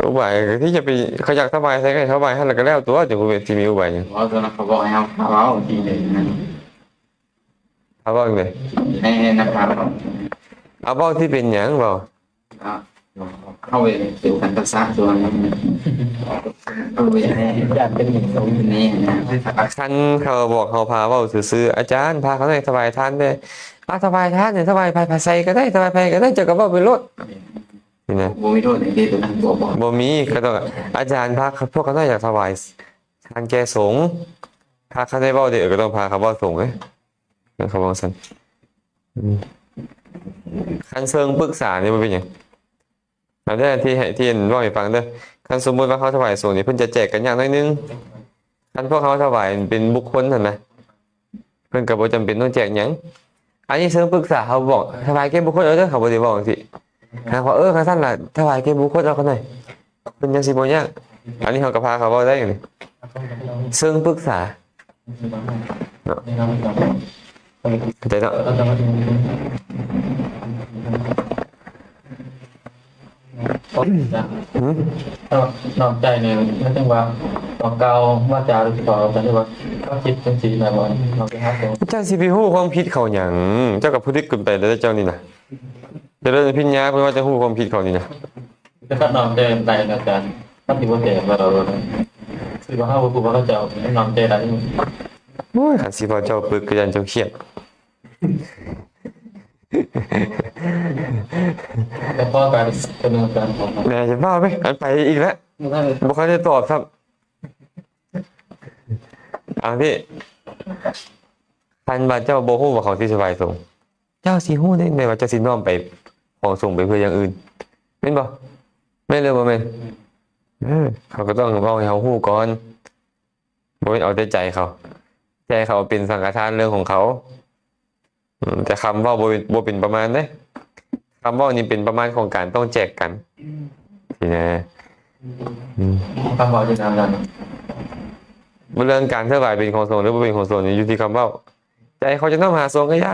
ອຸບາຍທີ່ຈະໄປ ເຂົາຢາກຖວາຍໃສກໍຖວາຍຫັ້ນລະ ກໍແລ້ວຕົວະ ຈະບໍ່ມີ ຊິມີອຸບາຍຫຍັງ. ເວົ້າຕົວະນະ ເຂົາບອກໃຫ້ເຮົາພາເວົ້າທີ່ເດີນັ້ນ. ພາເວົ້າຈັ່ງໃດ? ໃຫ້ ໃຫ້ນະພາເວົ້າ. ເອົາ ເວົ້າທີ່ເປັນຫຍັງເວົ້າ? ເຮົາໄປເປັນກັນທັກສະສ່ວນ ເຮົາໄປໃຫ້ ຢ້ານເປັນນີ້ນະ. ຄັນເຂົາບອກເຮົາພາເວົ້າຊື່ໆ ອາຈານ ພາເຂົາໜ້ອຍຖວາຍທານແດ່. ອາ ຖວາຍທານນີ້ ຖວາຍໃຜ ໃຜໃສ່ກໍໄດ້ ຖວາຍໃຜກໍໄດ້ ເຈົ້າກໍເວົ້າໄປໂລດ. ນີ້ນະ ບໍ່ມີໂທດຫຍັງຕິຕົວນັ້ນ ບໍ່ ບໍ່ ບໍ່ມີ. ເຂົາຕ້ອງ ອາຈານ ພາ ພວກເຂົາໜ້ອຍຢາກຖວາຍທານແກ່ສົງ ພາເຂົາໄດ້ເວົ້າເດ້ ເອີ ກໍຕ້ອງພາເຂົາເວົ້າສົງເດ້. ເຂົາເວົ້າຊັ້ນ. ອືມ ຄັນເຊີງປຶກສານີ້ບໍ່ເປັນຫຍັງ. ອັນນີ້ທີ່ໃຫ້ ທີ່ເວົ້າໃຫ້ຟັງເດີ. ຄັນສົມມຸດວ່າເຮົາຖວາຍສົງນີ້ ເພິ່ນຈະແຈກກັນຍາກໜ້ອຍໜຶ່ງ. ຄັນພວກເຮົາຖວາຍເປັນບຸກຄົນຫັ້ນນະ ເພິ່ນກໍບໍ່ຈຳເປັນຕ້ອງແຈກຫຍັງ. ອັນນີ້ເຊີງປຶກສາ ເຮົາບອກຖວາຍແກ່ບຸກຄົນເອົາເດີ ເຂົາບໍ່ໄດ້ເວົ້າຈັ່ງຊີ້. ຫາວ່າ ເອີ ຄັນຊັ້ນລະ ຖວາຍແກ່ບຸກຄົນເອົາກໍໜ້ອຍ ເພິ່ນຈັ່ງຊິບໍ່ຍາກ. ອັນນີ້ເຮົາກໍພາເຂົາເວົ້າໄດ້ນີ້ ເຊີງປຶກສາເນາະ. ເຂົ້າໃຈເນາະ. ເອີ ເຂົ້າໃຈ. ຮຶ? ນ້ອມໃຈນີ້ ໝາຍເຖິງວ່າ ຕ້ອງກ່າວວາຈາ ຫຼື ເວົ້າຈັ່ງໃດ ວ່າເຮົາຄິດຈັ່ງຊີ້ນະ ບໍ່ ເຮົາໄປຫາຕົວ ເຈົ້າຊິໄປຮູ້ຄວາມຄິດເຂົາຫຍັງ? ເຈົ້າກໍຜະລິດຂຶ້ນໄປແລ້ວ ເຈົ້ານີ້ນະ ຈະເລີນອະພິນຍາ ເພິ່ນວ່າຈະຮູ້ຄວາມຄິດເຂົານີ້ນະ. ແຕ່ຄັນນ້ອມໃຈໄດ້ນະ ອາຈານ ມັນຊິບໍ່ແຕກວ່າ ຄືວ່າເຮົາບໍ່ຮູ້ວ່າເຂົາເຈົ້ານ້ອມໃຈໄດ້. ໂອ້ຍ ຄັນຊິເວົ້າເຈົ້າປຶກ ກໍຢ້ານເຈົ້າຄຽດ. ແຕ່ພໍການສະເໜີການຂອງ ແນ່ ຢ່າເວົ້າເວີຍ ອັນໄປອີກແລ້ວ ບໍ່ທັນໄດ້ຕອບຊ້ຳ. ເອົາ ພີ່ ຄັນວ່າເຈົ້າບໍ່ຮູ້ວ່າເຂົາຊິຖວາຍສົງ ເຈົ້າຊິຮູ້ໄດ້ຈັ່ງໃດວ່າເຈົ້າຊິນ້ອມໄປຂອງສົງໄປເພື່ອຢ່າງອື່ນ ແມ່ນບໍ່? ແມ່ນຫຼືບໍ່ແມ່ນ? ເອີ ເຂົາກໍຕ້ອງເວົ້າໃຫ້ເຮົາຮູ້ກ່ອນ. ບໍ່ແມ່ນເອົາແຕ່ໃຈເຂົາ ໃຈເຂົາເປັນສັງຄະທານເລື່ອງຂອງເຂົາ. ອືມ ແຕ່ຄຳເວົ້າບໍ່ເປັນ ບໍ່ເປັນປະມານເດ້. ຄຳເວົ້ານີ້ເປັນປະມານຂອງການຕ້ອງແຈກກັນ ຊີ້ນະ. ອືມ ຄຳເວົ້າຢູ່ນຳກັນ ເລື່ອງການຖວາຍເປັນຂອງສົງ ຫຼື ບໍ່ເປັນຂອງສົງນີ້ ຢູ່ທີ່ຄຳເວົ້າ. ໃຈເຂົາຈະນ້ອມຫາສົງກໍຢ່າ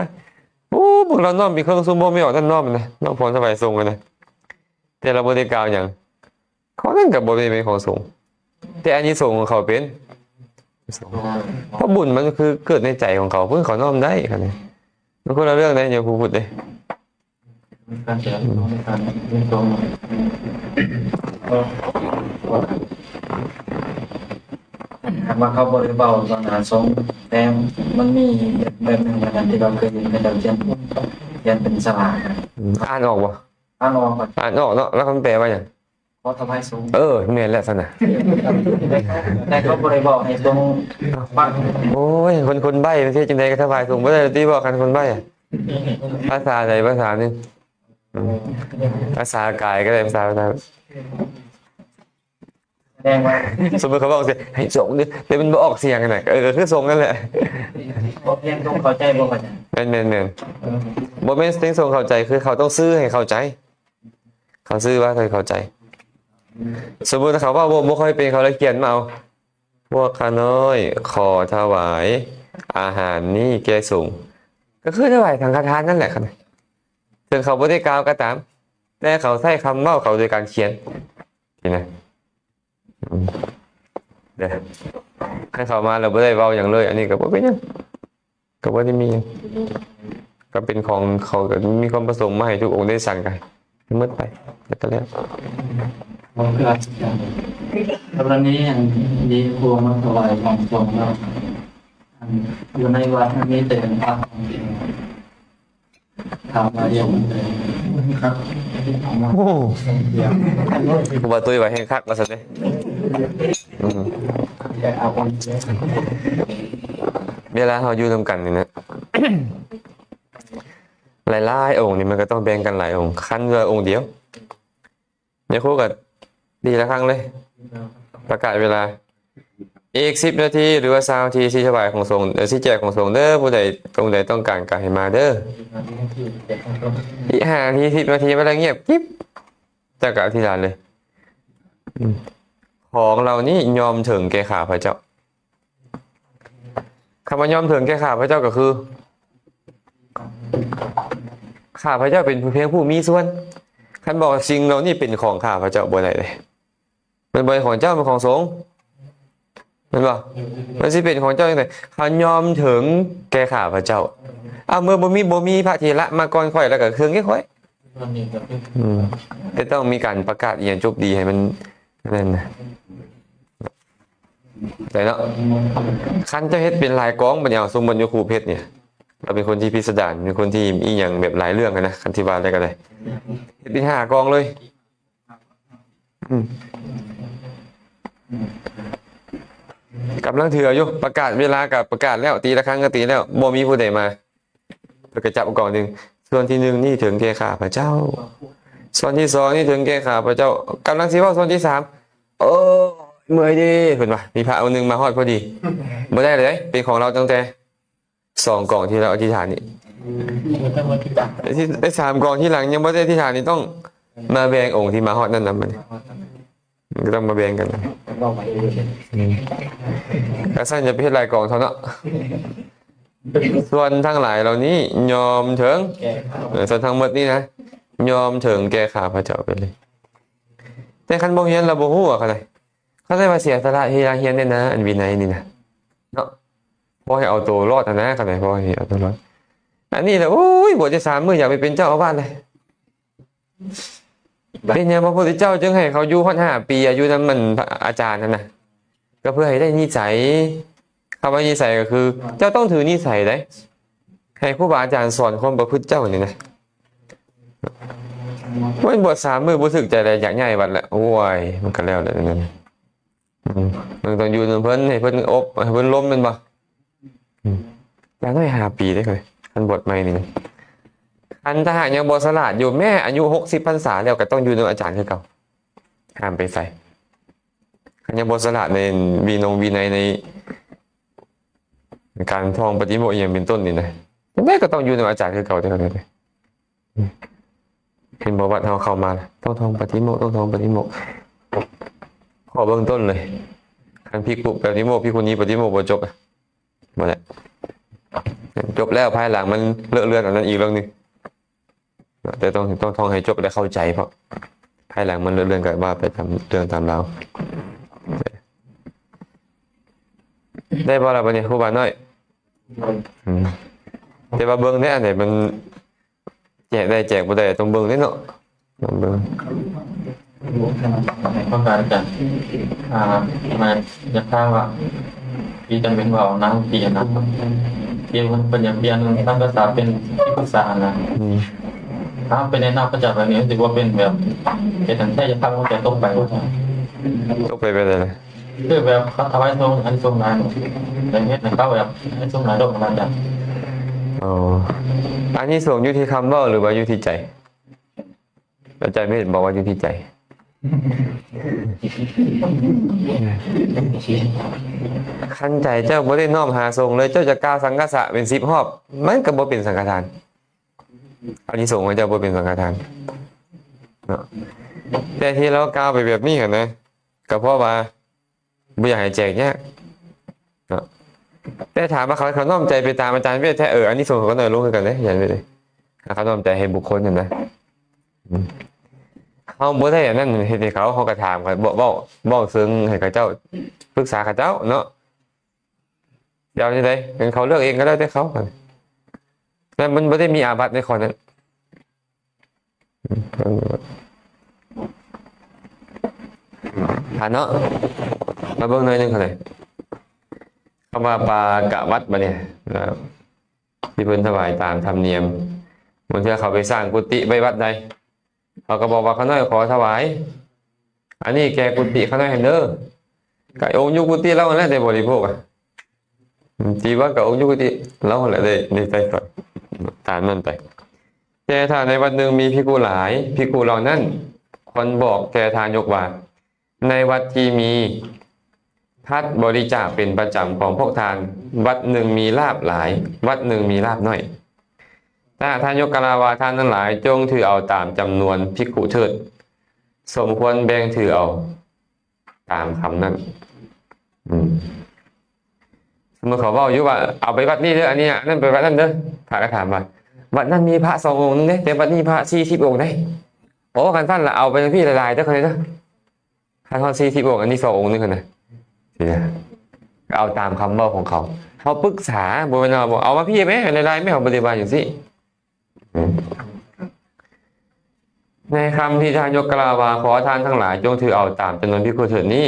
ໂອ້ ພວກລາວນ້ອມເປັນເຄື່ອງຊຸມບໍ່ມີອອກ ນັ້ນນ້ອມນະ ນ້ອມຂອງຖວາຍສົງນະ ແຕ່ລາວບໍ່ໄດ້ກ່າວຫຍັງ. ຂອງນັ້ນກໍບໍ່ໄດ້ເປັນຂອງສົງ ແຕ່ອານິສົງຂອງເຂົາເປັນສົງ ເພາະບຸນມັນຄືເກີດໃນໃຈຂອງເຂົາ ເພິ່ນເຂົານ້ອມໄດ້. ຄັນນີ້ມັນຄົນລະເລື່ອງເດ້ ຢ່າຜູ້ພຸດເດ້. ການແຕະ ອືມ ໃນການເປັນສົງ ຫາກວ່າເຂົາບໍ່ໄດ້ເວົ້າຕໍ່ໜ້າສົງ ແຕ່ມັນມີແບບ ແບບໜຶ່ງນະ ທີ່ເຮົາເຄີຍເຫັນເຂົາເຈົ້າຂຽນ ຂຽນເປັນສະຫຼາກນະ. ອືມ ອ່ານອອກບໍ່? ອ່ານອອກ ອ່ານອອກເນາະ. ແລ້ວເພິ່ນແປວ່າຫຍັງ? ຂໍຖວາຍສົງ. ເອີ ແມ່ນແລ້ວຊັ້ນນະ. ແຕ່ເຂົາບໍ່ໄດ້ເວົ້າໃຫ້ສົງຟັງ. ໂອ້ຍ ຄົນ ຄົນໃບ້ມັນຊິເຮັດຈັ່ງໃດກໍຖວາຍສົງບໍ່ໄດ້ຕິ ບອກກັນຄົນໃບ້. ພາສາໃດ ພາສາໜຶ່ງ ອືມ ພາສາກາຍກໍໄດ້ ພາສາ ພາສາ ສະແດງວ່າ ສົມມຸດເຂົາບອກຊິ ໃຫ້ສົງເດີ ແຕ່ມັນບໍ່ອອກສຽງນະ ເອີ ກໍຄືສົງນັ້ນແຫຼະ. ບໍ່ພຽງຕົວເຂົ້າໃຈບໍ່ເຂົ້າໃຈ. ແມ່ນ ແມ່ນ ແມ່ນ. ເອີ ບໍ່ແມ່ນເຖິງສົງເຂົ້າໃຈ ຄືເຂົາຕ້ອງສື່ໃຫ້ເຂົ້າໃຈ. ເຂົາຊື່ວ່າເຂົາເຂົ້າໃຈ. ສົມມຸດເຂົາເວົ້າບໍ່ ບໍ່ຄ່ອຍເປັນ ເຂົາເລີຍຂຽນມາເອົາ ພວກຂ້ານ້ອຍຂໍຖວາຍອາຫານນີ້ແກ່ສົງ ກໍຄືຖວາຍສັງຄະທານນັ້ນແຫຼະ. ເຖິງເຂົາບໍ່ໄດ້ກ່າວກໍຕາມ ແຕ່ເຂົາໃຊ້ຄຳເວົ້າເຂົາໂດຍການຂຽນ ຊີ້ນະ. ອືມ ເດ້ ຄັນເຂົາມາແລ້ວບໍ່ໄດ້ເວົ້າຫຍັງເລີຍ ອັນນີ້ກໍບໍ່ເປັນຫຍັງ ກໍບໍ່ໄດ້ມີຫຍັງ ກໍເປັນຂອງເຂົາ ກໍມີຄວາມປະສົງມາໃຫ້ທຸກອົງໄດ້ສັນ ກໍໃຫ້ໝົດໄປ ແລ້ວກໍແລ້ວ. ກໍຄືອາຈານ ກໍລະນີອັນມີຜູ້ມາຖວາຍຂອງສົງເນາະ ອັນຢູ່ໃນວັດມັນມີແຕ່ເປັນພະ ຖາມວ່າເຮັດ ໂອ້ ຄູບາຕຸ້ຍວ່າແຮງຄັກວ່າຊັ້ນເດ້. ອືມ ເວລາເຮົາຢູ່ນຳກັນນີ້ນະ ຫຼາຍໆອົງນີ້ ມັນກໍຕ້ອງແບ່ງກັນຫຼາຍອົງ. ຄັນວ່າອົງດຽວ ຍາຄູກໍຕີລະຄັ້ງເລີຍ ປະກາດເວລາ ອີກສິບນາທີ ຫຼືວ່າຊາວນາທີ ຊິຖວາຍຂອງສົງ ເອີ ຊິແຈກຂອງສົງເດີ ຜູ້ໃດ ອົງໃດຕ້ອງການກໍໃຫ້ມາເດີ. ອີກຫ້ານາທີ ສິບນາທີ ມາແລ້ວງຽບກິບ ເຈົ້າກໍອະທິຖານເລີຍ. ອືມ ຂອງເຫຼົ່ານີ້ຍອມເຖິງແກ່ຂ້າພະເຈົ້າ. ຄຳວ່າຍອມເຖິງແກ່ຂ້າພະເຈົ້າກໍຄື ຂ້າພະເຈົ້າເປັນພຽງຜູ້ມີສ່ວນ. ຄັນບອກວ່າສິ່ງເຫຼົ່ານີ້ເປັນຂອງຂ້າພະເຈົ້າບໍ່ໄດ້ເດ້. ມັນບໍ່ແມ່ນຂອງເຈົ້າ ມັນຂອງສົງ ແມ່ນບໍ່? ມັນຊິເປັນຂອງເຈົ້າຈັ່ງໃດ? ເຮົາຍອມເຖິງແກ່ຂ້າພະເຈົ້າ. ເອົາ ເມື່ອບໍ່ມີ ບໍ່ມີພະເຖລະມາກ່ອນຂ້ອຍ ແລ້ວກໍເຖິງແກ່ຂ້ອຍ. ອືມ ແຕ່ຕ້ອງມີການປະກາດອີ່ຫຍັງຈົບດີໃຫ້ມັນນັ້ນນະ ໄດ້ເນາະ. ຄັນເຈົ້າເຮັດເປັນຫຼາຍກອງ ບັດນີ້ເອົາ ສົມມຸດຢູ່ຄູເພັດນີ້ ລາວເປັນຄົນທີ່ພິສະດານ ເປັນຄົນທີ່ອີ່ຫຍັງແບບຫຼາຍເລື່ອງນະ ຄັນຊິວ່າໄດ້ກໍໄດ້ ເຮັດເປັນຫ້າກອງເລີຍ. ອືມ ກຳລັງຖືເອົາຢູ່ ປະກາດເວລາກໍປະກາດແລ້ວ ຕີລະຄັງກໍຕີແລ້ວ ບໍ່ມີຜູ້ໃດມາ ເພິ່ນກໍຈັບເອົາກອງໜຶ່ງ ສ່ວນທີໜຶ່ງນີ້ເຖິງແກ່ຂ້າພະເຈົ້າ ສ່ວນທີສອງນີ້ເຖິງແກ່ຂ້າພະເຈົ້າ ກຳລັງຊິເວົ້າສ່ວນທີສາມ ໂອ້ຍ ເມື່ອຍເດ້ ເພິ່ນວ່າ ມີພະອົງໜຶ່ງມາຮອດພໍດີ ບໍ່ໄດ້ເລີຍ ເປັນຂອງລາວຕັ້ງແຕ່ ສອງກອງທີ່ລາວອະທິຖານນີ້ ໄອ້ສາມກອງທີ່ຫຼັງຍັງບໍ່ໄດ້ອະທິຖານນີ້ ຕ້ອງມາແບ່ງອົງທີ່ມາຮອດນັ້ນນຳ ມັນກໍຕ້ອງມາແບ່ງກັນ. ອືມ ກະຊັ້ນຢ່າໄປເຮັດຫຼາຍກອງເທົ່າເນາະ. ສ່ວນທັງຫຼາຍເຫຼົ່ານີ້ຍອມເຖິງ ເອີ ສ່ວນທັງໝົດນີ້ນະ ຍອມເຖິງແກ່ຂ້າພະເຈົ້າໄປເລີຍ. ຕ່ຄັນບໍ່ຮຽນລະບໍ່ຮູ້ວ່າ ເຂົາໄດ້ ເຂົາໄດ້ວ່າເສຍສະຫຼະເວລາຮຽນແດ່ນະ ອັນວິໄນນີ້ນະ ເນາະ ພໍໃຫ້ເອົາໂຕລອດຫັ້ນນະ ເຂົາໄດ້ ພໍໃຫ້ເອົາໂຕລອດ. ອັນນີ້ລະ ໂອ້ຍ ບວດໄດ້ສາມມື້ ຢາກໄປເປັນເຈົ້າອາວາດເລີຍ. ເປັນຫຍັງພະພຸດທະເຈົ້າຈຶ່ງໃຫ້ເຂົາຢູ່ຮອດຫ້າປີ ອາ ຢູ່ນຳມັນ ອາຈານຫັ້ນນະ? ກໍເພື່ອໃຫ້ໄດ້ນິໄສ. ຄຳວ່ານິໄສກໍຄື ເຈົ້າຕ້ອງຖືນິໄສໃດ໋ ໃຫ້ຄູບາອາຈານສອນຄວາມປະພຶດເຈົ້ານີ້ນະ. ໂອ້ຍ ບວດສາມມື້ບໍ່ຖືກໃຈແລ້ວ ຢາກຍ້າຍວັດແລ້ວ. ໂອ້ຍ ມັນກໍແລ້ວແຫຼະນັ້ນ. ອືມ ເພິ່ນຕ້ອງຢູ່ນຳເພິ່ນ ໃຫ້ເພິ່ນອົບ ໃຫ້ເພິ່ນລົມແມ່ນບໍ່? ອືມ ຢ່າງໜ້ອຍຫ້າປີເດ້ ຄັນບວດໃໝ່ນີ້. ຄັນຖ້າຫາກຍັງບໍ່ສະຫຼາດຢູ່ ແມ້ອາຍຸຫົກສິບພັນສາແລ້ວ ກໍຕ້ອງຢູ່ນຳອາຈານຄືເກົ່າ ຫ້າມໄປໃສ. ຄັນຍັງບໍ່ສະຫຼາດໃນວິນົງວິໄນ ໃນການທ່ອງປະຕິໂມກ ອີ່ຫຍັງເປັນຕົ້ນນີ້ນະ ຈັ່ງໃດກໍຕ້ອງຢູ່ນຳອາຈານຄືເກົ່າເດ້. ເຫັນບໍ່ ວັດເຮົາເຂົ້າມາ ຕ້ອງທ່ອງປະຕິໂມກ ຕ້ອງທ່ອງປະຕິໂມກ ຂໍ້ເບື້ອງຕົ້ນເລີຍ. ຄັນພິກຂຸປະຕິໂມກ ພິກຂຸນີປະຕິໂມກ ບໍ່ຈົບ ບໍ່ໄດ້. ຈົບແລ້ວ ພາຍຫຼັງມັນເລາະເລື່ອນ ອັນນັ້ນອີກເລື່ອງໜຶ່ງ. ແຕ່ຕ້ອງ ຕ້ອງທ່ອງໃຫ້ຈົບ ແລະ ເຂົ້າໃຈ ເພາະພາຍຫຼັງມັນເລື່ອນ ເລື່ອນກໍວ່າໄປຕາມເລື່ອງຕາມລາວ. ໄດ້ບໍ່ລະບັດນີ້ ຄູບານ້ອຍ? ອືມ ແຕ່ວ່າເບິ່ງແດ່ ອັນໃດມັນແຈກໄດ້ແຈກບໍ່ໄດ້ ຕ້ອງເບິ່ງເດ້ເນາະ ຕ້ອງເບິ່ງ. ໃນຄວາມການອາຈານ ອ່າ ມາຢາກຖາມວ່າ ທີ່ຈຳເປັນວ່ານາງທີ່ນະ ທີ່ເພິ່ນຢາກປ່ຽນສັງຄະສະເປັນທີ່ປຶກສານະ ອືມ ຖ້າເປັນໃນນາມພະເຈົ້າແບບນີ້ ມັນຊິບໍ່ເປັນແບບເຮັດໃຫ້ຢາກຖາມວ່າຈະຕົກໄປບໍ່? ຕົກໄປແບບໃດ? ຄືແບບເຂົາຖວາຍສົງ ອັນສົງຫຼາຍ ແລ້ວເຮັດໃຫ້ເຂົາແບບອັນສົງຫຼາຍລົງນະອາຈານ. ອໍ ອັນນີ້ສົງຢູ່ທີ່ຄຳເວົ້າ ຫຼືວ່າຢູ່ທີ່ໃຈ? ອາຈານວິເດດບອກວ່າຢູ່ທີ່ໃຈ. ຄັນໃຈເຈົ້າບໍ່ໄດ້ນ້ອມຫາສົງເລີຍ ເຈົ້າຈະກ່າວສັງຄະສະເປັນສິບຮອບ ມັນກໍບໍ່ເປັນສັງຄະທານ. ອານິສົງຂອງເຈົ້າບໍ່ເປັນສັງຄະທານເນາະ. ແຕ່ທີ່ລາວກ່າວໄປແບບນີ້ຫັ້ນນະ ກໍເພາະວ່າ ບໍ່ຢາກໃຫ້ແຈກຍາກເນາະ. ແຕ່ຖາມວ່າເຂົາ ເຂົານ້ອມໃຈໄປຕາມອາຈານເວດແທ້ ເອີ ອານິສົງເຂົາກໍໜ້ອຍລົງຄືກັນເດ້ ອາຈານເວດເດ້. ເຂົານ້ອມໃຈໃຫ້ບຸກຄົນຫັ້ນນະ ເຮົາບໍ່ໄດ້ອັນນັ້ນເຮັດໃຫ້ເຂົາ ເຮົາກໍຖາມ ເວົ້າ ເວົ້າ ເວົ້າເຊິ່ງໃຫ້ເຂົາເຈົ້າ ປຶກສາເຂົາເຈົ້າເນາະ. ຈະເອົາຈັ່ງໃດ ເປັນເຂົາເລືອກເອງກໍແລ້ວແຕ່ເຂົາ ແຕ່ມັນບໍ່ໄດ້ມີອາບັດໃນຂໍ້ນັ້ນ. ອ່ານເນາະ ມາເບິ່ງໜ້ອຍໜຶ່ງເຂົາເລີຍ ຄຳວ່າປາກະວັດ ບາດນີ້ ທີ່ເພິ່ນຖວາຍຕາມທຳນຽມ. ບາງເທື່ອເຂົາໄປສ້າງກຸຕິໄວ້ວັດໃດ ເຂົາກໍບອກວ່າ ຂ້ານ້ອຍຂໍຖວາຍອັນນີ້ແກ່ກຸຕິຂ້ານ້ອຍເດີ ກໍອົງຢູ່ກຸຕິລາວຫັ້ນແຫຼະໄດ້ບໍລິໂພກ ອາ ທີ່ວ່າກໍອົງຢູ່ກຸຕິລາວຫັ້ນແຫຼະໄດ້ ໄດ້ໃຊ້ສອຍຕາມນັ້ນໄປ. ແຕ່ຖ້າໃນວັດໜຶ່ງມີພິກຂຸຫຼາຍ ພິກຂຸເຫຼົ່ານັ້ນຄວນບອກແກ່ທາຍົກວ່າ ໃນວັດທີ່ມີພັດບໍລິຈາກເປັນປະຈຳຂອງພວກທ່ານ ວັດໜຶ່ງມີລາບຫຼາຍ ວັດໜຶ່ງມີລາບໜ້ອຍ. ຖ້າທາຍົກກ່າວວ່າ ທ່ານທັງຫຼາຍຈົ່ງຖືເອົາຕາມຈຳນວນພິກຂຸເຖີດ ສົມຄວນແບ່ງຖືເອົາຕາມຄຳນັ້ນ. ອືມ ສົມມຸດເຂົາເວົ້າຢູ່ວ່າ ເອົາໄປວັດນີ້ເດີ ອັນນີ້ ອັນນັ້ນໄປວັດນັ້ນເດີ ພະກໍຖາມວ່າ ວັດນັ້ນມີພະສອງອົງເດ້ ແຕ່ວັດນີ້ພະສີ່ສິບອົງເດ້. ໂອ້ ຄັນຊັ້ນລະເອົາໄປທາງພີ້ຫຼາຍໆເດີ ຄັນນີ້ເດີ ຄັນຮອດສີ່ສິບອົງ ອັນນີ້ສອງອົງໜຶ່ງຫັ້ນນະ ຊິນະ ກໍເອົາຕາມຄຳເວົ້າຂອງເຂົາ. ເຮົາປຶກສາ ບໍ່ແມ່ນວ່າ ເອົາມາພີ້ແມ້ ຫຼາຍໆແມ້ ເຮົາບໍ່ໄດ້ວ່າຈັ່ງຊີ້. ໃນຄຳທີ່ທາຍົກກ່າວວ່າ ຂໍທ່ານທັງຫຼາຍຈົ່ງຖືເອົາຕາມຈຳນວນພິກຂຸເຖີດນີ້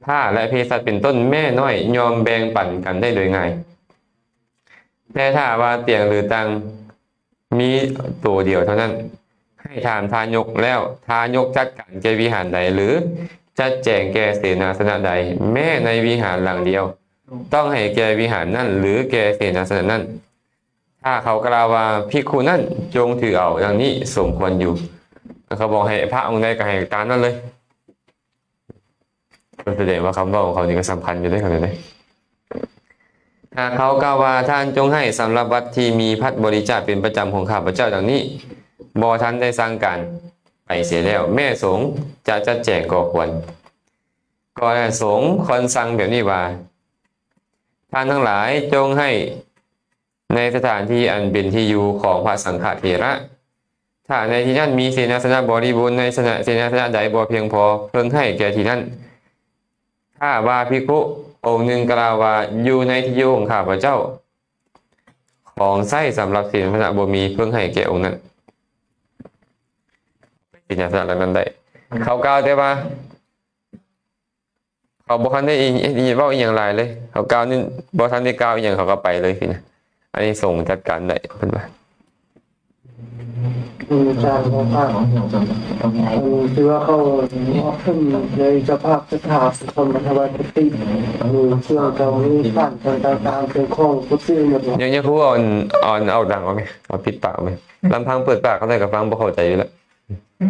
ຜ້າ ແລະ ເພສັດເປັນຕົ້ນ ແມ້ນ້ອຍຍ່ອມແບ່ງປັນກັນໄດ້ໂດຍງ່າຍ. ແຕ່ຖ້າວ່າຕຽງ ຫຼື ຕັ່ງມີໂຕດຽວເທົ່ານັ້ນ ໃຫ້ຖາມທາຍົກແລ້ວ ທາຍົກຈັດການແກ່ວິຫານໃດ ຫຼື ຈັດແຈງແກ່ເສນາສະນະໃດ ແມ້ໃນວິຫານຫຼັງດຽວ ຕ້ອງໃຫ້ແກ່ວິຫານນັ້ນ ຫຼື ແກ່ເສນາສະນະນັ້ນ. ຖ້າເຂົາກ່າວວ່າ ພິກຂຸນັ້ນຈົ່ງຖືເອົາ ດັ່ງນີ້ສົມຄວນຢູ່. ເຂົາບອກໃຫ້ພະອົງໃດກໍໃຫ້ຕາມນັ້ນເລີຍ. ສະແດງວ່າຄຳເວົ້າຂອງເຂົານີ້ກໍສຳຄັນຢູ່ເດ້ ເຂົາເຈົ້າເດ້. ຫາກເຂົາກ່າວວ່າ ທ່ານຈົ່ງໃຫ້ສຳລັບວັດທີ່ມີພັດບໍລິຈາກເປັນປະຈຳຂອງຂ້າພະເຈົ້າ ດັ່ງນີ້ບໍ່ທັນໄດ້ສັ່ງການໄປເສຍແລ້ວ ແມ້ສົງຈະຈັດແຈງກໍຄວນ. ກໍແລະສົງຄວນສັ່ງແບບນີ້ວ່າ ທ່ານທັງຫຼາຍຈົ່ງໃຫ້ ໃນສະຖານທີ່ອັນເປັນທີ່ຢູ່ຂອງພະສັງຄະເຖລະ ຖ້າໃນທີ່ນັ້ນມີເສນາສະນະບໍລິບູນ ໃນເສນາ ເສນາສະນະໃດບໍ່ພຽງພໍ ເພິ່ງໃຫ້ແກ່ທີ່ນັ້ນ. ຖ້າວ່າພິກຂຸອົງໜຶ່ງກ່າວວ່າ ຢູ່ໃນທີ່ຢູ່ຂອງຂ້າພະເຈົ້າ ຂອງໃຊ້ສຳລັບເສນາສະນະບໍ່ມີ ເພິ່ງໃຫ້ແກ່ອົງນັ້ນ ເສນາສະນະເຫຼົ່ານັ້ນໄດ້. ເຂົາກ່າວແຕ່ວ່າ ເຂົາບໍ່ທັນໄດ້ອີ ເວົ້າອີ່ຫຍັງຫຼາຍເລີຍ ເຂົາກ່າວນີ້ ບໍ່ທັນໄດ້ກ່າວອີ່ຫຍັງ ເຂົາກໍໄປເລີຍຊີ້ນະ. ອັນນີ້ສົງຈັດການໄດ້ ເພິ່ນວ່າ. ອືມ ອາຈານ ຂອງພະ ອັນທີ່ວ່າເຂົາເອົາຂຶ້ນໃນສະພາບສະຖານ ເພິ່ນມາຖວາຍກຸຕິ ເຄື່ອງເຈົ້ານີ້ ຜ່ານຕ່າງໆ ເປັນຂອງກຸຕິໝົດ. ຍັງ ຍັງຮູ້ ເອົາ ເອົາ ເອົາດັງເອົາແມ ເອົາປິດປາກເອົາແມ. ລຳພັງເປີດປາກເທົ່າໃດກໍຟັງບໍ່ເຂົ້າໃຈຢູ່ແລ້ວ. ອື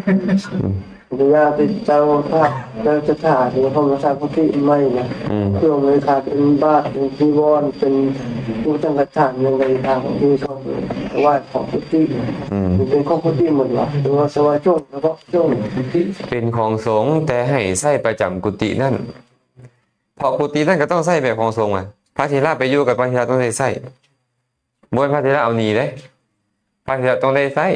ມ ອະນຸຍາດໃຫ້ເຈົ້າພາບ ເຈົ້າສະຖານ ເຮັດຄວາມສະອາດກຸຕິໃໝ່ນະ. ອືມ ເພື່ອອຳນວຍການເປັນບາດ ເປັນຈີວອນ ເປັນອຸປະສັງຂະຖານ ຢ່າງໃດທາງທີ່ເຂົາຖວາຍຂອງກຸຕິ. ອືມ ເປັນຂອງກຸຕິໝົດວະ ຫຼືວ່າສະວາຍສົງ ສະເພາະສົງ ກຸຕິ? ເປັນຂອງສົງ ແຕ່ໃຫ້ໃຊ້ປະຈຳກຸຕິນັ້ນ ເພາະກຸຕິນັ້ນກໍຕ້ອງໃຊ້ແບບຂອງສົງ. ພະເຖລະໄປຢູ່ກັບພະເຖລະຕ້ອງໄດ້ໃຊ້. ບໍ່ແມ່ນພະເຖລະເອົາໜີເດ້ ພະເຖລະຕ້ອງໄດ້ໃຊ້.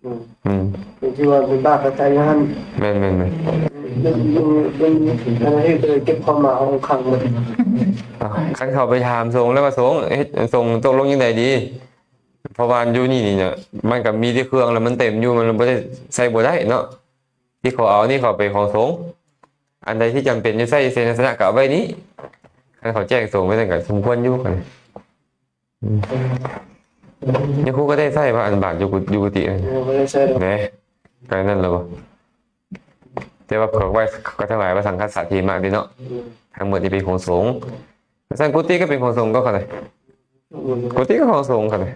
ອືມ ອືມ ເປັນທີ່ວ່າເປັນບາດກະໃຊ້ຢູ່ຫັ້ນ. ແມ່ນໆໆ ເປັນ ເປັນ ເປັນ ເປັນເຮັດໃຫ້ເກັບຄວາມມາຂອງຄັງໝົດ. ຄັນເຂົາໄປຖາມສົງແລ້ວວ່າ ສົງ ເຮັດ ສົງຕົກລົງຈັ່ງໃດດີ? ເພາະວ່າຢູ່ນີ້ນີ້ນະ ມັນກໍມີແຕ່ເຄື່ອງ ແລ້ວມັນເຕັມຢູ່ ມັນບໍ່ໄດ້ ໃຊ້ບໍ່ໄດ້ເນາະ. ທີ່ເຂົາເອົານີ້ເຂົາເປັນຂອງສົງ ອັນໃດທີ່ຈຳເປັນຢູ່ໃຊ້ເສນາສະນະກໍເອົາໄວ້ນີ້. ຄັນເຂົາແຈ້ງສົງໄວ້ຊັ້ນກໍສົມຄວນຢູ່. ຍາຄູກໍໄດ້ໃຊ້ວ່າອັນບາດຢູ່ກຸ ຢູ່ກຸຕິນັ້ນ. ບໍ່ໄດ້ໃຊ້ດອກ. ແນ່ ກໍນັ້ນແຫຼະບໍ່. ແຕ່ວ່າເຂົາໄວ້ ເຂົາຖວາຍວ່າສັງຄະສະເຖມະເດ້ເນາະ. ອືມ ທັງໝົດນີ້ເປັນຂອງສົງ. ຊັ້ນກຸຕິກໍເປັນຂອງສົງກໍເຂົາໄດ້. ອືມ ກຸຕິກໍຂອງສົງເຂົາໄດ້.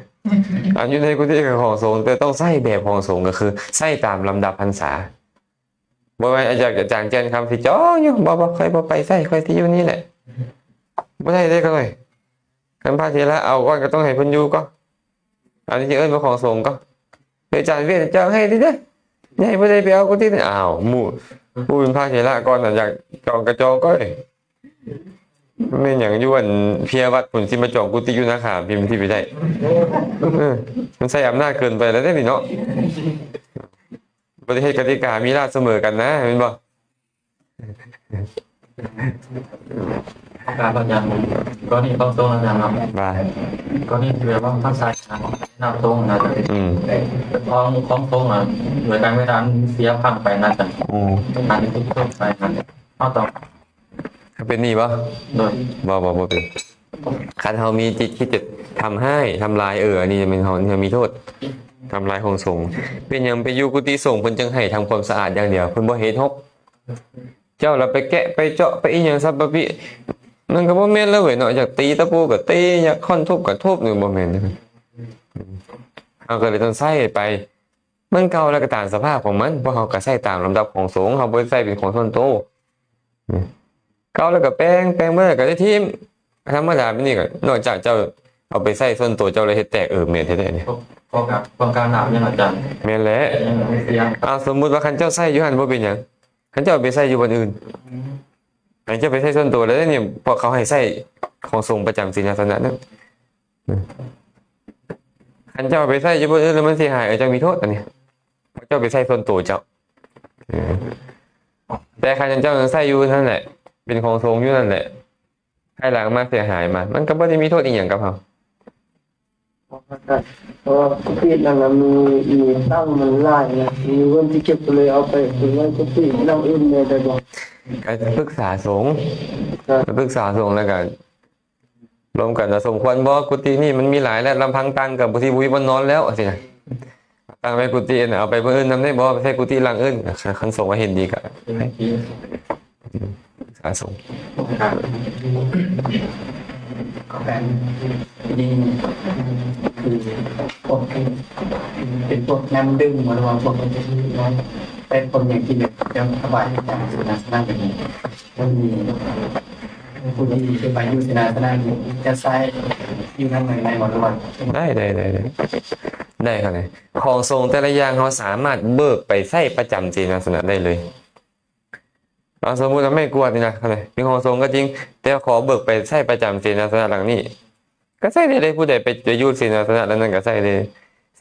ອັນຢູ່ໃນກຸຕິກໍຂອງສົງ ແຕ່ຕ້ອງໃຊ້ແບບຂອງສົງ ກໍຄືໃຊ້ຕາມລຳດັບພັນສາ. ບໍ່ແມ່ນອາຈານ ອາຈານແກ່ນຄຳຊິຈ່ອງຢູ່ ບໍ່ ບໍ່ ຂ້ອຍບໍ່ໄປໃສ ຂ້ອຍຊິຢູ່ນີ້ແຫຼະ. ບໍ່ໄດ້ເດ້ຂ້ອຍ. ຄັນພະເຖລະເອົາກ່ອນກໍຕ້ອງໃຫ້ເພິ່ນຢູ່ກ່ອນ. ອັນນີ້ຈະເອີ້ນວ່າຂອງສົງກໍ. ອາຈານວຽນເຈົ້າໃຫ້ຕິເດ້. ໃຫ້ຜູ້ໃດໄປເອົາກໍຕິ. ອ້າວ ໝູ່ ຜູ້ເປັນພະເຖລະກ່ອນນະ ຢາກຈອງກໍຈອງກ່ອນ. ແມ່ນຫຍັງຢູ່ອັນເພຍວັດພຸ້ນ ຊິມາຈອງກຸຕິຢູ່ນາຂາມພີ້ ມັນຊິໄປໄດ້? ເອີ ມັນໃຊ້ອຳນາດເກີນໄປແລ້ວເດ້ນີ້ເນາະ. ບໍ່ໄດ້ເຮັດກະຕິກາມີລາດສະເໝີກັນນະ ແມ່ນບໍ່? ອາຈານ ກໍນີ້ຕ້ອງສົ່ງອາຈານເນາະ ວ່າ ກໍນີ້ຄືວ່າພາສານຳສົ່ງນະ. ອືມ ຂອງ ຂອງສົ່ງນະ ໂດຍການເວລາເສຍພັງໄປນະອາຈານ. ອືມ ອັນນີ້ຄືສົ່ງໄປນະ ເຮົາຕ້ອງ ເປັນນີ້ບໍ່? ໂດຍ ບໍ່ ບໍ່ ບໍ່ເປັນ. ຄັນເຮົາມີຈິດຄິດຈະທຳຮ້າຍ ທຳລາຍ ເອີ ອັນນີ້ແມ່ນເຮົາ ເຮົາມີໂທດ ທຳລາຍຂອງສົງ. ເປັນຫຍັງໄປຢູ່ກຸຕິສົງ ເພິ່ນຈຶ່ງໃຫ້ທຳຄວາມສະອາດຢ່າງດຽວ ເພິ່ນບໍ່ເຮັດຫົກ? ເຈົ້າລະໄປແກະໄປເຈາະໄປອີ່ຫຍັງສັບປະປິ ມັນກໍບໍ່ແມ່ນແລ້ວເວີຍເນາະ. ຢາກຕີຕະປູກໍຕີ ຢາກຄ້ອນທຸບກໍທຸບ ນີ້ບໍ່ແມ່ນ. ເຮົາກໍເລີຍຕ້ອງໃຊ້ໄປ ມັນເກົ່າແລ້ວກໍຕາມສະພາບຂອງມັນ ພວກເຮົາກໍໃຊ້ຕາມລຳດັບຂອງສົງ ເຮົາບໍ່ໄດ້ໃຊ້ເປັນຂອງສ່ວນໂຕ. ເກົ່າແລ້ວກໍແປງ ແປງເມື່ອໃດກໍໄດ້ຖິ້ມ ທຳມະດາແບບນີ້. ກໍນອກຈາກເຈົ້າເອົາໄປໃຊ້ສ່ວນໂຕເຈົ້າແລ້ວເຮັດແຕກ ເອີ ແມ່ນແທ້ໆນີ້ ຂອງ ຂອງການ ຂອງການນຳຍັງອາຈານ. ແມ່ນແຫຼະ ຍັງເສຍ. ອາ ສົມມຸດວ່າຄັນເຈົ້າໃຊ້ຢູ່ຫັ້ນບໍ່ເປັນຫຍັງ ຄັນເຈົ້າເອົາໄປໃຊ້ຢູ່ບ່ອນອື່ນ ອືມ ອັນເຈົ້າໄປໃຊ້ສ່ວນໂຕແລ້ວນີ້ ພວກເຂົາໃຫ້ໃຊ້ຂອງສົງປະຈຳເສນາສະນະນັ້ນ. ຄັນເຈົ້າໄປໃຊ້ຢູ່ບ່ອນອື່ນແລ້ວມັນເສຍຫາຍ ເອີ ເຈົ້າມີໂທດອັນນີ້ ເພາະເຈົ້າໄປໃຊ້ສ່ວນໂຕເຈົ້າ. ເອີ ແຕ່ຄັນເຈົ້າຍັງໃຊ້ຢູ່ນັ້ນແຫຼະ ເປັນຂອງສົງຢູ່ນັ້ນແຫຼະ ພາຍຫຼັງມາເສຍຫາຍມາ ມັນກໍບໍ່ໄດ້ມີໂທດອີ່ຫຍັງກັບເຮົາ. ເພາະວ່າກຸຕິຫຼັງນັ້ນມີ ມີຕັ່ງມັນຫຼາຍນະ ມີເງິນທີ່ເກັບ ກໍເລີຍເອົາໄປໄວ້ກຸຕິຫຼັງອື່ນແດ່ໄດ້ບໍ່? ກໍປຶກສາສົງ ກໍປຶກສາສົງແລ້ວກໍ ລວມກັນວ່າສົມຄວນບໍ່? ກຸຕິນີ້ມັນມີຫຼາຍແລ້ວ ລຳພັງຕັ່ງກໍບໍ່ ຊິບໍ່ມີບ່ອນນອນແລ້ວ ຈັ່ງຊີ້ນະ. ຕັ້ງໄວ້ກຸຕິ ເອົາໄປມື້ອື່ນນຳໄດ້ບໍ່? ໄປໃຊ້ກຸຕິຫຼັງອື່ນ ຄັນ ຄັນສົງວ່າເຫັນດີກໍ ສາສົງ. ແມ່ນ ນີ້ຄືພວກທີ່ເປັນພວກນ້ຳດື່ມ ຫຼືວ່າພວກທີ່ເປັນຄົນຫຍັງທີ່ແບບຈະຖວາຍໃຫ້ເສນາສະນະແບບນີ້ ມັນມີຜູ້ທີ່ໄປຢູ່ເສນາສະນະນີ້ຈະໃຊ້ຢູ່ນຳໄດ້ບໍ່ ຫຼືວ່າ? ໄດ້ ໄດ້ ໄດ້ ໄດ້ ໄດ້ຄັບ ຂອງສົງແຕ່ລະຢ່າງເຮົາສາມາດເບີກໄປໃຊ້ປະຈຳເສນາສະນະໄດ້ເລີຍ. ເອົາ ສົມມຸດວ່າໄມ້ກວາດນີ້ນະ ເປັນຂອງສົງກໍຈິງ ແຕ່ຂໍເບີກໄປໃຊ້ປະຈຳເສນາສະນະຫຼັງນີ້ ກໍໃຊ້ໄດ້ເລີຍ. ຜູ້ໃດໄປ ໄປຢູ່ເສນາສະນະຫຼັງນັ້ນກໍໃຊ້ໄດ້. ເສ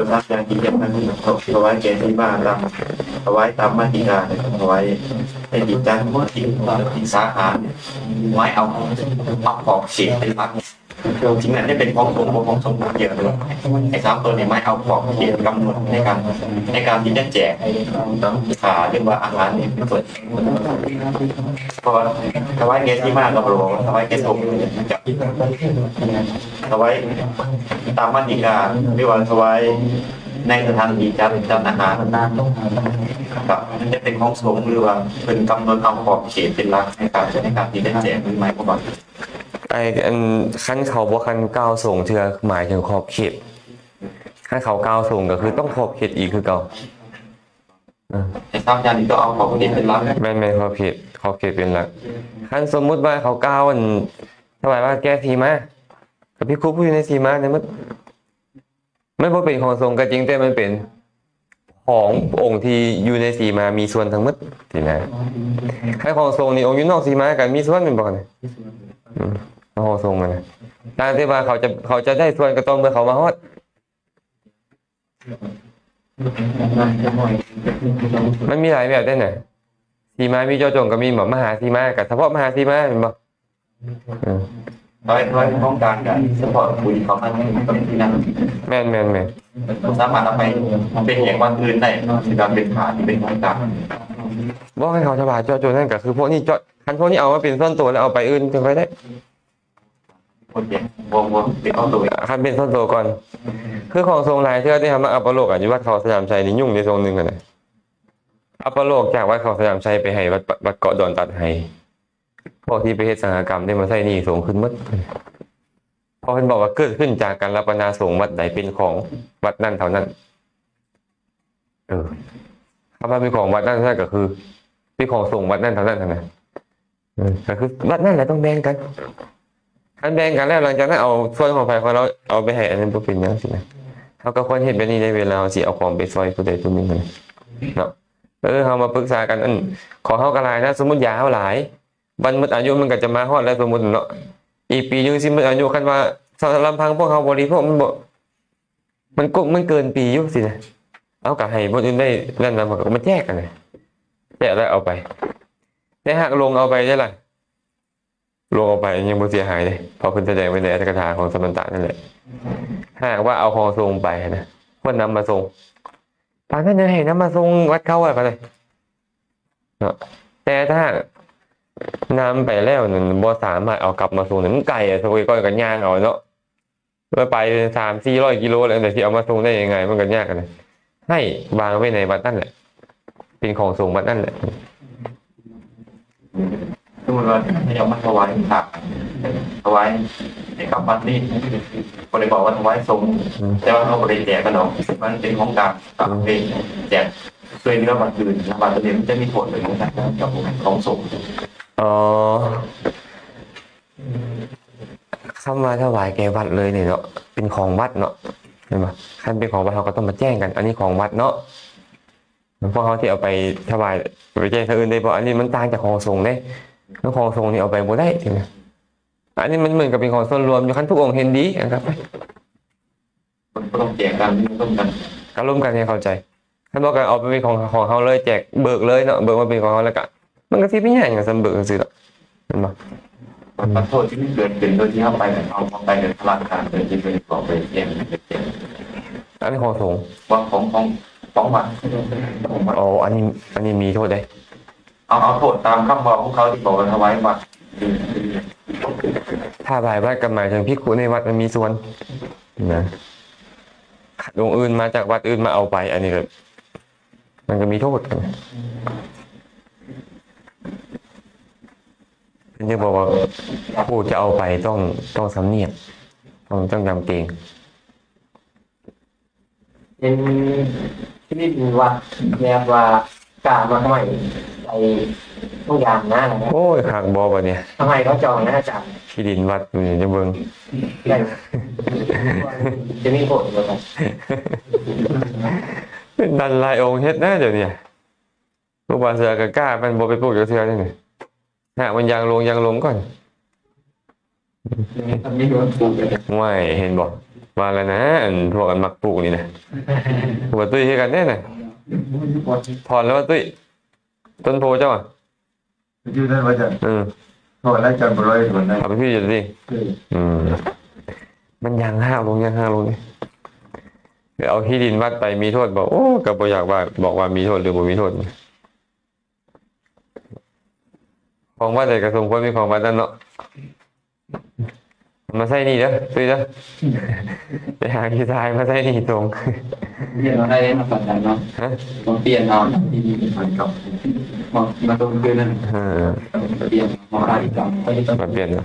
ວທຳຢ່າງດີ ຢ່າງນັ້ນ ຖວາຍແກ່ທີ່ມາລຳ ຖວາຍຕາມມາຕິກາ ແລະ ຖວາຍໃຫ້ດີຈັນ ທີ່ ທີ່ສາຫາ ຖວາຍເອົາ ເອົາຂອງເສດໄປພັກ ສິ່ງນັ້ນຈະເປັນຂອງສົງບໍ່ຂອງສົງບໍ່ກ່ຽວເລີຍ. ໄອ້ສາມໂຕນີ້ໝາຍເອົາຂອບເຂດກຳນົດໃນການ ໃນການທີ່ຈະແຈກ ອ່າ ຫຼືວ່າອາຫານນີ້ເປັນຕົ້ນ. ເພາະວ່າຖວາຍແກ່ສີມາກໍບໍ່ໄດ້ວ່າຖວາຍແກ່ສົງ ຈະຖວາຍຕາມມະຕິກາ ຫຼືວ່າຖວາຍໃນສະຖານທີ່ຈັດ ຈັດອາຫານ ກໍມັນຈະເປັນຂອງສົງ ຫຼືວ່າເພິ່ນກຳນົດເອົາຂອບເຂດເປັນຫຼັກໃນການ ໃນການທີ່ຈະແຈກ ໝາຍຄວາມວ່າ ໄອ້ ອັນ ຄັນເຂົາບໍ່ຄັນກ່າວສົງເທື່ອ ໝາຍເຖິງຂອບເຂດ. ຄັນເຂົາກ່າວສົງກໍຄືຕ້ອງຂອບເຂດອີກຄືເກົ່າ. ເອີ ໃຫ້ຊາວຈານນີ້ຕ້ອງເອົາຂອບເຂດເປັນຫຼັກ. ແມ່ນໆ ຂອບເຂດ ຂອບເຂດເປັນຫຼັກ. ຄັນສົມມຸດວ່າເຂົາກ່າວ ອັນ ຖວາຍວ່າແກ່ສີມາ ກໍພິກຂຸຜູ້ຢູ່ໃນສີມາໄດ້ໝົດ. ມັນບໍ່ເປັນຂອງສົງກໍຈິງ ແຕ່ມັນເປັນຂອງອົງທີ່ຢູ່ໃນສີມາມີສ່ວນທັງໝົດຊີ້ນະ. ໃນຂອງສົງນີ້ ອົງຢູ່ນອກສີມາກໍມີສ່ວນແມ່ນບໍ່ນີ້? ອືມ ຂອງສົງຫັ້ນນະ ຕ່າງແຕ່ວ່າເຂົາຈະ ເຂົາຈະໄດ້ສ່ວນກໍຕໍ່ເມື່ອເຂົາມາຮອດ. ມັນມີຫຼາຍແບບເດ້ນະ. ສີມາມີເຈາະຈົງກໍມີ ມະຫາສີມາກໍສະເພາະມະຫາສີມາແມ່ນບໍ່? ເອີ ໄວ້ ໄວ້ໃນຫ້ອງການກັນ ສະເພາະບຸນເຂົາມາໃນທີ່ນັ້ນ. ແມ່ນໆໆ ບໍ່ສາມາດເອົາໄປແບ່ງວັດອື່ນໄດ້ ຄືການເປັນພະທີ່ເປັນຫ້ອງການ. ບໍ່ໃຫ້ເຂົາຖວາຍເຈາະຈົງນັ້ນ ກໍຄືພວກນີ້ເຈາະ ຄັນພວກນີ້ເອົາມາເປັນສ່ວນໂຕແລ້ວເອົາໄປອື່ນຈັ່ງຄ່ອຍໄດ້. ບໍ່ ບໍ່ ເປັນຂອງໂຕເອງ. ຄັນເປັນສ່ວນໂຕກ່ອນ ຄືຂອງສົງຫຼາຍເທື່ອທີ່ເຮົາມາອັບປະໂລກ ອາ ຢູ່ວັດເຂົາສະໜາມໄຊນີ້ ຫຍຸ້ງໃນຊ່ວງໜຶ່ງຫັ້ນນະ ອັບປະໂລກຈາກວັດເຂົາສະໜາມໄຊໄປໃຫ້ວັດ ວັດເກາະດອນຕັດໄຮ. ພວກທີ່ໄປເຮັດສັງຄະກຳໄດ້ມາໃຊ້ໜີ້ສົງຄືນໝົດ ເພາະເພິ່ນບອກວ່າເກີດຂຶ້ນຈາກການລັບປະນາສົງວັດໃດເປັນຂອງວັດນັ້ນເທົ່ານັ້ນ. ເອີ ຄຳວ່າເປັນຂອງວັດນັ້ນເທົ່ານັ້ນກໍຄືເປັນຂອງສົງວັດນັ້ນເທົ່ານັ້ນຫັ້ນນະ. ເອີ ກໍຄືວັດນັ້ນແຫຼະຕ້ອງແບ່ງກັນ. ຄັນແບ່ງກັນແລ້ວ ຫຼັງຈາກນັ້ນເອົາສ່ວນຂອງໃຜຂອງລາວເອົາໄປໃຫ້ ອັນນັ້ນບໍ່ເປັນຫຍັງຊີ້ນະ. ເຮົາກໍຄວນເຮັດແບບນີ້ໃນເວລາເຮົາຊິເອົາຂອງໄປຊ່ອຍຜູ້ໃດຜູ້ໜຶ່ງຫັ້ນນະເນາະ. ເອີ ເຮົາມາປຶກສາກັນ ອັນ ຂອງເຮົາກໍຫຼາຍນະ ສົມມຸດຢາເຮົາຫຼາຍ ວັນໝົດອາຍຸມັນກໍຈະມາຮອດແລ້ວ ສົມມຸດເນາະ ອີກປີໜຶ່ງຊິໝົດອາຍຸ. ຄັນວ່າສຳລັບລຳພັງພວກເຮົາບໍລິໂພກ ມັນບໍ່ ມັນກົ ມັນເກີນປີຢູ່ຊີ້ນະ. ເອົາກໍໃຫ້ຄົນອື່ນໄດ້ນັ້ນນຳ ເຂົາກໍມາແຈກຫັ້ນນະ ແຈກແລ້ວເອົາໄປ. ແຕ່ຫາກຫຼົງເອົາໄປເດ້ລະ ຫຼົງເອົາໄປຍັງບໍ່ເສຍຫາຍເດ້ ເພາະເພິ່ນສະແດງໄວ້ໃນອັດຖະກະຖາຂອງສະມັນຕະນັ້ນແຫຼະ. ຫາກວ່າເອົາຂອງສົງໄປຫັ້ນນະ ຄວນນຳມາສົ່ງ ປານນັ້ນຍັງໃຫ້ນຳມາສົ່ງວັດເຂົາວ່າ ເຂົາເນາະ. ແຕ່ຖ້ານຳໄປແລ້ວນັ້ນ ບໍ່ສາມາດເອົາກັບມາສົ່ງໄດ້ ມັນໄກອະ ສົງກ່ອນກໍຍ່າງເອົາເນາະ ແລ້ວໄປສາມສີ່ຮ້ອຍກິໂລແລ້ວ ແຕ່ຊິເອົາມາສົ່ງໄດ້ງ່າຍໆ ມັນກໍຍາກຫັ້ນນະ. ໃຫ້ວາງໄວ້ໃນວັດນັ້ນແຫຼະ ເປັນຂອງສົງວັດນັ້ນແຫຼະ. ສົມມຸດວ່າເຂົາເຈົ້າມາຖວາຍພະ ຖວາຍໃຫ້ກັບວັດນີ້ ບໍ່ໄດ້ບອກວ່າຖວາຍສົງ ອືມ ແຕ່ວ່າເຮົາບໍ່ໄດ້ແຈກກັນດອກ ມັນເປັນຂອງການ ອືມ ເປັນແຈກຊ່ວຍເຫຼືອວັດອື່ນ ແລະ ວັດຕົວນີ້ມັນຈະມີໂທດເປັນຂອງການ ກັບຂອງສົງ. ອໍ ຄຳວ່າຖວາຍແກ່ວັດເລີຍນີ້ເນາະ ເປັນຂອງວັດເນາະ ແມ່ນບໍ່? ຄັນເປັນຂອງວັດ ເຮົາກໍຕ້ອງມາແຈ້ງກັນ ອັນນີ້ຂອງວັດເນາະ ພວກເຮົາຊິເອົາໄປຖວາຍ ໄປແຈ້ງທາງອື່ນໄດ້ບໍ່? ອັນນີ້ມັນຕ່າງຈາກຂອງສົງເດ້ ຂອງສົງນີ້ເອົາໄປບໍ່ໄດ້. ອັນນີ້ມັນເໝືອນກັບເປັນຂອງສ່ວນລວມຢູ່ ຄັນທຸກອົງເຫັນດີ ອັນກໍໄປ ບໍ່ຕ້ອງແຈກກັນ ລົມກັນ ກໍລົມກັນໃຫ້ເຂົ້າໃຈ. ຄັນບໍ່ກໍເອົາໄປເປັນຂອງ ຂອງເຮົາເລີຍ ແຈກເບີກເລີຍເນາະ ເບີກມາເປັນຂອງເຮົາ ແລ້ວກໍມັນກໍຊິໄປຫຍັງກັນ ສ່ຳເບີກຊື່ໆດອກ ແມ່ນບໍ່? ບັດໂທດທີ່ມັນເກີດຂຶ້ນໂດຍທີ່ເຮົາໄປ ເຮົາບໍ່ໄປເປັນພະລາຊະການ ໂດຍທີ່ບໍ່ໄດ້ບອກໄປແຈ້ງ ອັນນີ້ຂອງສົງ ວ່າຂອງ ຂອງ ຂອງວັດ ຂອງວັດ. ອໍ ອັນນີ້ ອັນນີ້ມີໂທດເດ້. ເອົາ ເອົາໂທດຕາມຄຳເວົ້າຂອງເຂົາທີ່ບອກວ່າຖວາຍວັດ. ຖ້າຖວາຍວັດກໍໝາຍເຖິງພິກຂຸໃນວັດມັນມີສ່ວນນະ ອົງອື່ນມາຈາກວັດອື່ນມາເອົາໄປ ອັນນີ້ກໍ ມັນກໍມີໂທດ. ເພິ່ນຈຶ່ງບອກວ່າຜູ້ຈະເອົາໄປຕ້ອງ ຕ້ອງສຳນຽກ ຕ້ອງ ຕ້ອງຍຳເກງ. ເປັນທີ່ດິນວັດ ແບບວ່າກາມາຫ້ອຍໃສ່ທຸກຢ່າງນະ. ໂອ້ຍ ຄັກບໍ່ບັດນີ້ ທຳໄມເຂົາເຈົ້ານະອາຈານ? ທີ່ດິນວັດນີ້ຈະເບິ່ງ ໄດ້ ຈະມີຜົນບໍ່? ເປັນດັນຫຼາຍອົງເຮັດນະດຽວນີ້ ປູກບາເສືອກໍກ້າ ມັນບໍ່ໄປປູກຈັກເທື່ອນີ້. ຫາກມັນຢ່າງລົງ ຢ່າງລົງກ່ອນ. ໂອ້ຍ ເຫັນບໍ່ ວ່າແລ້ວນະ ອັນພວກອັນມັກປູກນີ້ນະ ບໍ່ຕຸ້ຍຄືກັນເດ້ນະ. ຖອນແລ້ວວ່າຕຸ້ຍ ຕົ້ນໂພເຈົ້າອະ ຢູ່ນັ້ນວ່າຈັ່ງ. ເອີ ຖອນແລ້ວຈັນບໍ່ລອຍ ຖອນໄດ້ ເອົາໄປພີ້ຢູ່ຕິ. ເອີ ອືມ ມັນຍ່າງຮ້າວລົງ ຍ່າງຮ້າວລົງນີ້ ເອົາຂີ້ດິນວັດໄປມີໂທດບໍ່? ໂອ້ ກໍບໍ່ຢາກວ່າ ບອກວ່າມີໂທດຫຼືບໍ່ມີໂທດ. ຂອງວັດໃດກໍສົມຄວນມີຂອງວັດນັ້ນເນາະ. ມາໃຊ້ໜີ້ເດີ ຕຸ້ຍເດີ ໄປຫາຂີ້ຊາຍມາໃຊ້ໜີ້ຕົງ. ຮຽນມາໄດ້ເນາະ ອາຈານເນາະ. ຮະ? ມາປ່ຽນເອົາທີ່ນີ້ ມາ ມາຕົງຄືນນັ້ນ. ເອີ ປ່ຽນ ມາປ່ຽນເນາະ.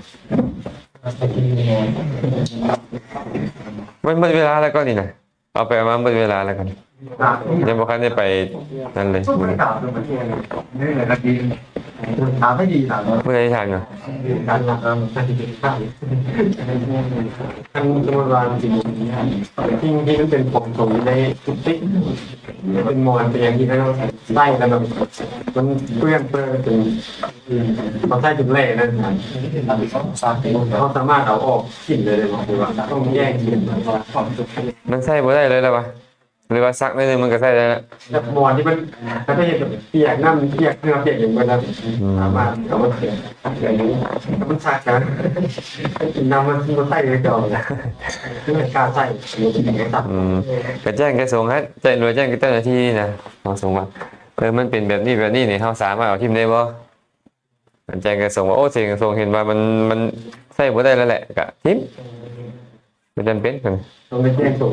ມັນໝົດເວລາແລ້ວກໍນີ້ນະ. ເອົາໄປເອົາມາໝົດເວລາແລ້ວກັນ ຍັງບໍ່ທັນໄດ້ໄປນັ້ນເລີຍ. ມື້ໃດຖາມຢູ່? ຄັນສົມມຸດວ່າສິ່ງທີ່ມັນເປັນຂອງສົງຢູ່ໃນກຸຕິ ເປັນໝອນ ເປັນຫຍັງທີ່ເຮົາໃຊ້ແລ້ວແບບມັນເປື້ອນເປິນເປັນ ເຮົາໃຊ້ຈົນແຫຼະນັ້ນ ເຮົາສາມາດເອົາອອກຖິ້ມໄດ້ເລີຍບໍ່? ຫຼືວ່າຕ້ອງແຍກຖິ້ມ? ມັນໃຊ້ບໍ່ໄດ້ເລີຍລະວະ ຫຼືວ່າຊັກໜ້ອຍໜຶ່ງມັນກໍໃຊ້ໄດ້ລະ. ແບບໝອນທີ່ມັນ ມັນໄປເຮັດແບບປຽກນ້ຳ ປຽກເຫື່ອ ປຽກຫຍັງເບິດແລ້ວ ອືມ ສາມາດເອົາມາ ມັນຊັກນະ ນ້ຳມັນບໍ່ໃຊ້ຄືເກົ່າ ມັນກ້າໃຊ້ ອືມ ກໍແຈ້ງກະຊວງຫັ້ນ ແຈ້ງ ໂດຍແຈ້ງກັບເຈົ້າໜ້າທີ່ນະ ເຮົາສົ່ງວ່າ ເອີ ມັນເປັນແບບນີ້ ແບບນີ້ນີ້ ເຮົາສາມາດເອົາຖິ້ມໄດ້ບໍ່? ອັນແຈ້ງກະຊວງວ່າ ໂອ້ ແຈ້ງກະຊວງເຫັນວ່າມັນ ມັນໃຊ້ບໍ່ໄດ້ແລ້ວແຫຼະ ກະຖິ້ມ ບໍ່ຈຳເປັນ. ຕ້ອງໄປແຈ້ງໂຕ ອື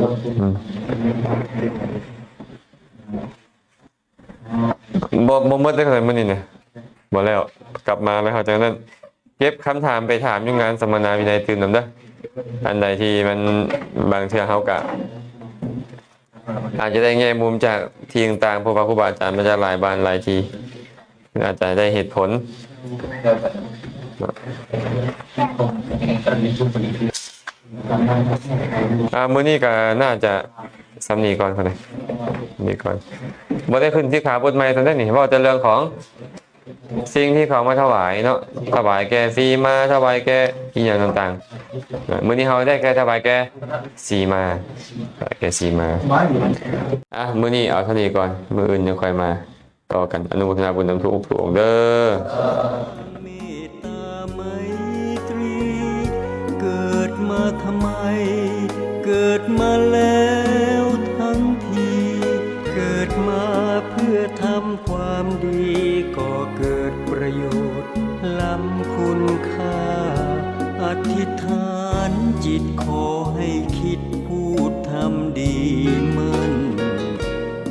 ມ ບໍ່ ບໍ່ໝົດເດ້ມື້ນີ້ນະ ບໍ່ແລ້ວ ກັບມາແລ້ວເຮົາຈັ່ງນັ້ນ ເກັບຄຳຖາມໄປຖາມຢູ່ງານສຳມະນາວິໄນຕື່ມນຳເດີ. ອັນໃດທີ່ມັນ ບາງເທື່ອເຮົາກະ ອາດຈະໄດ້ແງ່ມຸມຈາກທີ່ຕ່າງໆ ເພາະວ່າຄູບາອາຈານມາຈາກຫຼາຍບ້ານຫຼາຍທີ່ ອາດຈະໄດ້ເຫດຜົນ. ອ່າ ມື້ນີ້ກໍໜ້າຈະສ່ຳນີ້ກ່ອນ ນີ້ກ່ອນ ບໍ່ໄດ້ຂຶ້ນສິກຂາບົດໃໝ່ສ່ຳໃດນີ້ ເວົ້າແຕ່ເລື່ອງຂອງ ສິ່ງທີ່ເຂົາມາຖວາຍເນາະ ຖວາຍແກ່ສີມາ ຖວາຍແກ່ອີ່ຫຍັງຕ່າງໆ. ມື້ນີ້ເຮົາໄດ້ແກ່ຖວາຍແກ່ສີມາ ຖວາຍແກ່ສີມາ. ອ່ະ ມື້ນີ້ເອົາເທົ່ານີ້ກ່ອນ ມື້ອື່ນຍັງຄ່ອຍມາຕໍ່ກັນ. ອະນຸໂມທະນາບຸນນຳທຸກອົງທຸກອົງເດີ. ເມດຕາໄມຕຣີ ເກີດມາທຳໄມ ເກີດມາແລ້ວທັງທີ ເກີດມາເພື່ອທຳ ຄວາມດີກໍເກີດປະໂຫຍດລ້ຳຄຸນຄ່າ. ອະທິຖານຈິດຂໍໃຫ້ຄິດ ພູດທຳດີໝັ້ນ.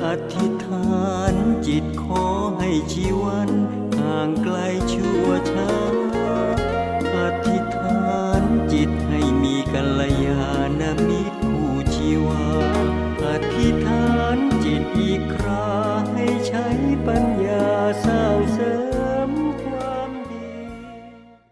ອະທິຖານຈິດຂໍໃຫ້ຊີວັນ ຫ່າງໄກຊົ່ວຊ້າງ